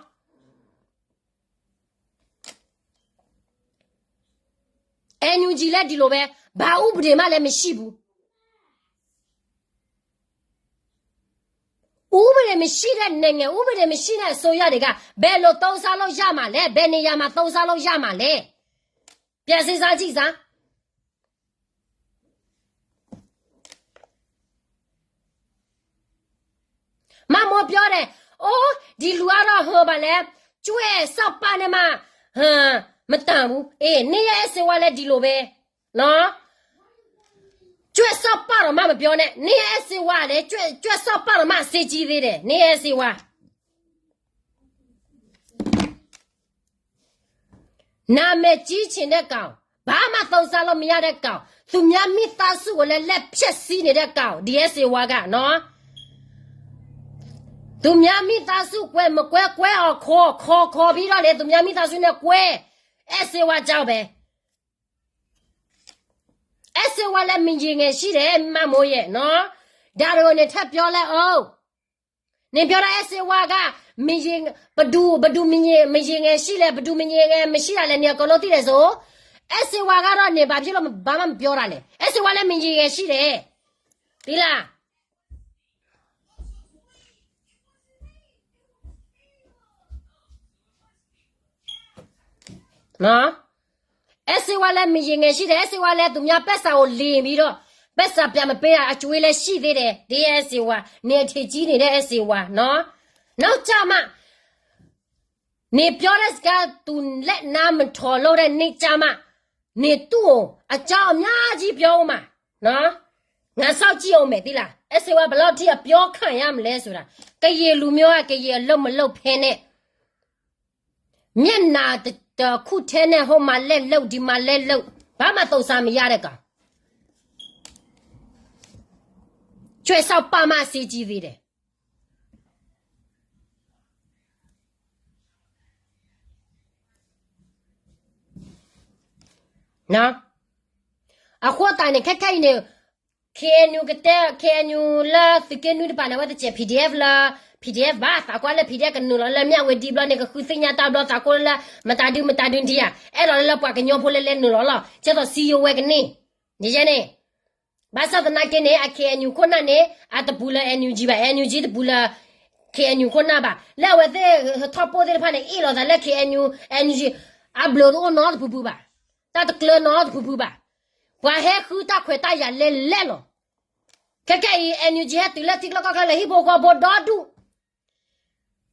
NUG လည်းဒီလိုပဲ, ဘာဥပဒေမှလည်းမရှိဘူး. ဥပဒေမရှိတဲ့နိုင်ငံ, ဥပဒေမရှိတဲ့အစိုးရတွေက ဘယ်လိုသုံးစားလို့ရမှာလဲ, ဘယ်နေရာမှာသုံးစားလို့ရမှာလဲ. ပြန်စဉ်းစားကြည့်စမ်း. မမောပြောတယ်, အိုး, ဒီလူကတော့ ဟိုပါလဲ, ကြွက်စောက်ပန်းနဲ့မှ မတန်ဘူး. အေး, နေရအဲစေဝါလည်းဒီလိုပဲ, နော်, ကြွက်စောက်ပန်းတော့မှမပြောနဲ့, နေရအဲစေဝါလည်း ကြွက်, ကြွက်စောက်ပန်းတော့မှ အဆေးကြီးသေးတယ်, နေရအဲစေဝါ. နာမည်ကြီးချင်တဲ့ကောင်, ဘာမှသုံးစားလို့မရတဲ့ကောင်, သူများမိသားစုကိုလည်း လက်ဖျက်ဆီးနေတဲ့ကောင်, ဒီအဲစေဝါကနော်, သူများမိသားစုကွဲမကွဲကွဲအောင်ခေါ်, ခေါ်ခေါ်ပြီးတော့လေ, သူများမိသားစုနဲ့ကွဲ, အဲစေဝါကြောင့်ပဲ. အဲၣ်စ့ဝါလၢမယံၤငဲၤဆံၣ်ဒဲး မးမိၢ်ယဲၢ်နီၤ, ဒါတဂၤန့ၣ်ထၢၣ်ပျီလၢအအိၣ်, န့ၣ်ပျီဒၣ်အဲၣ်စ့ဝါက, မယံၤ, ပဒူ, ပဒူမယံၤ, မယံၤငဲၤဆံၣ်လဲၣ်, ပဒူမယံၤငဲၤမဆံၣ်ဒၣ်လဲၣ်န့ၣ် အကီလိသံၣ်ဒဲးစိ, အဲၣ်စ့ဝါကဒီးန့ၣ် ဘၣ်ဖဲလီၤဘၣ်မးပျီတၢ်လဲၣ်, အဲၣ်စ့ဝါလၢမယံၤငဲၤဆံၣ်ဒဲး, သ့လၢ အဲၣ်စ့ဝါလၢမယံၤငဲၤဆံၣ်ဒဲး, အဲၣ်စ့ဝါလၢမယံၤငဲၤဆံၣ်ဒဲး, အဲၣ်စ့ဝါလၢသူများပၢ်စးအိၣ်လံၤမံၤဒီး, ပၢ်စးပျးမပ့ၢ်အကၠွ့လၢဆံၣ်သ့ဒဲး, ဒ်အဲၣ်စ့ဝါ, န့ၣ်အထံးကံန့ၣ်ဒ်အဲၣ်စ့ဝါနီၤ, နီၢ်ကၢ်မး, န့ၣ်ပျီဒၣ်စကါသူလဲၣ်နါမထီၣ်လိဒၣ်န့ၢ်ကၢ်မး, န့ၣ်တူၢ်အိၣ်, အကၠီအီၤမၠါကံပျီအိၣ်မး, နီၤ, ငါစောင့်ကြည့်အီၤမဲာ်သ့လၢ, အဲၣ်စ့ဝါ ဘယ်လောက်ထိအပျီခံရမလဲဆိုတာ, ကရင်လူမျိုးက ကရင်အလုပ်မလုပ်ဖဲနဲ့ မျက်နှာတစ်ခုထဲနဲ့ ဟိုမှာလည်းလုပ် ဒီမှာလည်းလုပ်, ဘာမှသုံးစားမရတဲ့ကောင်, ကြွယ်စောင့်ပါမစေချင်သေးတယ်. အဃိသတးန့ၣ် ခဲခဲအံၤန့ၣ် ခ့ၣ်အဲၣ်ယူၣ်ကတဲ ခ့ၣ်အဲၣ်ယူၣ်လၢသုးက့နွံတပၤန့ၣ် အဝဲတစဲး PDF လၢ PDF ဘၣ်, သးကွၢ်လၢ PDF ကနုာ်လီၤလၢမၠၣ်ဝတံၤဘျီန့ၣ် ကဃုသ့ၣ်ညါတၢ်ဘျီ သးကွၢ်လၢ မတၤဒု မတၤဒုဒံးဧါ, အဲၣ်ဒိးလၢလၢပှၤကညီဖိလၢလဲၤနုာ်လီၤလီၤ, ကဲသိးစံယိၤဝဲကန့ၢ်, ယဲန့ၣ် ဘၣ်ဆၣ်သနာ်က့န့ၣ် အ ခ့ၣ်အဲၣ်ယူၣ် ခိၣ်နၢ်န့ၣ် အတပူၤလၢ NUG ဘၣ်, NUG တပူၤလၢ ခ့ၣ်အဲၣ်ယူၣ် ခိၣ်နၢ်ဘၣ်, လၢအဝဲသ့ၣ်ထီၣ်ပိၢ်သ့ၣ်တဖၣ်န့ၣ် အ့ၣ်လိာ်သးလၢ ခ့ၣ်အဲၣ်ယူၣ် NUG အဘျုးတအိၣ်နီတပူၤပူၤဘၣ်, တၢ်တကျၢၤနီတပူၤပူၤဘၣ်, ပှၤဟဲဃုတၢ်ခွဲးတၢ်ယာ်လဲၤလဲၤလီၤ. ခဲခဲအံၤ NUG ဟဲတုၤလၢထံကျိကီၢ်ချၢ လၢဟံၣ်ဖိဃီဖိဒီဒူၣ်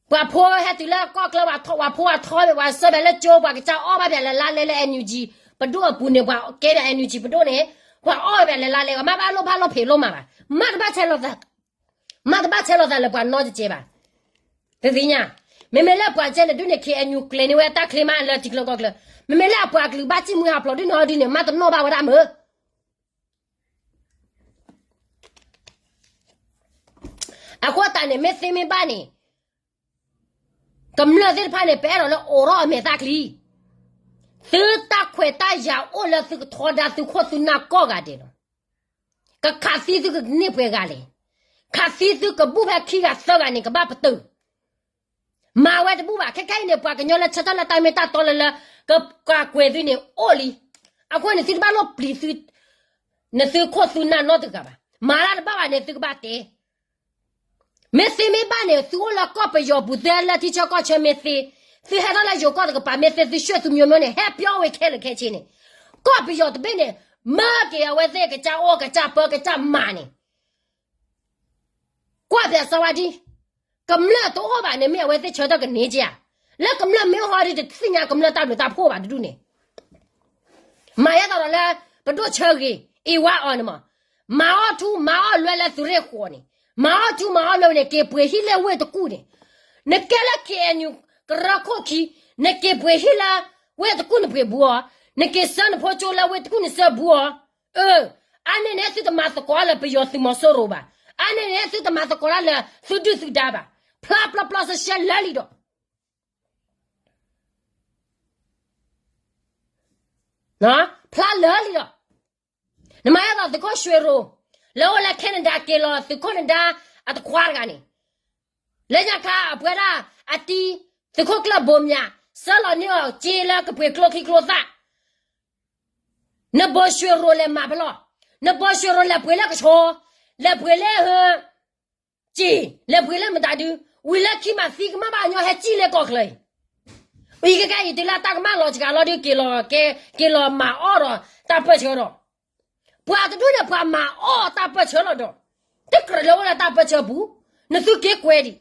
ပှၤဖိဟဲတုၤလၢကီၢ်ချၢ ပှၤဖိအထီဘၣ် ပှၤစၢဘၣ်လၢကၠိ ပှၤကစၢ်အီၣ်ဘၣ်ပၠးလဲၤလါလဲလၢ NUG ပဒိၣ်အပူၤန့ၣ် ပှၤကဲဘၣ် NUG ပဒိၣ်န့ၣ် ပှၤအီၣ်ဘၣ်ပၠးလဲၤလါလဲ ပှၤမ့ၢ်ဘၣ်လိၣ်ဘၣ်လိၣ်ဖံးလိၣ်မးဘၣ်, မ့ၢ်တဘၣ်ဆဲးလိာ်သး, မ့ၢ်တဘၣ်ဆဲးလိာ်သးလၢပှၤနီတကဲဘၣ်. တသ့ၣ်ညါ, မ့မ့ၢ်လၢပှၤကဲန့ၣ်ဒုးန့ၣ် ခ့ၣ်အဲၣ်ယူၣ် ကျဲၤန့ၢ်ဝဲတၢ်ချ့မးလၢထံကျိကီၢ်ချၢ, မ့မ့ၢ်လၢအပှၤကလုာ်ဘၣ်စံၣ်မှံဟးဖျိးဒုးန့ၣ်ဒုးန့ၣ် မ့ၢ်တနီၣ်ဘၣ်ဝဲဒၣ်မ့ၢ် အဃိသတးန့ၣ် မ့ၢ်သ့မ့ၢ်ဘၣ်န့ၣ်, ကမျၢၢ်သ့ၣ်တဖၣ်န့ၣ် ပအဲၣ်ဒိးလၢအိးထီၣ်အမဲာ်သၣ်ချံ, သုတၢ်ခွဲးတၢ်ယာ်အိၣ်လၢသုကထီဒါသုခိၣ်သုနၢ်ကိးဂၤဒဲးလီၤ. ကခးသံသုကန့ၢ်ပှဲၤဂၤလဲၣ်, ခးသံသုကဘူၣ်ဖဲခံဂၤသၢဂၤန့ၣ် ကဘၣ်ပတုာ် မၤဝဲတဘူၣ်ဘၣ်. ခဲခဲအံၤန့ၣ် ပှၤကညီလၢဆၢထၢၣ်လၢတၢ်မ့ၢ်တၢ်တီလၢလၢ ကကွၢ်ကွဲၤသုန့ၣ်အိၣ်လံ. အဃိန့ၣ် သုတဘၣ်လိၣ်ပျံၤသု နသုခိၣ်သုနၢ်နီတဂၤဘၣ်. မၤတၢ်တဘၣ်ဘၣ်န့ၣ် သုကဘၣ်တဲ. မ့ၢ်သ့မ့ၢ်ဘၣ်န့ၣ် သုအိၣ်လၢကီၢ်ပယီၤပူၤ သုဟဲလၢထံဆၢကီၢ်ဆၢမ့ၢ်သ့, သုဟဲထီၣ်လၢယိၤကီၢ်တကပၤမ့ၢ်သ့ သုရွှေ့သုမျိုးမျိုးန့ၣ် ဟဲပြောဝဲခဲလၢာ်ခဲဆ့န့ၣ်, ကီၢ်ပယီၤတဘ့ၣ်န့ၣ် မၢက့ၤအဝဲသ့ၣ်ကစၢ်အီၣ်ကစၢ်ပၢကစၢ်မၤန့ၣ် ကွၢ်ဖဲအစီဝါဒ် ကမျၢၢ်တအိၣ်ဘၣ်န့ၣ် မ့ၢ်အဝဲသ့ၣ်ဆၢထၢၣ်ကန့ၢ်က့ဧါ. လၢကမျၢၢ်မ့ၢ်အိၣ်ဟီဒ်တသ့ၣ်ညါကမျၢၢ်တၢ်ဘျုးတၢ်ဖှိၣ်ဘၣ်တဒူၣ်န့ၣ်, မၤယဲသိးဒီးလၢ ပဒိၣ်ဆၢဂ့ၤ အ့ဝါအီၤန့ၣ်မး, မၤအီၣ်ထူမၤအီၣ်လွဲလၢသုးရ့ၣ်ဃိးန့ၣ်, မၤအီၣ်ထူမၤအီၣ်လွဲန့ၣ် က့ၤပှ့ၤဟံၣ်လၢဝ့ၢ်တကူၣ်န့ၣ်, နကဲလၢ ခ့ၣ်အဲၣ်ယူၣ် ကရၢခိၣ်ခံ, နက့ၤပှ့ၤဟံၣ်လၢ ဝ့ၢ်တကူၣ်နပှ့ၤဘူးအီၤ, နက့ၤဆှၢနဖိကၠိလၢဝ့ၢ်တကူၣ်နဆှၢဘူးအီၤ အၢ, အါန့ၢ်န့ၣ် သုတမၤသကိးလၢပယီၤသုးမီၤစိရိၤဘၣ်. အါန့ၢ်န့ၣ် သုတမၤသကိးတၢ်လၢသုဒုၣ်သုဒါဘၣ်. ဖျါပျီပျီစဲစဲလၢာ်လံဒီး, ဖျါလၢာ်လံဒီး, နမၤယဲသိးသုးခိၣ်ရွှေရိၤ လၢအိၣ်လၢ Canada က့ၤလီၤသုးခိၣ်နဒါအတခွါတဂၤန့ၣ်, လၢညါခါအပှဲၤဒၣ်အတံ သုးခိၣ်ကျၢၢ်ဘိမၠး ဆှၢလီၤန့ၢ်အီၤက့လၢကပှ့ၤကျိချံကျိသၣ် နဘိၣ်ရွှေရိၤလဲၤမၤဖဲလဲၣ်, နဘိၣ်ရွှေရိၤလဲၤပှ့ၤလၢကဆီ, လဲၤပှ့ၤလၢဟၢ, က့ၤ, လဲၤပှ့ၤလၢမတၤဒု, ဝံၤလၢခံမးသံကမၣ်ဘၣ်ညီဟဲစံၣ်လၢကီၢ်ချၢအံၤ, အံၤကကဲအံၤတုၤလၢတၢ်ကမၣ်လီၤစှၤလီၤဒုးက့ၤလီၤ, က့ၤလီၤမၤအီၣ်ဒီးတၢ်ပၢၢ်ဆၢဒီး, ပှၤတဒူၣ်န့ၣ်ပှၤမၤအီၣ်တၢ်ပၢၢ်ဆၢလီၤဒီး, တကြၢးလၢအိၣ်လၢတၢ်ပၢၢ်ဆၢပူၤ, နသုက့ၤကွဲဒံး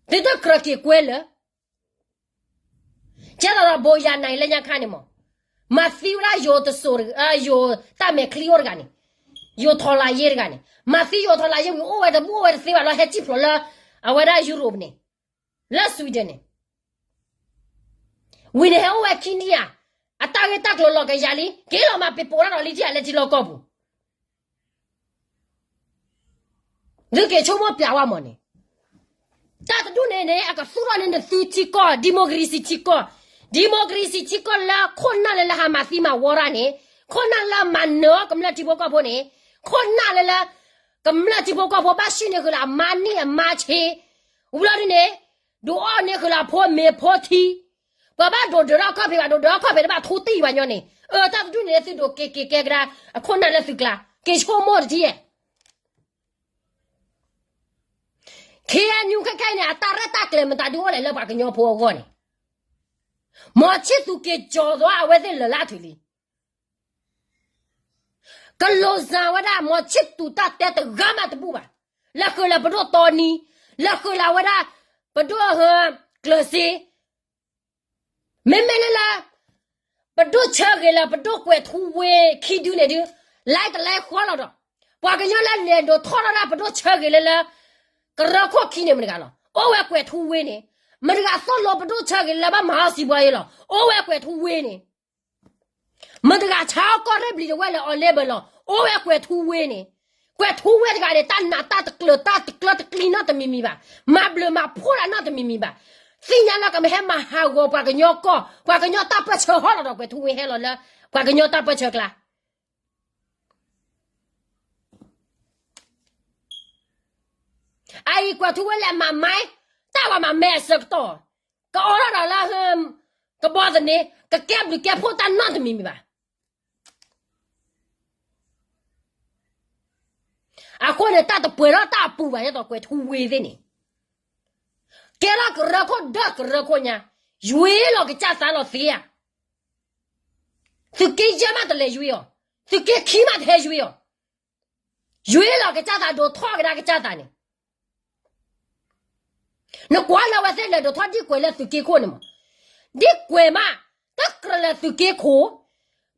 သုတကြၢးက့ၤကွဲလၢာ်, ကဲသိးဒီးဘိယၤနၤအံၤလၢညါခါန့ၣ်မး, မၤသံဝဲဒၣ်ယိၤတစိၤ, ယိၤတၢ်မဲာ်ချံအိၣ်တဂၤန့ၣ်, ယိၤထီၣ်လၤယ့တဂၤန့ၣ်, မၤသံယိၤထီၣ်လၤယ့ဝံၤ အိၣ်ဝဲတဘူၣ်အိၣ်ဝဲတသ့ဘၣ်လီၤ ဟဲစံၣ်ဖျိးလၢ အဝဲဒၣ် Europe န့ၣ်, လၢ Sweden န့ၣ် ဝံၤန့ၣ်ဟဲအိၣ်ဝဲခံနံၣ်ဧါ, အတၢ်ဂ့ၢ်တၢ်ကျိၤလီၤကယၤလံ က့ၤလီၤမၤပ့ၤပိာ်တၢ်ဒီးလံထံၣ်ဧါလၢထံလီၢ်ကီၢ်ပူၤ သုက့ၤဆိကမိၣ်ပျးဝဲမးန့ၣ်, တၢ်တဒူၣ်န့ၣ်န့ၣ် အကသူၣ်ထီၣ်န့ၢ်နသုထံကီၢ် democracy ထံကီၢ်, democracy ထံကီၢ်လၢခိၣ်နၢ်လၢလၢဟးမၤသံမၤဝီတၢ်န့ၣ်, ခိၣ်နၢ်လၢမၤနၢၤအီၣ်ကမျၢၢ်ထံဖိကီၢ်ဖိန့ၣ်, ခိၣ်နၢ်လၢလၢ ကမျၢၢ်ထံဖိကီၢ်ဖိဘၣ်ဆှံန့ၢ်ဃုာ်လၢအမါနံၣ်အမါဆ့, ဝံၤလီၤဒ်န့ၣ်, ဒုးအီၣ်န့ၢ်ဃုာ်လၢအဖိမ့ၤဖိထံ, ပှၤဘၣ်ဒိးဒၢးထီၣ်ခီၣ်ဖံးဘၣ်ဒိးဒၢးထီၣ်ခီၣ်ဖံးတဘၣ်ထူတံၢ်ဘၣ်ညီန့ၣ်, အၢ တၢ်တဒူၣ်န့ၣ်လၢသုဒိးက့ၤက့ၤကဲကဒါ, အခိၣ်နၢ်လၢသုကျါ, က့ၤဆိကမိၣ်တထံၣ်ဧါ. ခ့အညူခဲခဲအံၤန့ၣ် အတၢ်ရဲၣ်တၢ်ကျဲၤမတၤဒုးအိၣ်လဲၣ်လၢပှၤကညီဖိအဂီၢ်န့ၣ်, မီၤဆံၣ်သူးက့ၤကၠီၤသီအဝဲသ့ၣ်လၢာ်လၢအထံးလံ. ကလိၤစှၤဝဲဒၣ် မီၤဆံၣ်သူးတၢ်တဲတဂၤမးတဘူၣ်ဘၣ်, လဲၤဃုာ်လၢပဒိၣ်တီနံ, လဲၤဃုာ်လၢအဝဲဒၣ် ပဒိၣ် ကျၢၤစ့ မ့မ့ၢ်လၢလၢ ပဒိၣ်ဆၢဂ့ၤလၢပဒိၣ်ကွဲးထူဝ့ခံဒုန့ၣ်ဒု, like like ဃီလီၤဒီး, ပှၤကညီလၢလဲၤဒိးထီၣ်ထီၣ်ဒၣ်ပဒိၣ်ဆၢဂ့ၤလၢလၢ ကရၢခိၣ်ခံန့ၣ်မတၤတဂၤလီၤ, အိၣ်ဝဲကွဲးထူဝ့န့ၣ်, မတၤတဂၤသိၣ်လိပဒိၣ်ဆၢဂ့ၤလၢဘၣ်မၤအီၣ်စံးဘှါယဲလီၤ, အိၣ်ဝဲကွဲးထူဝ့န့ၣ် မတၤတဂၤဆါအီၣ်ကီၢ်ရ့ၣ်ဘျံၤတဝဲၢ်လၢ အီၤလဲဘၢၣ် လီၤ, အိၣ်ဝဲကွဲးထူဝ့န့ၣ်, ကွဲးထူဝ့တဂၤန့ၣ် တၢ်နးတၢ်တကျၢၤတၢ်တကျၢၤတကျံၤနီတမံၤမံၤဘၣ်, မၤဘျုးမၤဖှိၣ်ဒၣ်နီတမံၤမံၤဘၣ်, သ့ၣ်ညါလၢကမ့ၢ်ဟဲမၤဟးဂီၤပှၤကညီကီၢ်, ပှၤကညီတၢ်ပၢၢ်ဆၢဟီလီၤဒီး ကွဲးထူဝ့ဟဲလီၤလၢ ပှၤကညီတၢ်ပၢၢ်ဆၢကျါ အအံၤကွဲးထူဝ့လဲၤမၤမဲ, တၢ်ဝဲမၤမဲအဆၢကတီၢ်, ကအိးထီၣ်ဒီးလၢ ကဘီသန့, ကကဲဘျုးကဲဖှိၣ်တၢ်နီတမံၤမံၤဘၣ်. အဃိန့ၣ် တၢ်တပှဲၤထီၣ်တၢ်အပူၤဘၣ် ဒ်သိးကွဲးထူဝ့သ့ၣ်န့ၣ်, ကဲထီၣ်ကရၢခိၣ်ဒီးကရၢခိၣ်ညါ, ယွ့လီၤကစၢ်သးလီၤသ့ဧါ. သုးက့ယဲၢ်မးတလဲၤယွ့အီၤ, သုးက့ခံမးတဟဲယွ့အီၤ, ယွ့လီၤကစၢ်သး ဒိးထီၣ်ကဒါကစၢ်သးန့ၣ် နကွၢ်လၢအဝဲသ့ၣ်လဲၤဒိးထီၣ်ဒံၣ်ကွဲးလၢသုးက့ခိၣ်န့ၣ်မး, ဒံၣ်ကွဲးမး, တကြၢးလၢသုးက့ခိၣ်,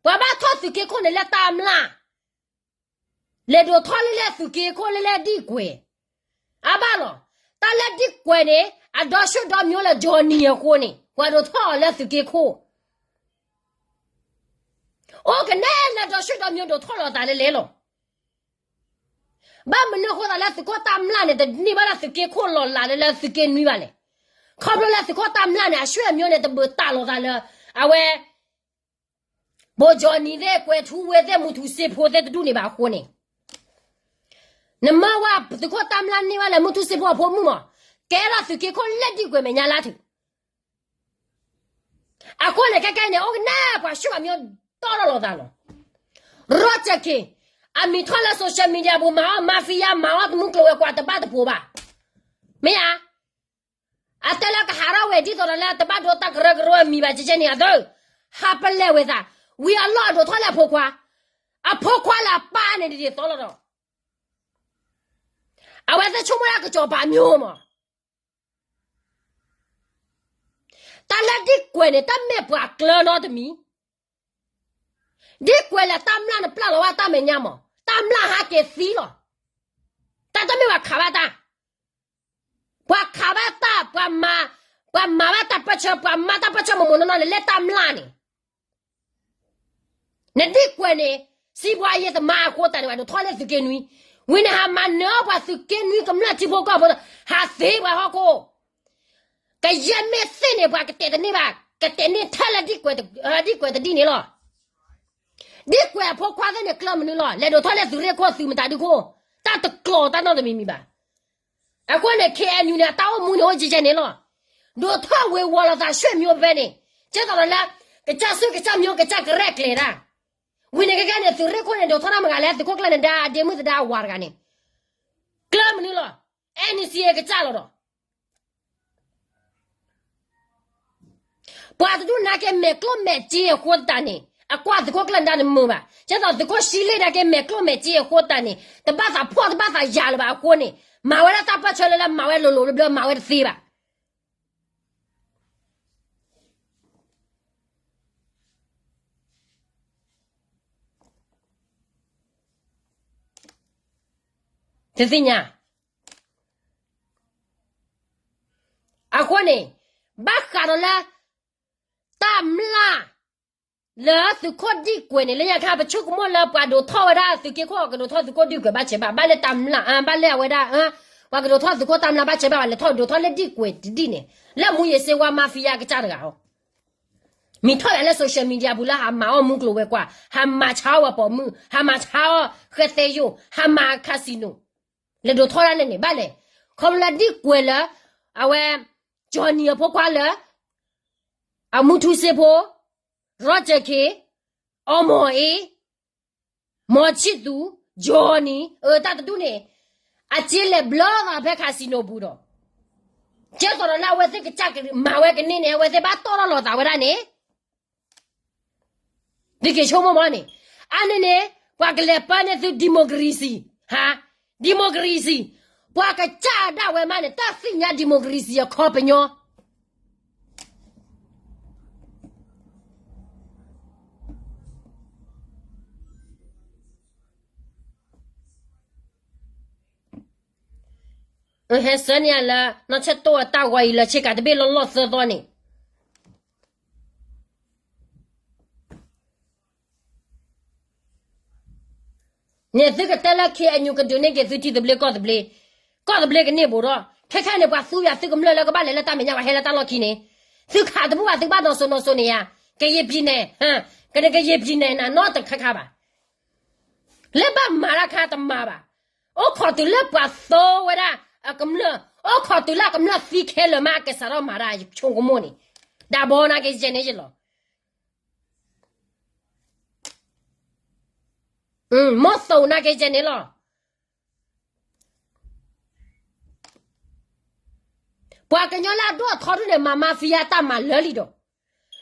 ပှၤဘၣ်ထီၣ်သုးက့ခိၣ်န့ၣ်လၢတၢ်မျၢ်, လဲၤဒိးထီၣ်လၢလၢသုးက့ခိၣ်လၢလၢဒံၣ်ကွဲး, အါဘၣ်လီၤ, တၢ်လၢဒံၣ်ကွဲးန့ၣ် အဒီဆူၣ်ဒီမျိုးလၢ Johnny အဃိန့ၣ် ပှၤဒိးထီၣ်အီၤလၢသုးက့ခိၣ် အိၣ်ကနဲလၢဒီဆူၣ်ဒီမျိုးဒိးထီၣ်လီၤသးလၢလဲၤလီၤ. ဘၣ်မနုၤအဃိသတးလၢသုးခိၣ်တၢ်မျၢ်န့ၣ် တန့ၢ်ဘၣ်ဒၣ်သုးက့ခိၣ်လီၤလးလၢလၢသုးက့နွံဘၣ်လဲၣ်. ခီဖျိလၢသုးခိၣ်တၢ်မျၢ်န့ၣ် အဆွေမျိုးန့ၣ် တဘုးတၢ်လိာ်သးလၢ အဝဲ ဘိးကၠီနံၤသ့ၣ် ကွဲၤထူဝ့သ့ၣ် မူထူစ့ဖိသ့ၣ်တဒူၣ်န့ၣ်ဘၣ်အဃိန့ၣ် နမ့ၢ်ဝဲသုးခိၣ်တၢ်မျၢ်န့ၢ်ဘၣ်လဲၣ် မူထူစ့ဖိအဖိမုၣ်မး ကဲထီၣ်သုးက့ခိၣ်လၢဒံၣ်ကွဲၤမဲာ်ညါလၢထူၣ် အဃိန့ၣ် ခဲကဲန့ၣ် အိၣ်ကနဲပှၤဆွေမျိုးတီၢ်ထီၣ်လိာ်သးလီၤ. ရီကၠၢၣ်ခ့ၣ် အမံၤထီၣ်လၢ social media ပူၤ မၤအီၣ် mafia မၤအီၣ်တမူကျိၤဝဲၤကွာ်တဘၣ်တပိၤဘၣ်. မ့ၢ်ဧါ. အတဲလၢကဟးထီၣ်ဝဲဒ်သိးဒီးလၢ တဘၣ်ဒိတၢ်ကရၢကရိအမံၤဘၣ် ကကဲန့ၣ်အသိး ဟးပလဲၤဝဲသး ဝံၤအလီၢ်အဒိးထီၣ်လၢအဖိခွါ အဖိခွါလၢအပၢ်န့ၣ်ဒ်သိးလီၤဒီး အဝဲသ့ၣ်ဆိကမိၣ်လၢကစီၤပၤမျိၤမး တၢ်လၢဒံၣ်ကွဲၤန့ၣ် တမ့ၢ်ပှၤကျၢၤနီတမံၤ. ဒံၣ်ကွဲၤလၢတၢ်မျၢ်နပျၢ်လီၤဘၣ်တၢ်မဲာ်ညါမး တၢ်မျၢ်ဟးက့ၤသံလီၤ. တၢ်တမ့ၢ်ပှၤခးဘၣ်တၢ် ပှၤခးဘၣ်တၢ် ပှၤမၤ ပှၤမၤဘၣ်တၢ်ပၢၢ်ဆၢ ပှၤမၤတၢ်ပၢၢ်ဆၢမုၢ်မုၢ်နီၢ်နီၢ်န့ၣ် လၢတၢ်မျၢ်န့ၣ် နဒံၣ်ကွဲၤန့ၣ် စံးဘှါယဲတမါအဃိသတးန့ၣ် ပှၤဒိးထီၣ်လၢသုးက့နွံ ဝံၤန့ၣ် ဟးမၤနၢၤအီၣ်ပှၤသုးက့နွံကမျၢၢ်ထံဖိကီၢ်ဖိ ဟးသ့ပှၤဟီၣ်ခိၣ် ကယဲၢ်မ့ၢ်သ့ၣ်န့ၣ် ပှၤကတဲာ်တန့ၢ်ဘၣ် ကတဲာ်န့ၢ်ထဲလၢ ဒံၣ်ကွဲၤတဒံၣ်န့ၣ်လီၤ. ဒံၣ်ကွဲၤအဖိခွါသ့ၣ်န့ၣ် ကျၢၢ်မနုၤလီၤ လဲၤဒိးထီၣ်လၢသုးရ့ၣ်ခိၣ်သုးမတၤဒုခိၣ် တၢ်တကျိၤတၢ်နီတမံၤမံၤဘၣ်. အဃိန့ၣ် ခ့ၣ်အဲၣ်ယူၣ်န့ၣ် အတၢ်အိၣ်မူန့ၣ်အိၣ်ကဲကဲန့ၣ်လီၤ. ဒိးထီၣ်ဝ့ၤဝီၤလိာ်သးဆွေမျိုးဖဲန့ၣ် ကဲသိးဒီးလၢ ကစၢ်ဆွေကစၢ်မျိုးကစၢ်ကရဲၣ်ကျဲၤတၢ် ဝံၤန့ၣ်ကဲကဲန့ၣ် သုးရ့ၣ်ခိၣ်န့ၣ် ဒိးထီၣ်တၢ်မဂၤလၢသုးခိၣ်ကျၢၢ်န့ၣ်ဒါ အဒ့မုၣ်သဒါအဝၤတဂၤန့ၣ် ကျၢၢ်မနုၤလီၤ. အဲၣ် နံၣ် စံး ကစၢ်လီၤဒီး ပှၤတဒူၣ်နာ်က့မဲာ်ကျိၣ်မဲာ်စ့အဃိသတးန့ၣ် အကွၢ်သုးခိၣ်ကျၢၢ်နဒါတမုာ်ဘၣ်. ကဲသိးသုးခိၣ်ဆံလ့ၣ်နာ်က့မဲာ်ကျိၣ်မဲာ်စ့အဃိသတးန့ၣ် တဘၣ်သးဖှီၣ်တဘၣ်သးယာ်လၢၤဘၣ်အဃိန့ၣ် မၤဝဲဒၣ်တၢ်ပၢၢ်ဆၢလၢလၢမၤဝဲလိၤလိၤဘျၢဘျၢမၤဝဲတသ့ဘၣ်. တသ့ၣ်ညါ အဃိန့ၣ် ဘၣ်ဃးဒီးလၢ တၢ်မျၢ် လၢသုးခိၣ်ဒံၣ်ကွဲၤန့ၣ် လၢညါခါ ပဆိကမိၣ်လၢပှၤဒိးထီၣ်ဝဲဒၣ်သုးက့ခိၣ် ကဒိးထီၣ်သုးခိၣ်ဒံၣ်ကွဲၤဘၣ်ဆဲးဘၣ် ဘၣ်လၢတၢ်မျၢ် ဘၣ်လၢအဝဲဒၣ် ပှၤကဒိးထီၣ်သုးခိၣ်တၢ်မျၢ်ဘၣ်ဆဲးဘၣ် ပှၤလဲၤထီၣ်ဒိးထီၣ်လၢဒံၣ်ကွဲၤတဒံၣ်န့ၣ် လၢမူယ့ၤစ့ဝါ mafia ကစၢ်တဂၤအီၤ မ့ၢ်ထီၣ်ယၤလၢ social media ပူၤလၢဟးမၤအီၣ်မူကျိၤဝဲၤကွာ်, ဟးမၤဆါအီၣ်ဝဲပိာ်မုၣ်, ဟးမၤဆါအီၣ်ဃဲသဲယိာ်, ဟးမၤ casino, လဲၤဒိးထီၣ်ဒၣ်န့ၣ်န့ၣ် ဘၣ်လဲၣ်. ခီဖျိလၢဒ်ကွဲးလၢ အဝဲ Johnny အဖိခွါလၢ အမူထူစ့ဖိ, Roger K, အီမီၤအ့, မီၤဆံၣ်သူ, Johnny အတၢ်တဒူၣ်န့ၣ် အစ့လဲၤဘျၢသးဖဲ casino ပူၤဒီး ကဲသိးဒီးလၢအဝဲသ့ၣ်ကစၢ်မၤဝဲကန့ၢ်န့ၣ် အဝဲသ့ၣ်ဘၣ်တီၣ်ထီၣ်လိာ်သးဝဲဒၣ်န့ၣ် သုက့ၤဆိကမိၣ်မ့ၢ်န့ၣ်, အါန့ၣ်န့ၣ် ပှၤကလဲၤပၢန့ၢ်သု democracy, ဟါ, democracy, ပှၤကစၢ်ဒၣ်ဝဲမးန့ၣ် တၢ်သ့ၣ်ညါ democracy အခီပညီ ဟဲဆၢန့ၢ်ယၤလၢ နီၢ်ဆဲၣ်တိၣ်အတၢ်ဂီၤအံၤလၢဆ့ကၤတဘ့ၣ်လီၢ်လီၢ်သၢသီန့ၣ် န့ၣ်သုကတဲလၢ K N U ကဒုးန့ၢ်က့ၤသုထံသဘျ့ကီၢ်သဘျ့, ကီၢ်သဘျ့ကန့ၢ်ဘိးဒီး ခဲခဲန့ၣ် ပှၤသူယၤသုကမျၢၢ်လၢကဘၣ်လဲၤလၢတၢ်မဲာ်ညါ ပှၤဟဲလၢတၢ်လီၢ်ခံန့ၣ်, သုခးတဘူၣ်ဘၣ် သုဘၣ်နီၢ်စိၤနီၢ်စိၤန့ၣ်ယါ, ကယံာ်ပျံၤနဲၣ်, ကနကယံာ်ပျံၤနဲၣ်နၤနီတခါခါဘၣ်. လၢဘၣ်မၤတၢ်ခါတမၤဘၣ်. အိၣ်ခိးတုၤလၢပှၤသိဝဲဒၣ်အကမျၢၢ်, အိၣ်ခိးတုၤလၢအကမျၢၢ်သံခဲလၢာ်မး အကစးထီၣ်မၤတၢ်ဆိကမိၣ်န့ၣ်, ဒၣ်ဘီနၤက့ၤကဲန့ၣ်ယလီၤ. မ့ၢ်သိးနၤက့ၤကဲန့ၣ်လီၤ. ပှၤကညီလၢအဒိၣ်အထီဒုၣ်န့ၣ် မၤ mafia တၢ်မၤလၢာ်လံဒီး,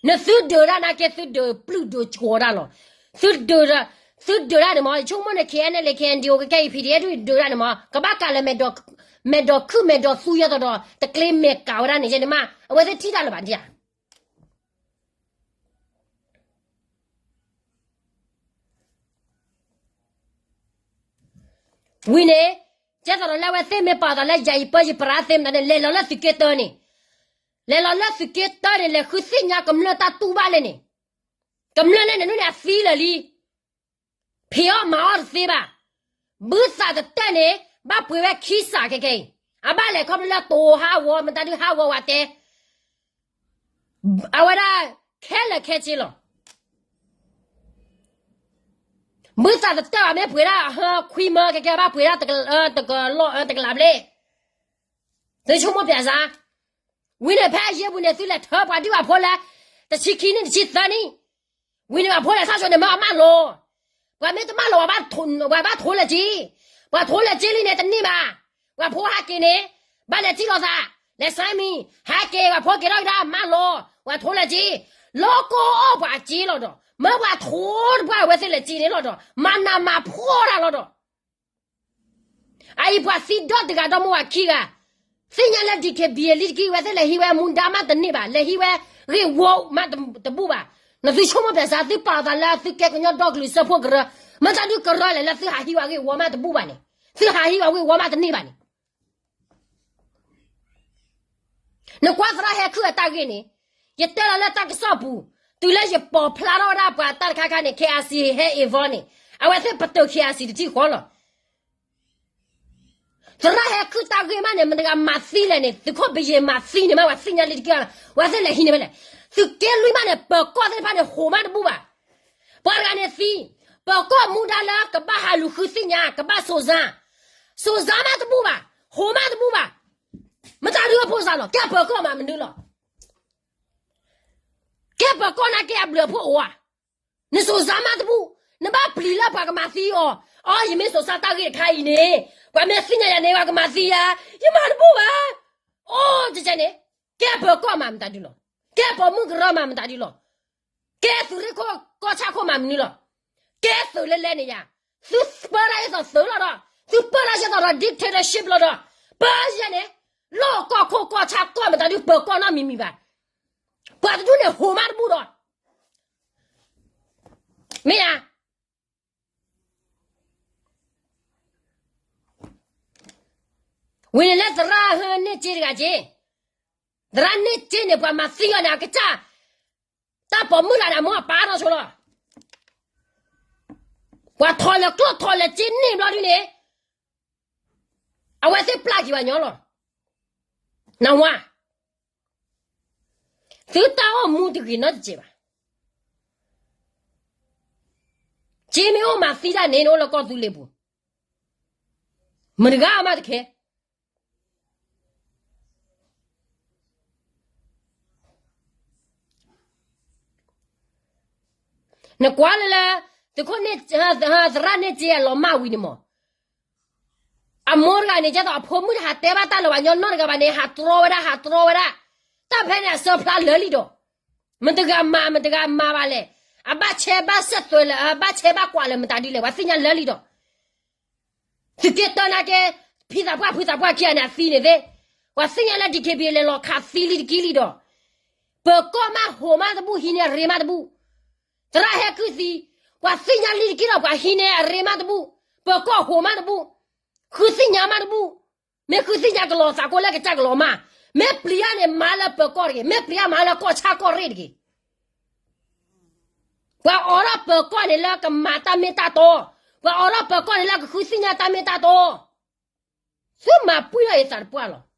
နသုဒုးတၢ်နာ်က့ သုဒုးပျုၢ်ဒုးကီၤတၢ်လီၤ. သုဒုး, သုဒုးတၢ်န့ၣ်မ့ၢ် ယဆိကမိၣ်န့ၣ် K N L A K N D O ကကဲအံၤ P D F ဒုးဒုးတၢ်န့ၣ်မ့ၢ် ကဘၣ်ကးလၢမဲာ်ဒီး, မဲာ်ဒီးခုၣ်မဲာ်ဒီးသူယဲသိးဒီး တကျ့မဲာ်ကးဝဲဒၣ်န့ၣ် ယဲန့ၣ်မး အဝဲသ့ၣ်ထံၣ်တၢ်လၢၤဘၣ်ဒံးဧါ. ဝံၤန့ၣ်, ကဲသိးဒီးလၢအဝဲသ့ၣ်မ့ၢ်ပာ်သးလၢယၤအံၤ ပၢယပရၣ်သ့ၣ်မတၤန့ၣ် လဲၤလီၤလၢသုးက့တၢန့ၣ်, လဲၤလီၤလၢသုးက့တၢန့ၣ် လဲၤဃုသ့ၣ်ညါကမျၢၢ်တၢ်တူၢ်ဘၣ်လဲၣ်န့ၣ်, ကမျၢၢ်လၢန့ၣ်န့ၣ်အသံလၢာ်လံ, ဖံးအီၣ်မၤအီၣ်တသ့ဘၣ်. ဘုသးတတၢၢ်န့ၣ် ဘၣ်ပှ့ၤဝဲခံစးခဲခဲအံၤ, အဘၣ်လဲၤခီဖျိလၢတိၤဟးဂီၤ မတၤဒုးဟးဂီၤဝဲတဲ အဝဲဒၣ် ခဲလၢာ်ခဲဆ့လီၤ. ဘုသးတတၢၢ်ဘၣ် မ့ၢ်ပှ့ၤဒၣ်ခွံမၢခဲကဲ ဘၣ်ပှ့ၤဒၣ်တကလးဘျဲၣ်, သုဆိကမိၣ်ပျဲစါ. ဝံၤန့ၣ်ဖဲအယ့ၢ်ပူၤန့ၣ် သုလဲၤထၢပှၤဒံၣ်ပှၤဖိလၢ တဆံခံနံၣ်တဆံသၢနံၣ်, ဝံၤန့ၣ်ပှၤဖိလဲၤထီၣ်ဆိန့ၣ် မ့ၢ်အမၢလီၤ, ပှၤမ့ၢ်တမၢလီၤ ပှၤဘၣ်ထိလဲၤက့, ပှၤထိလဲၤက့လံန့ၣ်တန့ၢ်ဘၣ်. ပှၤဖိဟးက့ၤန့ၣ် ဘၣ်လဲၤထံၣ်လိာ်သး, လဲၤဆါမံၤ, ဟဲက့ၤ ပှၤဖိက့ၤထီၣ်ကဒါ မၢလီၤ, ပှၤထိလဲၤက့, လီၤကီအီၣ်ပှၤက့လီၤဒီး မၢပှၤထိတပှၢ်အဝဲသ့ၣ်လဲၤက့န့ၣ်လီၤဒီး မၤနးမၤဖှီၣ်တၢ်လီၤဒီး အအံၤပှၤသံဒီတဂၤဒီးမိၢ်ဝၤခံဂၤ, သ့ၣ်ညါလၢ D K B A လံတက့ၢ် ဝဲသ့ၣ်လဲၤဟံးဝဲမူဒါမးတန့ၢ်ဘၣ်, လဲၤဟံးဝဲဂ့ၢ်ဝီမးတဘူၣ်ဘၣ်. နသုဆိကမိၣ်ပျဲစါ သုပာ်သးလၢသုကဲကညီဒီကလုာ်စၢဖှိၣ်ကရၢ, မ့ၢ်တၢ်ဒုးကရၢလဲၣ်လၢသုဟးဟံးဝဲဂ့ၢ်ဝီမးတဘူၣ်ဘၣ်န့ၣ်, သုဟးဟံးဝဲဂ့ၢ်ဝီမးတန့ၢ်ဘၣ်န့ၣ် နကွၢ်သရၣ်ဟဲခုၣ်အတၢ်ဂ့ၢ်န့ၣ်, ယတဲလီၤလၢတၢ်ကစီၣ်ပူၤ, တုၤလၢယပိာ်ဖျါထီၣ်ဝဲဒၣ်ပှၤတၢ်တခါခါန့ၣ် K R C ဟဲ involve န့ၣ်, အဝဲသ့ၣ်ပတုာ် K R C တထံၣ်ဃီလီၤ. သရၣ်ဟဲခုၣ်တၢ်ဂ့ၢ်မးန့ၣ် မတၤတဂၤမၤသံလဲၣ်န့ၣ်, သုးခိၣ်ဘယံၤမၤသံန့ၣ်မး ပှၤသ့ၣ်ညါလံတက့ၢ်, ပှၤသ့ၣ်လဲၤဟံးန့ၣ်မးလဲၣ်. သုးက့လွံၢ်မးန့ၣ် ပၢၤကီၢ်သ့ၣ်တဖၣ်န့ၣ် ဟိးမးတဘူၣ်ဘၣ်. ပှၤတဂၤန့ၣ်သံ, ပၢၤကီၢ်မူဒါလၢကဘၣ်ဟးလူၤဃုသ့ၣ်ညါ ကဘၣ်စိၤစါ, စိၤစါမးတဘူၣ်ဘၣ်, ဟိးမးတဘူၣ်ဘၣ်. မတၤဒုးအဖိစါလီၤ, ကဲပၢၤကီၢ်မးမနုၤလီၤ. ကဲပၢၤကီၢ်နာ်က့အဘျုးအဖှိၣ်အိၣ်ဧါ. နစိၤစါမးတဘူၣ်, နဘၣ်ပျံၤလၢပှၤကမၤသံအီၤ, အီ ယမ့ၢ်စိၤစါတၢ်ဂ့ၢ်တခါအံၤန့ၣ်, ပှၤမ့ၢ်သ့ၣ်ညါယၤန့ၣ် ပှၤကမၤသံယၤ, ယမၤတဘူၣ်ဘၣ်. အိၣ်ကဲန့ၣ်, ကဲပၢၤကီၢ်မးမတၤဒုးလီၤ. ကဲပိာ်မုၣ်ကရၢမးမတၤဒုးလီၤ. ကဲသုးရ့ၣ်ခိၣ်ကီၢ်ဆၣ်ခိၣ်မးမနုၤလီၤ. ကဲသုးလဲၤလဲၤန့ၣ်ယၤ, သုပၢတၢ်ယဲသိးသုးလီၤဒီး, သုပၢတၢ်ယဲသိးဒီး dictatorship လီၤဒီး, ပၢယဲန့ၣ်, လီၢ်ကီၢ်ခိၣ်ကီၢ်ဆၣ်ကီၢ်မတၤဒုးပၢၤကီၢ်နီတမံၤမံၤဘၣ်. ပှၤတဒူၣ်န့ၣ်ဟိးမးတဘူၣ်ဒီး, မ့ၢ်ဧါ. ဝံၤန့ၣ်လၢသရၣ်ဟဲန့ၢ်စ့တဂၤက့, သရၣ်န့ၢ်စ့န့ၣ် ပှၤမၤသံအီၤန့ၣ် အကစၢ်, တၢ်ပိာ်မုၣ်လၢန့ၣ် အမိၢ်အပၢ်ထီၣ်ဆိလီၤ. ပှၤထီၣ်လဲၤကျိၣ်ထီၣ်လဲၤစ့န့ၢ်ဘျီဒုန့ၣ်, အဝဲသ့ၣ်ပျၢ်က့ၤပှၤညီလီၤ. နဝါ, သုတၢ်အိၣ်မူတဂ့ၤနီတစဲးဘၣ်. က့မ့ၢ်အိၣ်မၤသံတၢ်န့ၣ် နအိၣ်လၢကီၢ်သူလ့ၤပူၤ, မတၤတဂၤမးတခဲ. နကွၢ်လၢလၢ သုးခိၣ်န့ၣ် သရၣ်န့ၢ်စ့အလီၤမၢ်ဝံၤန့ၣ်မး, အမိၢ်တဂၤန့ၣ် ကဲသိးအဖိမုၣ်တဟးတဲဘၣ်တၢ်လၢၤဘၣ်, ညီနီၢ်တဂၤဘၣ်န့ၣ် ဟးတြီဝဲဒၣ် ဟးတြီဝဲဒၣ်, တၢ်ဖဲန့ၣ်အစၢဖျါလၢာ်လံဒီး, မတၤတဂၤမၤ မတၤတဂၤမၤဘၣ်လဲၣ်, အဘၣ်ဆဲးဘၣ်စဲးသွဲးလၢ အဘၣ်ဆဲးဘၣ်ကွၢ်လၢမတၤဒ်လဲၣ် ပှၤသ့ၣ်ညါလၢာ်လံဒီး သုးက့တၢနာ်က့, ဖံသးပှၢ်ဖုသးပှၢ်ခံဂၤန့ၣ် အသံန့ၣ်သ့ၣ်, ပှၤသ့ၣ်ညါလၢ DKBA လဲၤလီၤခးသံလံတက့ၢ်လံဒီး, ပၢၤကီၢ်မးဟိးမးတဘူၣ် ဟံးန့ၢ်အရ့မးတဘူၣ်, သရၣ်ဟဲကုၢ်သံ, ပှၤသ့ၣ်ညါလံတက့ၢ်ဒီး ပှၤဟံးန့ၢ်အရ့မးတဘူၣ်, ပၢၤကီၢ်ဟိးမးတဘူၣ်, ဃုသ့ၣ်ညါမးတဘူၣ်, မ့ၢ်ဃုသ့ၣ်ညါကလီၤသးကိးလၢကစၢ်ကလီၤမၢ်, မ့ၢ်ပျံၤအါန့ၣ်မၤလၢပၢၤကီၢ်တဂ့ၤ, မ့ၢ်ပျံၤအါမၤလၢကီၢ်ဆၣ်ကီၢ်ရ့ၣ်တဂ့ၤ. ပှၤအိးထီၣ်ပၢၤကီၢ်န့ၣ်လၢကမၤတၢ်မ့ၢ်တၢ်တီ, ပှၤအိးထီၣ်ပၢၤကီၢ်န့ၣ်လၢကဃုသ့ၣ်ညါတၢ်မ့ၢ်တၢ်တီ, သုမၤပှံၢ်ထီၣ်အသးတပှၢ်လီၤ.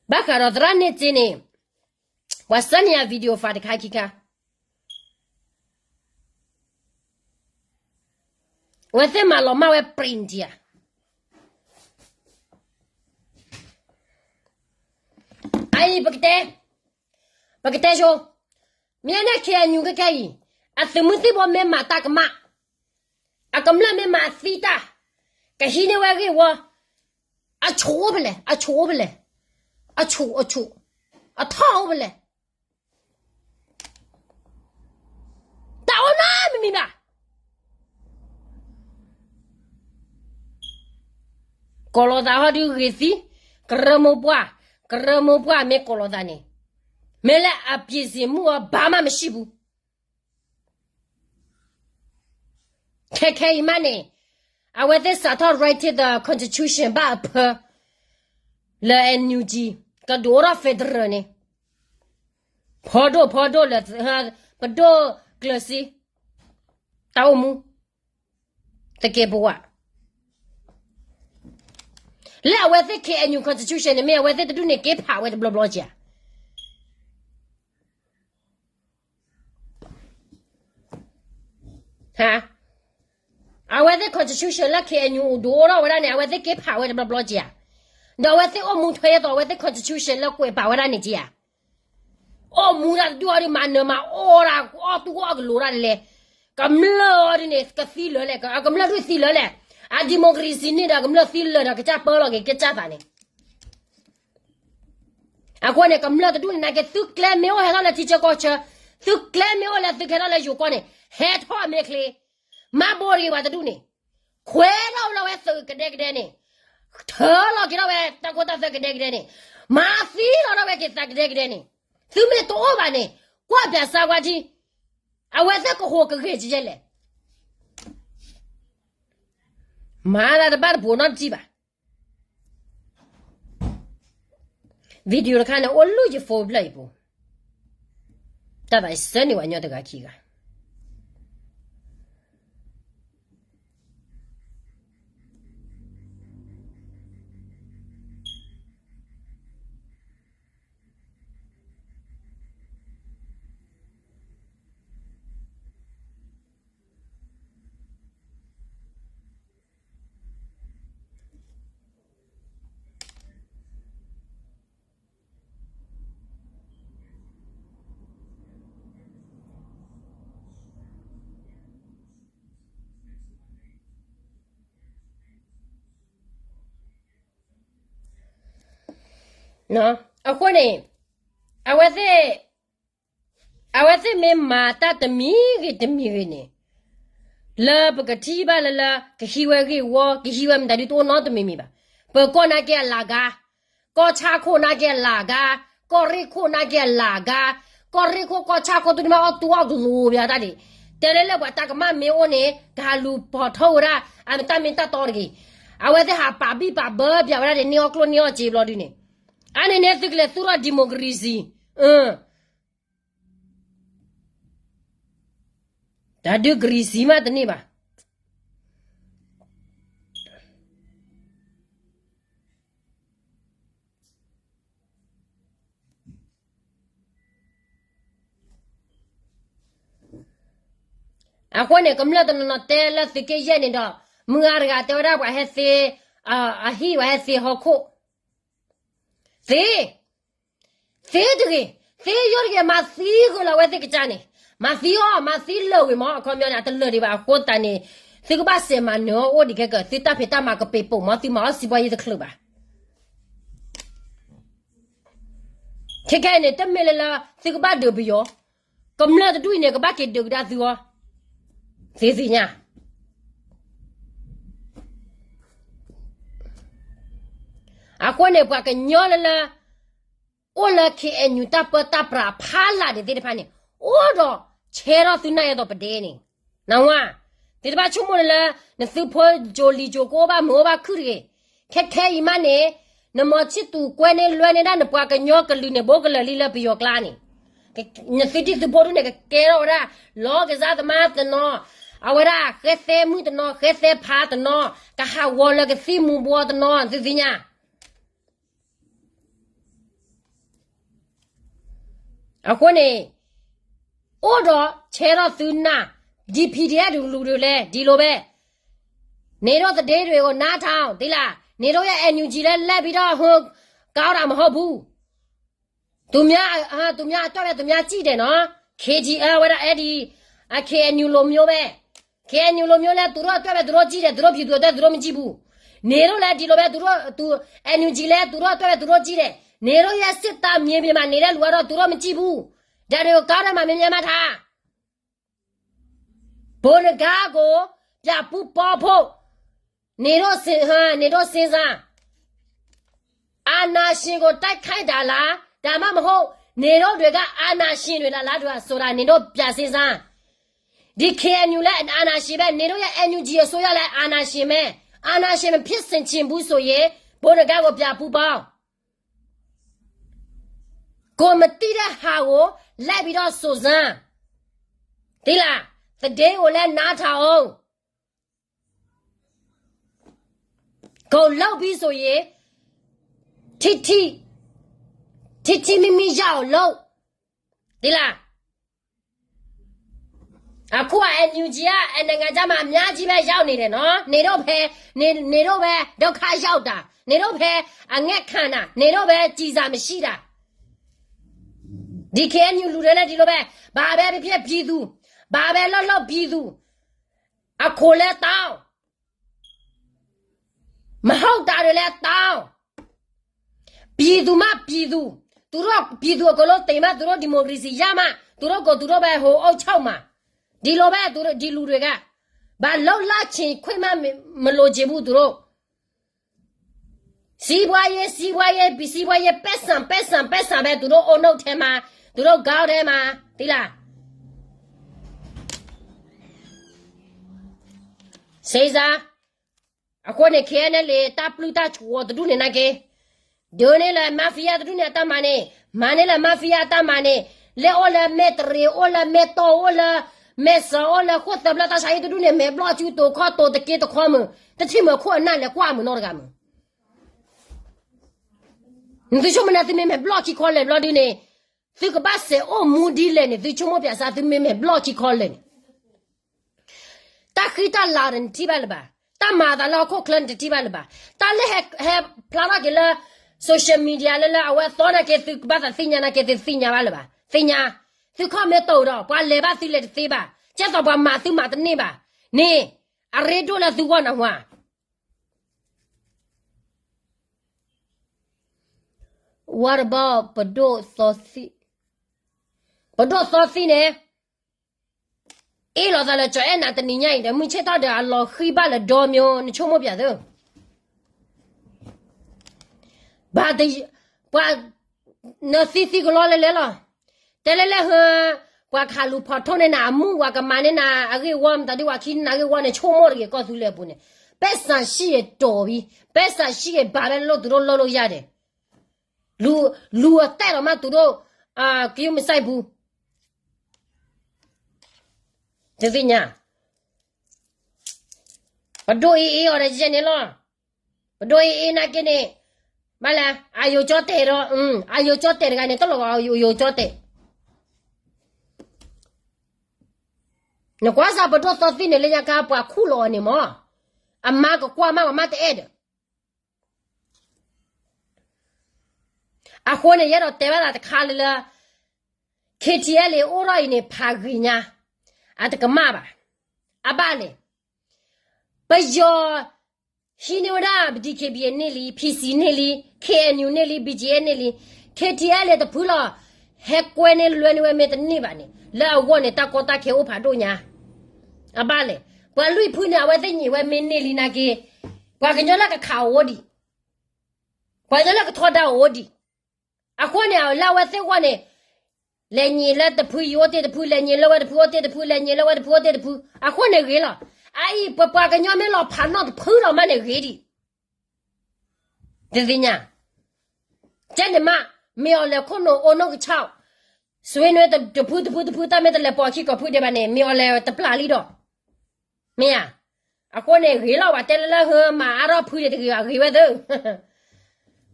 ဘၣ်ဃးဒီးသရၣ်န့ၢ်စ့န့ၣ်, ပှၤဆှၢန့ၢ်ယၤ video file တခါခံခါ, အဝဲသ့ၣ်မၤလီၤမၢ်ဝဲ print ဧါ, အအံၤ ပကတဲ, ပကတဲဆိ, မ့ၢ်န့ၣ် KNU ခဲခဲအံၤ, အသုးမုၢ်သံၣ်ဘိမ့ၢ်မၤတၢ်ကမၣ်, အကမျၢၢ်မ့ၢ်မၤသံတၢ်, ကဟံးန့ၢ်ဝဲဂ့ၢ်ဝီ, အဆိအိၣ်ဖဲလဲၣ်, အဆိအိၣ်ဖဲလဲၣ်, အဆိ, အဆိ, အထီၣ်အိၣ်ဖဲလဲၣ်, တၢ်အိၣ်နီတမံၤဘၣ်. ကိးလီၤသးဟီဒုးဂ့ၤသံ, ကရၢမိၢ်ပှၢ်, ကရၢမိၢ်ပှၢ်မ့ၢ်ကိးလီၤသးန့ၣ်, မ့ၢ်လၢအပျ့ၤစ့ၣ်မူအီၤ ဘာမှမရှိဘူး. ခဲခဲအံၤမးန့ၣ်, အဝဲသ့ၣ်စးထီၣ် write the constitution ဘၣ်အဖၢ လၢ NUG ကဒုးအိၣ်ထီၣ် federal န့ၣ်, ဖီဒိၣ်ဖီဒိၣ်လၢ ပဒိၣ်ကျၢၤစ့, တၢ်အိၣ်မူ, တကဲပဝး, လၢအဝဲသ့ၣ် KNU constitution န့ၣ် မ့ၢ်အဝဲသ့ၣ်တဒူၣ်န့ၣ် က့ၤဖးဝဲတဘျီဘျီက့ၤဧါ. အဝဲသ့ၣ် constitution လၢ KNU ဒုးအိၣ်ထီၣ်ဝဲဒၣ်န့ၣ် အဝဲသ့ၣ်က့ၤဖးဝဲတဘျီဘျီက့ၤဧါ. ဒီးအဝဲသ့ၣ်အိၣ်မူထွဲအသိး အဝဲသ့ၣ် constitution လၢကွဲးပာ်ဝဲဒၣ်န့ၣ်က့ၤဧါ. အိၣ်မူတၢ်တဒူၣ်အီၤဒုး မၤနၢၤမၤအီၣ်တၢ် အီၣ်တူၢ်အီၣ်ကလိၤတၢ်လဲၣ်, ကမျၢၢ်အီၤဒုးန့ၣ် ကသံလၢာ်လဲၣ်, ကမျၢၢ်ဒုးသံလၢာ်လဲၣ်, အ democracy န့ၣ်ဒီး ကမျၢၢ်သံလၢာ်ဒီး ကစၢ်ပၢလီၤက့ၤ ကစၢ်သးန့ၣ် အဃိန့ၣ် ကမျၢၢ်တဒူၣ်န့ၣ်နာ်က့ သုကျဲမ့ၢ်အိၣ်ဟဲထီၣ်လၢထံဆၢကီၢ်ဆၢ, သုကျဲမ့ၢ်အိၣ်လၢသုကဟဲထီၣ်လၢယိၤကီၢ်န့ၣ် ဟဲထီၣ်အမဲာ်ချ့, မၤဘိးတဂ့ၤပှၤတဒူၣ်န့ၣ်, ခွဲးထီၣ်လၢဝဲသုးကဒဲကဒဲန့ၣ်, ထၢလီၤက့ၤထီၣ်ဝဲတၢ်ခိတၢ်သွဲကဒဲကဒဲန့ၣ်, မၤသံလီၤထီၣ်ဝဲက့ၤသးကဒဲကဒဲန့ၣ်, သုမ့ၢ်တအိၣ်ဘၣ်န့ၣ်, ကွၢ်ပၠးစါကွၢ်ထံ, အဝဲသ့ၣ်ကဟူးကဂဲၤကယဲၢ်လဲၣ်. မၤသးတဘၣ်တဘိးနီတစံးဘၣ်. video တခါန့ၣ် အိၣ်လူယ phone ဖျၢၣ်အံၤပူၤ, တၢ်သးဆၢန့ၢ်ဝဲညီတဂၤခံဂၤ. အဃိန့ၣ်, အဝဲသ့ၣ်, အဝဲသ့ၣ်မ့ၢ်မၤတၢ်တမံၤဂ့ၤတမံၤဂ့ၤန့ၣ်, လၢပကထံၣ်ဘၣ်လၢလၢ ကဟံးဝဲဂ့ၢ်ဝီ ကဟံးဝဲမတၤဒုတအိၣ်နီတမံၤမံၤဘၣ်. ပၢၤကီၢ်နာ်က့အလၤကါ, ကီၢ်ဆၣ်ခိၣ်နာ်က့အလၤကါ, ကီၢ်ရ့ၣ်ခိၣ်နာ်က့အလၤကါ, ကီၢ်ရ့ၣ်ခိၣ်ကီၢ်ဆၣ်ခိၣ်တဒုမ့ၢ်အီၣ်တူၢ်အီၣ်ကလိၤဘၣ်တၢ်ဒံး, တဲလၢလၢပှၤတၢ်ကမၣ်မ့ၢ်အိၣ်န့ၣ် ကဟးလူၤပိာ်ထွဲဝဲဒၣ် အတၢ်မ့ၢ်တၢ်တီတဂ့ၤ. အဝဲသ့ၣ်ဟးပာ်ဘံၣ်ပာ်ဘၢပၠးဝဲဒၣ်န့ၣ် န့ၢ်အီၣ်ကျိၣ်န့ၢ်အီၣ်စ့ဘျီဒုန့ၣ်, အါန့ၣ်န့ၣ်သုကလဲၤသူၣ်ထီၣ် democracy အ တၢ်ဒုးကရံၣ်စံမးတန့ၢ်ဘၣ်. အဃိန့ၣ် ကမျၢၢ်တနီၤနီၤတဲလၢသုးက့ယဲၢ်န့ၣ်ဒီး မုၢ်ဂၤတဂၤတဲဝဲဒၣ်ပှၤဟဲသ့, အဟံၣ်ပှၤဟဲသ့ဟီၣ်ခိၣ်, သ့, သ့တဂ့ၤ, သ့ယိၣ်တဂ့ၤ, မၤသံဂုာ်လီၤဝဲသ့ၣ်ကစၢ်န့ၣ်, မၤသံအီၤ, မၤသံလၢာ်ဂ့ၤမး, အခီပညီန့ၣ် အတလၢာ်ဒံးဘၣ်အဃိသတးန့ၣ်, သုကဘၣ်စဲးမၤနၢၤအီၤအိၣ်ဒံးခဲကၢၢ်, သုတၢ်ဖံးတၢ်မၤကပ့ၤပိာ်မး, သုမၤအီၣ်စံးဘှါယ့ၢ်တချုးဘၣ်. ခဲခဲအံၤန့ၣ် တမ့ၢ်လၢလၢ သုကဘၣ်ဒုးပယီၤ, ကမျၢၢ်တဒူၣ်အံၤန့ၣ် ကဘၣ်က့ၤဒုးကဒါသုအီၤ, သုသ့ၣ်ညါ. အဃိန့ၣ် ပှၤကညီလၢလၢ အိၣ်လၢ KNU တၢ်ပၢတၢ်ပြးဖးလာ်ဒံးသ့ၣ်တဖၣ်န့ၣ်, အိၣ်ဒီးဆဲထီၣ်သုနၢ်အသိးပဒဲန့ၣ်, နဝၤ, သုတဘၣ်ဆိကမိၣ်လၢလၢ နသုဖိကၠိလံၤကၠိကိးဘၣ်မုာ်အိၣ်ဘၣ်ခုၣ်တဂ့ၤ, ခဲခဲအံၤမးန့ၣ်, နမ့ၢ်ဆံၣ်တူာ်ကွဲန့ၢ်လွဲန့ၢ်ဒၣ်နပှၤကညီကလုာ်န့ၣ် ဘိကလၢာ်လံလၢပယီၤကျါန့ၣ်, နသုဒံၣ်သုဖိဒူၣ်န့ၣ် ကကဲထီၣ်ဝဲဒၣ် လီကစၢ်သမါတနီၤ, အဝဲဒၣ်ဃဲသဲမုၣ်တနီၤ, ဃဲသဲဖးတနီၤ, ကဟးဂီၤလၢကသံၣ်မူၤဘှီတနီၤ, သုသ့ၣ်ညါ. အဃိန့ၣ်, အိၣ်ဒီးဆဲထီၣ်သုနၢ်, ဒ် PDF ဒုးလူၤဒုးလဲၣ် ဒ်လိာ်ဘဲ, န့ၣ်ဒိၣ်သဒ့ဒွဲၣ်အိၣ်နါထီၣ် သ့လၢ, န့ၣ်ဒိၣ်ယဲ NUG လၢလဲၣ်ဘံထီၣ်ဟၢ, ကါအီၣ်တၢ်မဟီၣ်ဘူး, သူများ, သူများအတွက်ပဲ သူများကြည့်တယ်နော်, KNU ဝဲဒၣ် အဲဒ်, အ KNU လိုမျိုးပဲ, KNU လိုမျိုးလဲ သူတို့အတွက်ပဲ သူတို့ကြည့်တယ်, သူတို့ပြည်သူအတွက် သူတို့မကြည့်ဘူး, န့ၣ်ဒိၣ်လဲ ဒ်လိာ်ဘဲ သူတို့, သူ, NUG လဲ သူတို့အတွက်ပဲ သူတို့ကြည့်တယ်, န့ၣ်ဒိၣ်ယဲ စစ်သားမြေပြင်မှာ နေတဲ့လူကတော့ သူတို့မကြည့်ဘူး, ဒါတွေကို ကောင်းတဲ့မှာ မြင်မြင်မှတ်ထား. ဗိုလ်နဂါးကို ပြန်ပူပေါင်းဖို့ နေတို့စင်, နေတို့စင်စန်း, အာဏာရှင်ကို တိုက်ခိုက်တာလား, ဒါမှမဟုတ် နေတို့တွေက အာဏာရှင်တွေလား, လားဆိုတာ နေတို့ပြန်စင်စန်း. ဒီ KNU လည်း အာဏာရှင်ပဲ, နေတို့ရဲ့ NUG အစိုးရလည်း အာဏာရှင်ပဲ, အာဏာရှင်မဖြစ်စေချင်ဘူးဆိုရင် ဗိုလ်နဂါးကို ပြန်ပူပေါင်း. ကိုယ်မသိတဲ့ဟာကို လိုက်ပြီးတော့ စုံစမ်း, သိလား, သတင်းကိုလည်း နားထောင်အောင်. ကုန်လုပ်ပြီးဆိုရင် ထိထိ, ထိထိမိမိရအောင်လုပ်, သိလား. အခုက NUG က နိုင်ငံခြားမှာ အများကြီးပဲ ရောက်နေတယ်နော်, နေတော့ဖဲ, နေ, နေတော့ပဲ ဒုက္ခရောက်တာ, နေတော့ဖဲ အငတ်ခံတာ, နေတော့ပဲ ကျည်ဆံမရှိတာ. ဒီ KNU လူတွေလည်း ဒီလိုပဲ, ဘာပဲဖြစ်ဖြစ် ပြည်သူ, ဘာပဲလုပ်လုပ် ပြည်သူ, အခွန်လည်းတောင်း, မဟုတ်တာတွေလည်းတောင်း. ပြည်သူမှပြည်သူ, သူတို့ပြည်သူအကုန်လုံးသေမှ သူတို့ ဒီမိုကရေစီ ရမှ, သူတို့ကိုယ်သူတို့ပဲ ဟိုအုပ်ချုပ်မှာ, ဒီလိုပဲ သူတို့, ဒီလူတွေက ဘာလုပ်လာချင်ခွင့်မှ မ, မလိုချင်ဘူး သူတို့. စီးပွားရေး, စီးပွားရေး, စီးပွားရေး, ပိုက်ဆံ, ပိုက်ဆံ, ပိုက်ဆံပဲ သူတို့အုံနောက်ထဲမှာ, သူတို့ခေါင်းထဲမှာ, သိလား. စိတ်စား, အဃိန့ၣ် KNLA တၢ်ပျုၢ်တၢ်ကဝီၤတဒူၣ်န့ၣ်နာ်က့, ဒုးန့ၢ်လၢ mafia တဒူၣ်န့ၣ် အတၢ်မၤန့ၣ်, မၤန့ၢ်လၢ mafia အတၢ်မၤန့ၣ်, လၢအိၣ်လၢမဲၢ်တရံး, အိၣ်လၢမဲၢ်တီၢ်, အိၣ်လၢမဲၢ်စၢၤ, အိၣ်လၢဃိၣ်သၢဖျၢၣ် တၢ်ဆါဟံၣ်တဒူၣ်န့ၣ် မဲာ်ဘျီၣ်စုတိၤခီတိၤတက့တခီမုၢ်, တထံၣ်မုၢ်ခိၣ်အနၢ်လဲၤကွၢ်မုၢ်နီတဂၤမုၢ်. နသုဆိကမိၣ်န့ၣ် သုမ့ၢ်မဲာ်ဘျီၣ်ခံခီလဲၣ်ဘျီဒုန့ၣ်, သုကဘၣ်စဲးအိၣ်မူဒ်လဲၣ်န့ၣ်, သုဆိကမိၣ်ပၠးစၢ် သုမ့ၢ်မဲာ်ဘျီၣ်ခံခီလဲၣ်န့ၣ်, တၢ်ဃံတၢ်လၤဒီးနထံၣ်ဘၣ်လၢၤဘၣ်, တၢ်မၤအသးလၢဟီၣ်ခိၣ်ချၢနတထံၣ်ဘၣ်လၢၤဘၣ်, တၢ်လၢဟဲ, ဟဲဖျါထီၣ်က့ၤလၢ social media လၢလၢအဝဲသီနာ်က့ သုကဘၣ်သးသ့ၣ်ညါနာ်က့ သုသ့ၣ်ညါဘၣ်လၢၤဘၣ်, သ့ၣ်ညါ, သု comment တအိၣ်ဒီး ပှၤလဲၤဘၣ်သုလဲၤတသ့ဘၣ်, ကဲသိးပှၤမၤသုမၤတန့ၢ်ဘၣ်, န့ၣ်, အရ့ဒိၣ်လၢသုဂီၢ်နၢ်ဟူဧါ. What about ပဒိၣ်သီသံၣ်, ပဒိၣ်သီသံၣ်န့ၣ်, အ့ၣ်လိာ်သးလၢကၠီၤအဲၣ်နၤတနံၤညါအံၤဒီး မုၢ်ဆ့ၣ်ထီၣ်ဒီးအလီၤဃံဘၣ်လၢဒီမၠိ, နဆိကမိၣ်ပၠးသု, ဘၣ်, ပှၤ, နသံသံကလီလဲၤလဲၤလီၤ, တဲလဲၤလဲၤဟၢ, ပှၤခးလူၤဖီၣ်ထိၣ်န့ၢ်နၤအမူၢ်, ပှၤကမၤန့ၢ်နၤအဂ့ၢ်ဝီ, မတၤဒ်ပှၤခံန့ၢ်နၤအဂ့ၢ်ဝီန့ၣ် ဆိကမိၣ်တဂ့ၤ ကီၢ်သူလ့ၤအပူၤန့ၣ်, ပိုက်ဆံရှိရင်တော်ပြီ, ပိုက်ဆံရှိရင် ဘာပဲလုပ်လုပ် သူတို့လုပ်လို့ရတယ်. လူ, လူအသက်တောင်မှ သူတို့, အာ, ဂရုမစိုက်ဘူး. သုသ့ၣ်ညါ, ပဒိၣ်အ့အ့အီၤဒီးယဲန့ၣ်လီၤ. ပဒိၣ်အ့အ့နာ်က့န့ၣ်, ဘၣ်လဲၣ်, အယိၤကၠီတဲာ်ဒီး, အယိၤကၠီတဲာ်တဂၤန့ၣ် တလီၤဂာ်အယိၤကၠီတဲာ်. နကွၢ်စၢ်ပဒိၣ်သီသံန့ၣ်လၢညါခါ ပှၤခူၣ်လီၤအီၤန့ၣ်မၢ်, အမါကကွၢ်မးပှၤမးတအဲၣ်ဒီး အဃိန့ၣ် ယအဲၣ်ဒိးတဲဘၣ်သးတခါလၢလၢ ခ့ထံအဲလ့ၣ် အိၣ်ထီၣ်အံၤန့ၣ် ဖးဂ့ၤညါ, အတကမၣ်ဘၣ်. အဘၣ်လဲၣ်, ပယီၤဟံးန့ၢ်ဝဲဒၣ် ပ ဒီကၠ့ဘံၣ်အ့ န့ၢ်လံ, ဖံစံန့ၢ်လံ, ခ့အဲၣ်ယူၣ်န့ၢ်လံ, ဘံၣ်ကၠ့အဲၣ်န့ၢ်လံ, ခ့ထံအဲလ့ၣ်တဖုလီၤ. ဟဲကွဲန့ၢ်လွဲန့ၢ်ဝဲမ့ၢ်တန့ၢ်ဘၣ်န့ၣ် လၢအဂီၢ်န့ၣ် တၢ်ကီတၢ်ခဲအိၣ်ဖးဒိၣ်ညါ. အဘၣ်လဲၣ်, ပှၤလွံၢ်ဖုန့ၣ် အဝဲသ့ၣ်ညံးဝဲမ့ၢ်န့ၢ်လံနာ်က့, ပှၤကညီလၢကခးအီၤအိၣ်ဒံး, ပှၤကညီလၢကထီဒါအီၤအိၣ်ဒံး. အဃိန့ၣ် လၢအဝဲသ့ၣ်အဂီၢ်န့ၣ် လဲၤညံးလၢတဖုယံၤအိၣ်တ့ၢ်တဖု, လဲၤညံးလၢဝဲတဖုအိၣ်တ့ၢ်တဖု, လဲၤညံးလၢဝဲတဖုအိၣ်တ့ၢ်တဖု, အဃိန့ၣ်ဂ့ၤလီၤ. အအံၤ ပပှၤကညီမ့ၢ်လီၤဖးနီၣ်တဖုဒီးမးန့ၣ်ဂ့ၤဒံး. တသ့ၣ်ညါ, ကဲန့ၣ်မး, မ့ၢ်အီၤလဲၤခိၣ်နူာ်အိၣ်နီၢ်ကဆၣ်, ဆွ့နွဲတဖုတဖုတဖု တၢ်မ့ၢ်တလဲၤပိာ်အခံကိးဖုဒဲးဘၣ်န့ၣ် မ့ၢ်အီၤလဲၤတပျၢ်လံဒီး, မ့ၢ်ဧါ. အဃိန့ၣ် ဂ့ၤလီၤ ပှၤတဲလၢလၢဟၢမၤအါထီၣ်ဖုဒဲးတဂ့ၤဘၣ် ဂ့ၤဝဲသ့,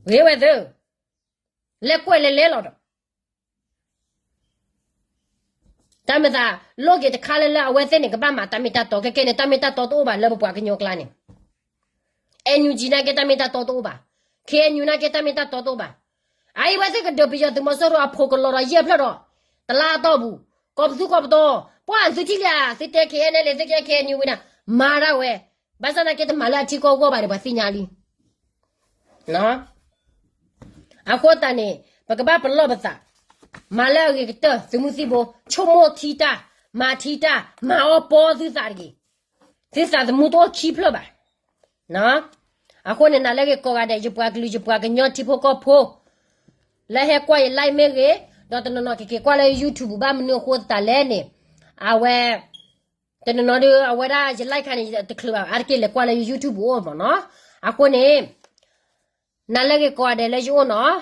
ဂ့ၤဝဲသ့, လဲၤကွဲးလဲၤလဲၤလီၤဒီး တၢ်မ့ၢ်သး လိၣ်က့ၤတခါလၢလၢအဝဲသ့ၣ်န့ၣ် ကဘၣ်မၤတၢ်မ့ၢ်တၢ်တီ, ခဲကဲန့ၣ် တၢ်မ့ၢ်တၢ်တီတအိၣ်ဘၣ်လၢပပှၤကညီကျါန့ၣ်, အဲၣ်ယူၣ်ကၠံ နာ်က့တၢ်မ့ၢ်တၢ်တီတအိၣ်ဘၣ်, ခ့အဲၣ်ယူၣ် နာ်က့တၢ်မ့ၢ်တၢ်တီတအိၣ်ဘၣ်. အအံၤဝဲသ့ၣ်ကဒုးပယီၤသုးမီၤစိရိၤအဖိးကလီၤဒီးယဲၢ်ဖျၢၣ်ဒီး တလါအတီၢ်ပူၤ, ကိးပသူကိးပတီၢ်, ပှၤသုထံၣ်လံဧါ, သုတဲ ခ့အဲၣ်ယူၣ် လံ သုကဲ ခ့အဲၣ်ယူၣ် ဝံၤနၤ, မၤဒၣ်ဝဲ, ဘၣ်ဆၣ်နာ်က့တမၤလၢအထံကီၢ်အဂီၢ်ဘၣ်န့ၣ် ပှၤသ့ၣ်ညါလံ. အဃိသတးန့ၣ် ပကဘၣ်ပလီၢ်ပသး, မၤလၢအဂ့ၤကတၢၢ် သုးမုၢ်သံၣ်ဘိ, ဆိကမိၣ်ထံတၢ်, မၤထံတၢ်, မၤအီၣ်ပီသုသးတဂ့ၤ, သုသးသမူတအိၣ်ခံဖျၢၣ်ဘၣ်. အဃိန့ၣ် နၤလၢအဂ့ၤကိးဂၤဒဲး ယပှၤကလုာ် ယပှၤကညီထံဖိကီၢ်ဖိ လၢဟဲကွၢ်ယ live မ့ၢ်ဂ့ၤ, ဒီးတနီၤနီၤက့ၤက့ၤကွၢ်လၢ YouTube ဘၣ်မနုၤအဃိသတးလဲၣ်န့ၣ်, အဝဲ တနီၤနီၤဒီး အဝဲဒၣ်ယ live ခါန့ၣ် တချုးဘၣ် အါတက့ၢ်လဲၤကွၢ်လၢ YouTube အိၣ်မၢ်နီၤ. အဃိန့ၣ် နၤလၢအဂ့ၤကိးဂၤဒဲးလၢယအိၣ်နီၤ,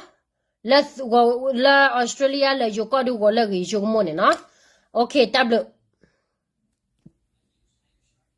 လၢ လၢ Australia လၢယိၤကီၢ်ဒုးဂီၤလၢအဂ့ၤ ယဆိကမိၣ်န့ၣ်နီၤ. တၢ်ဘျုး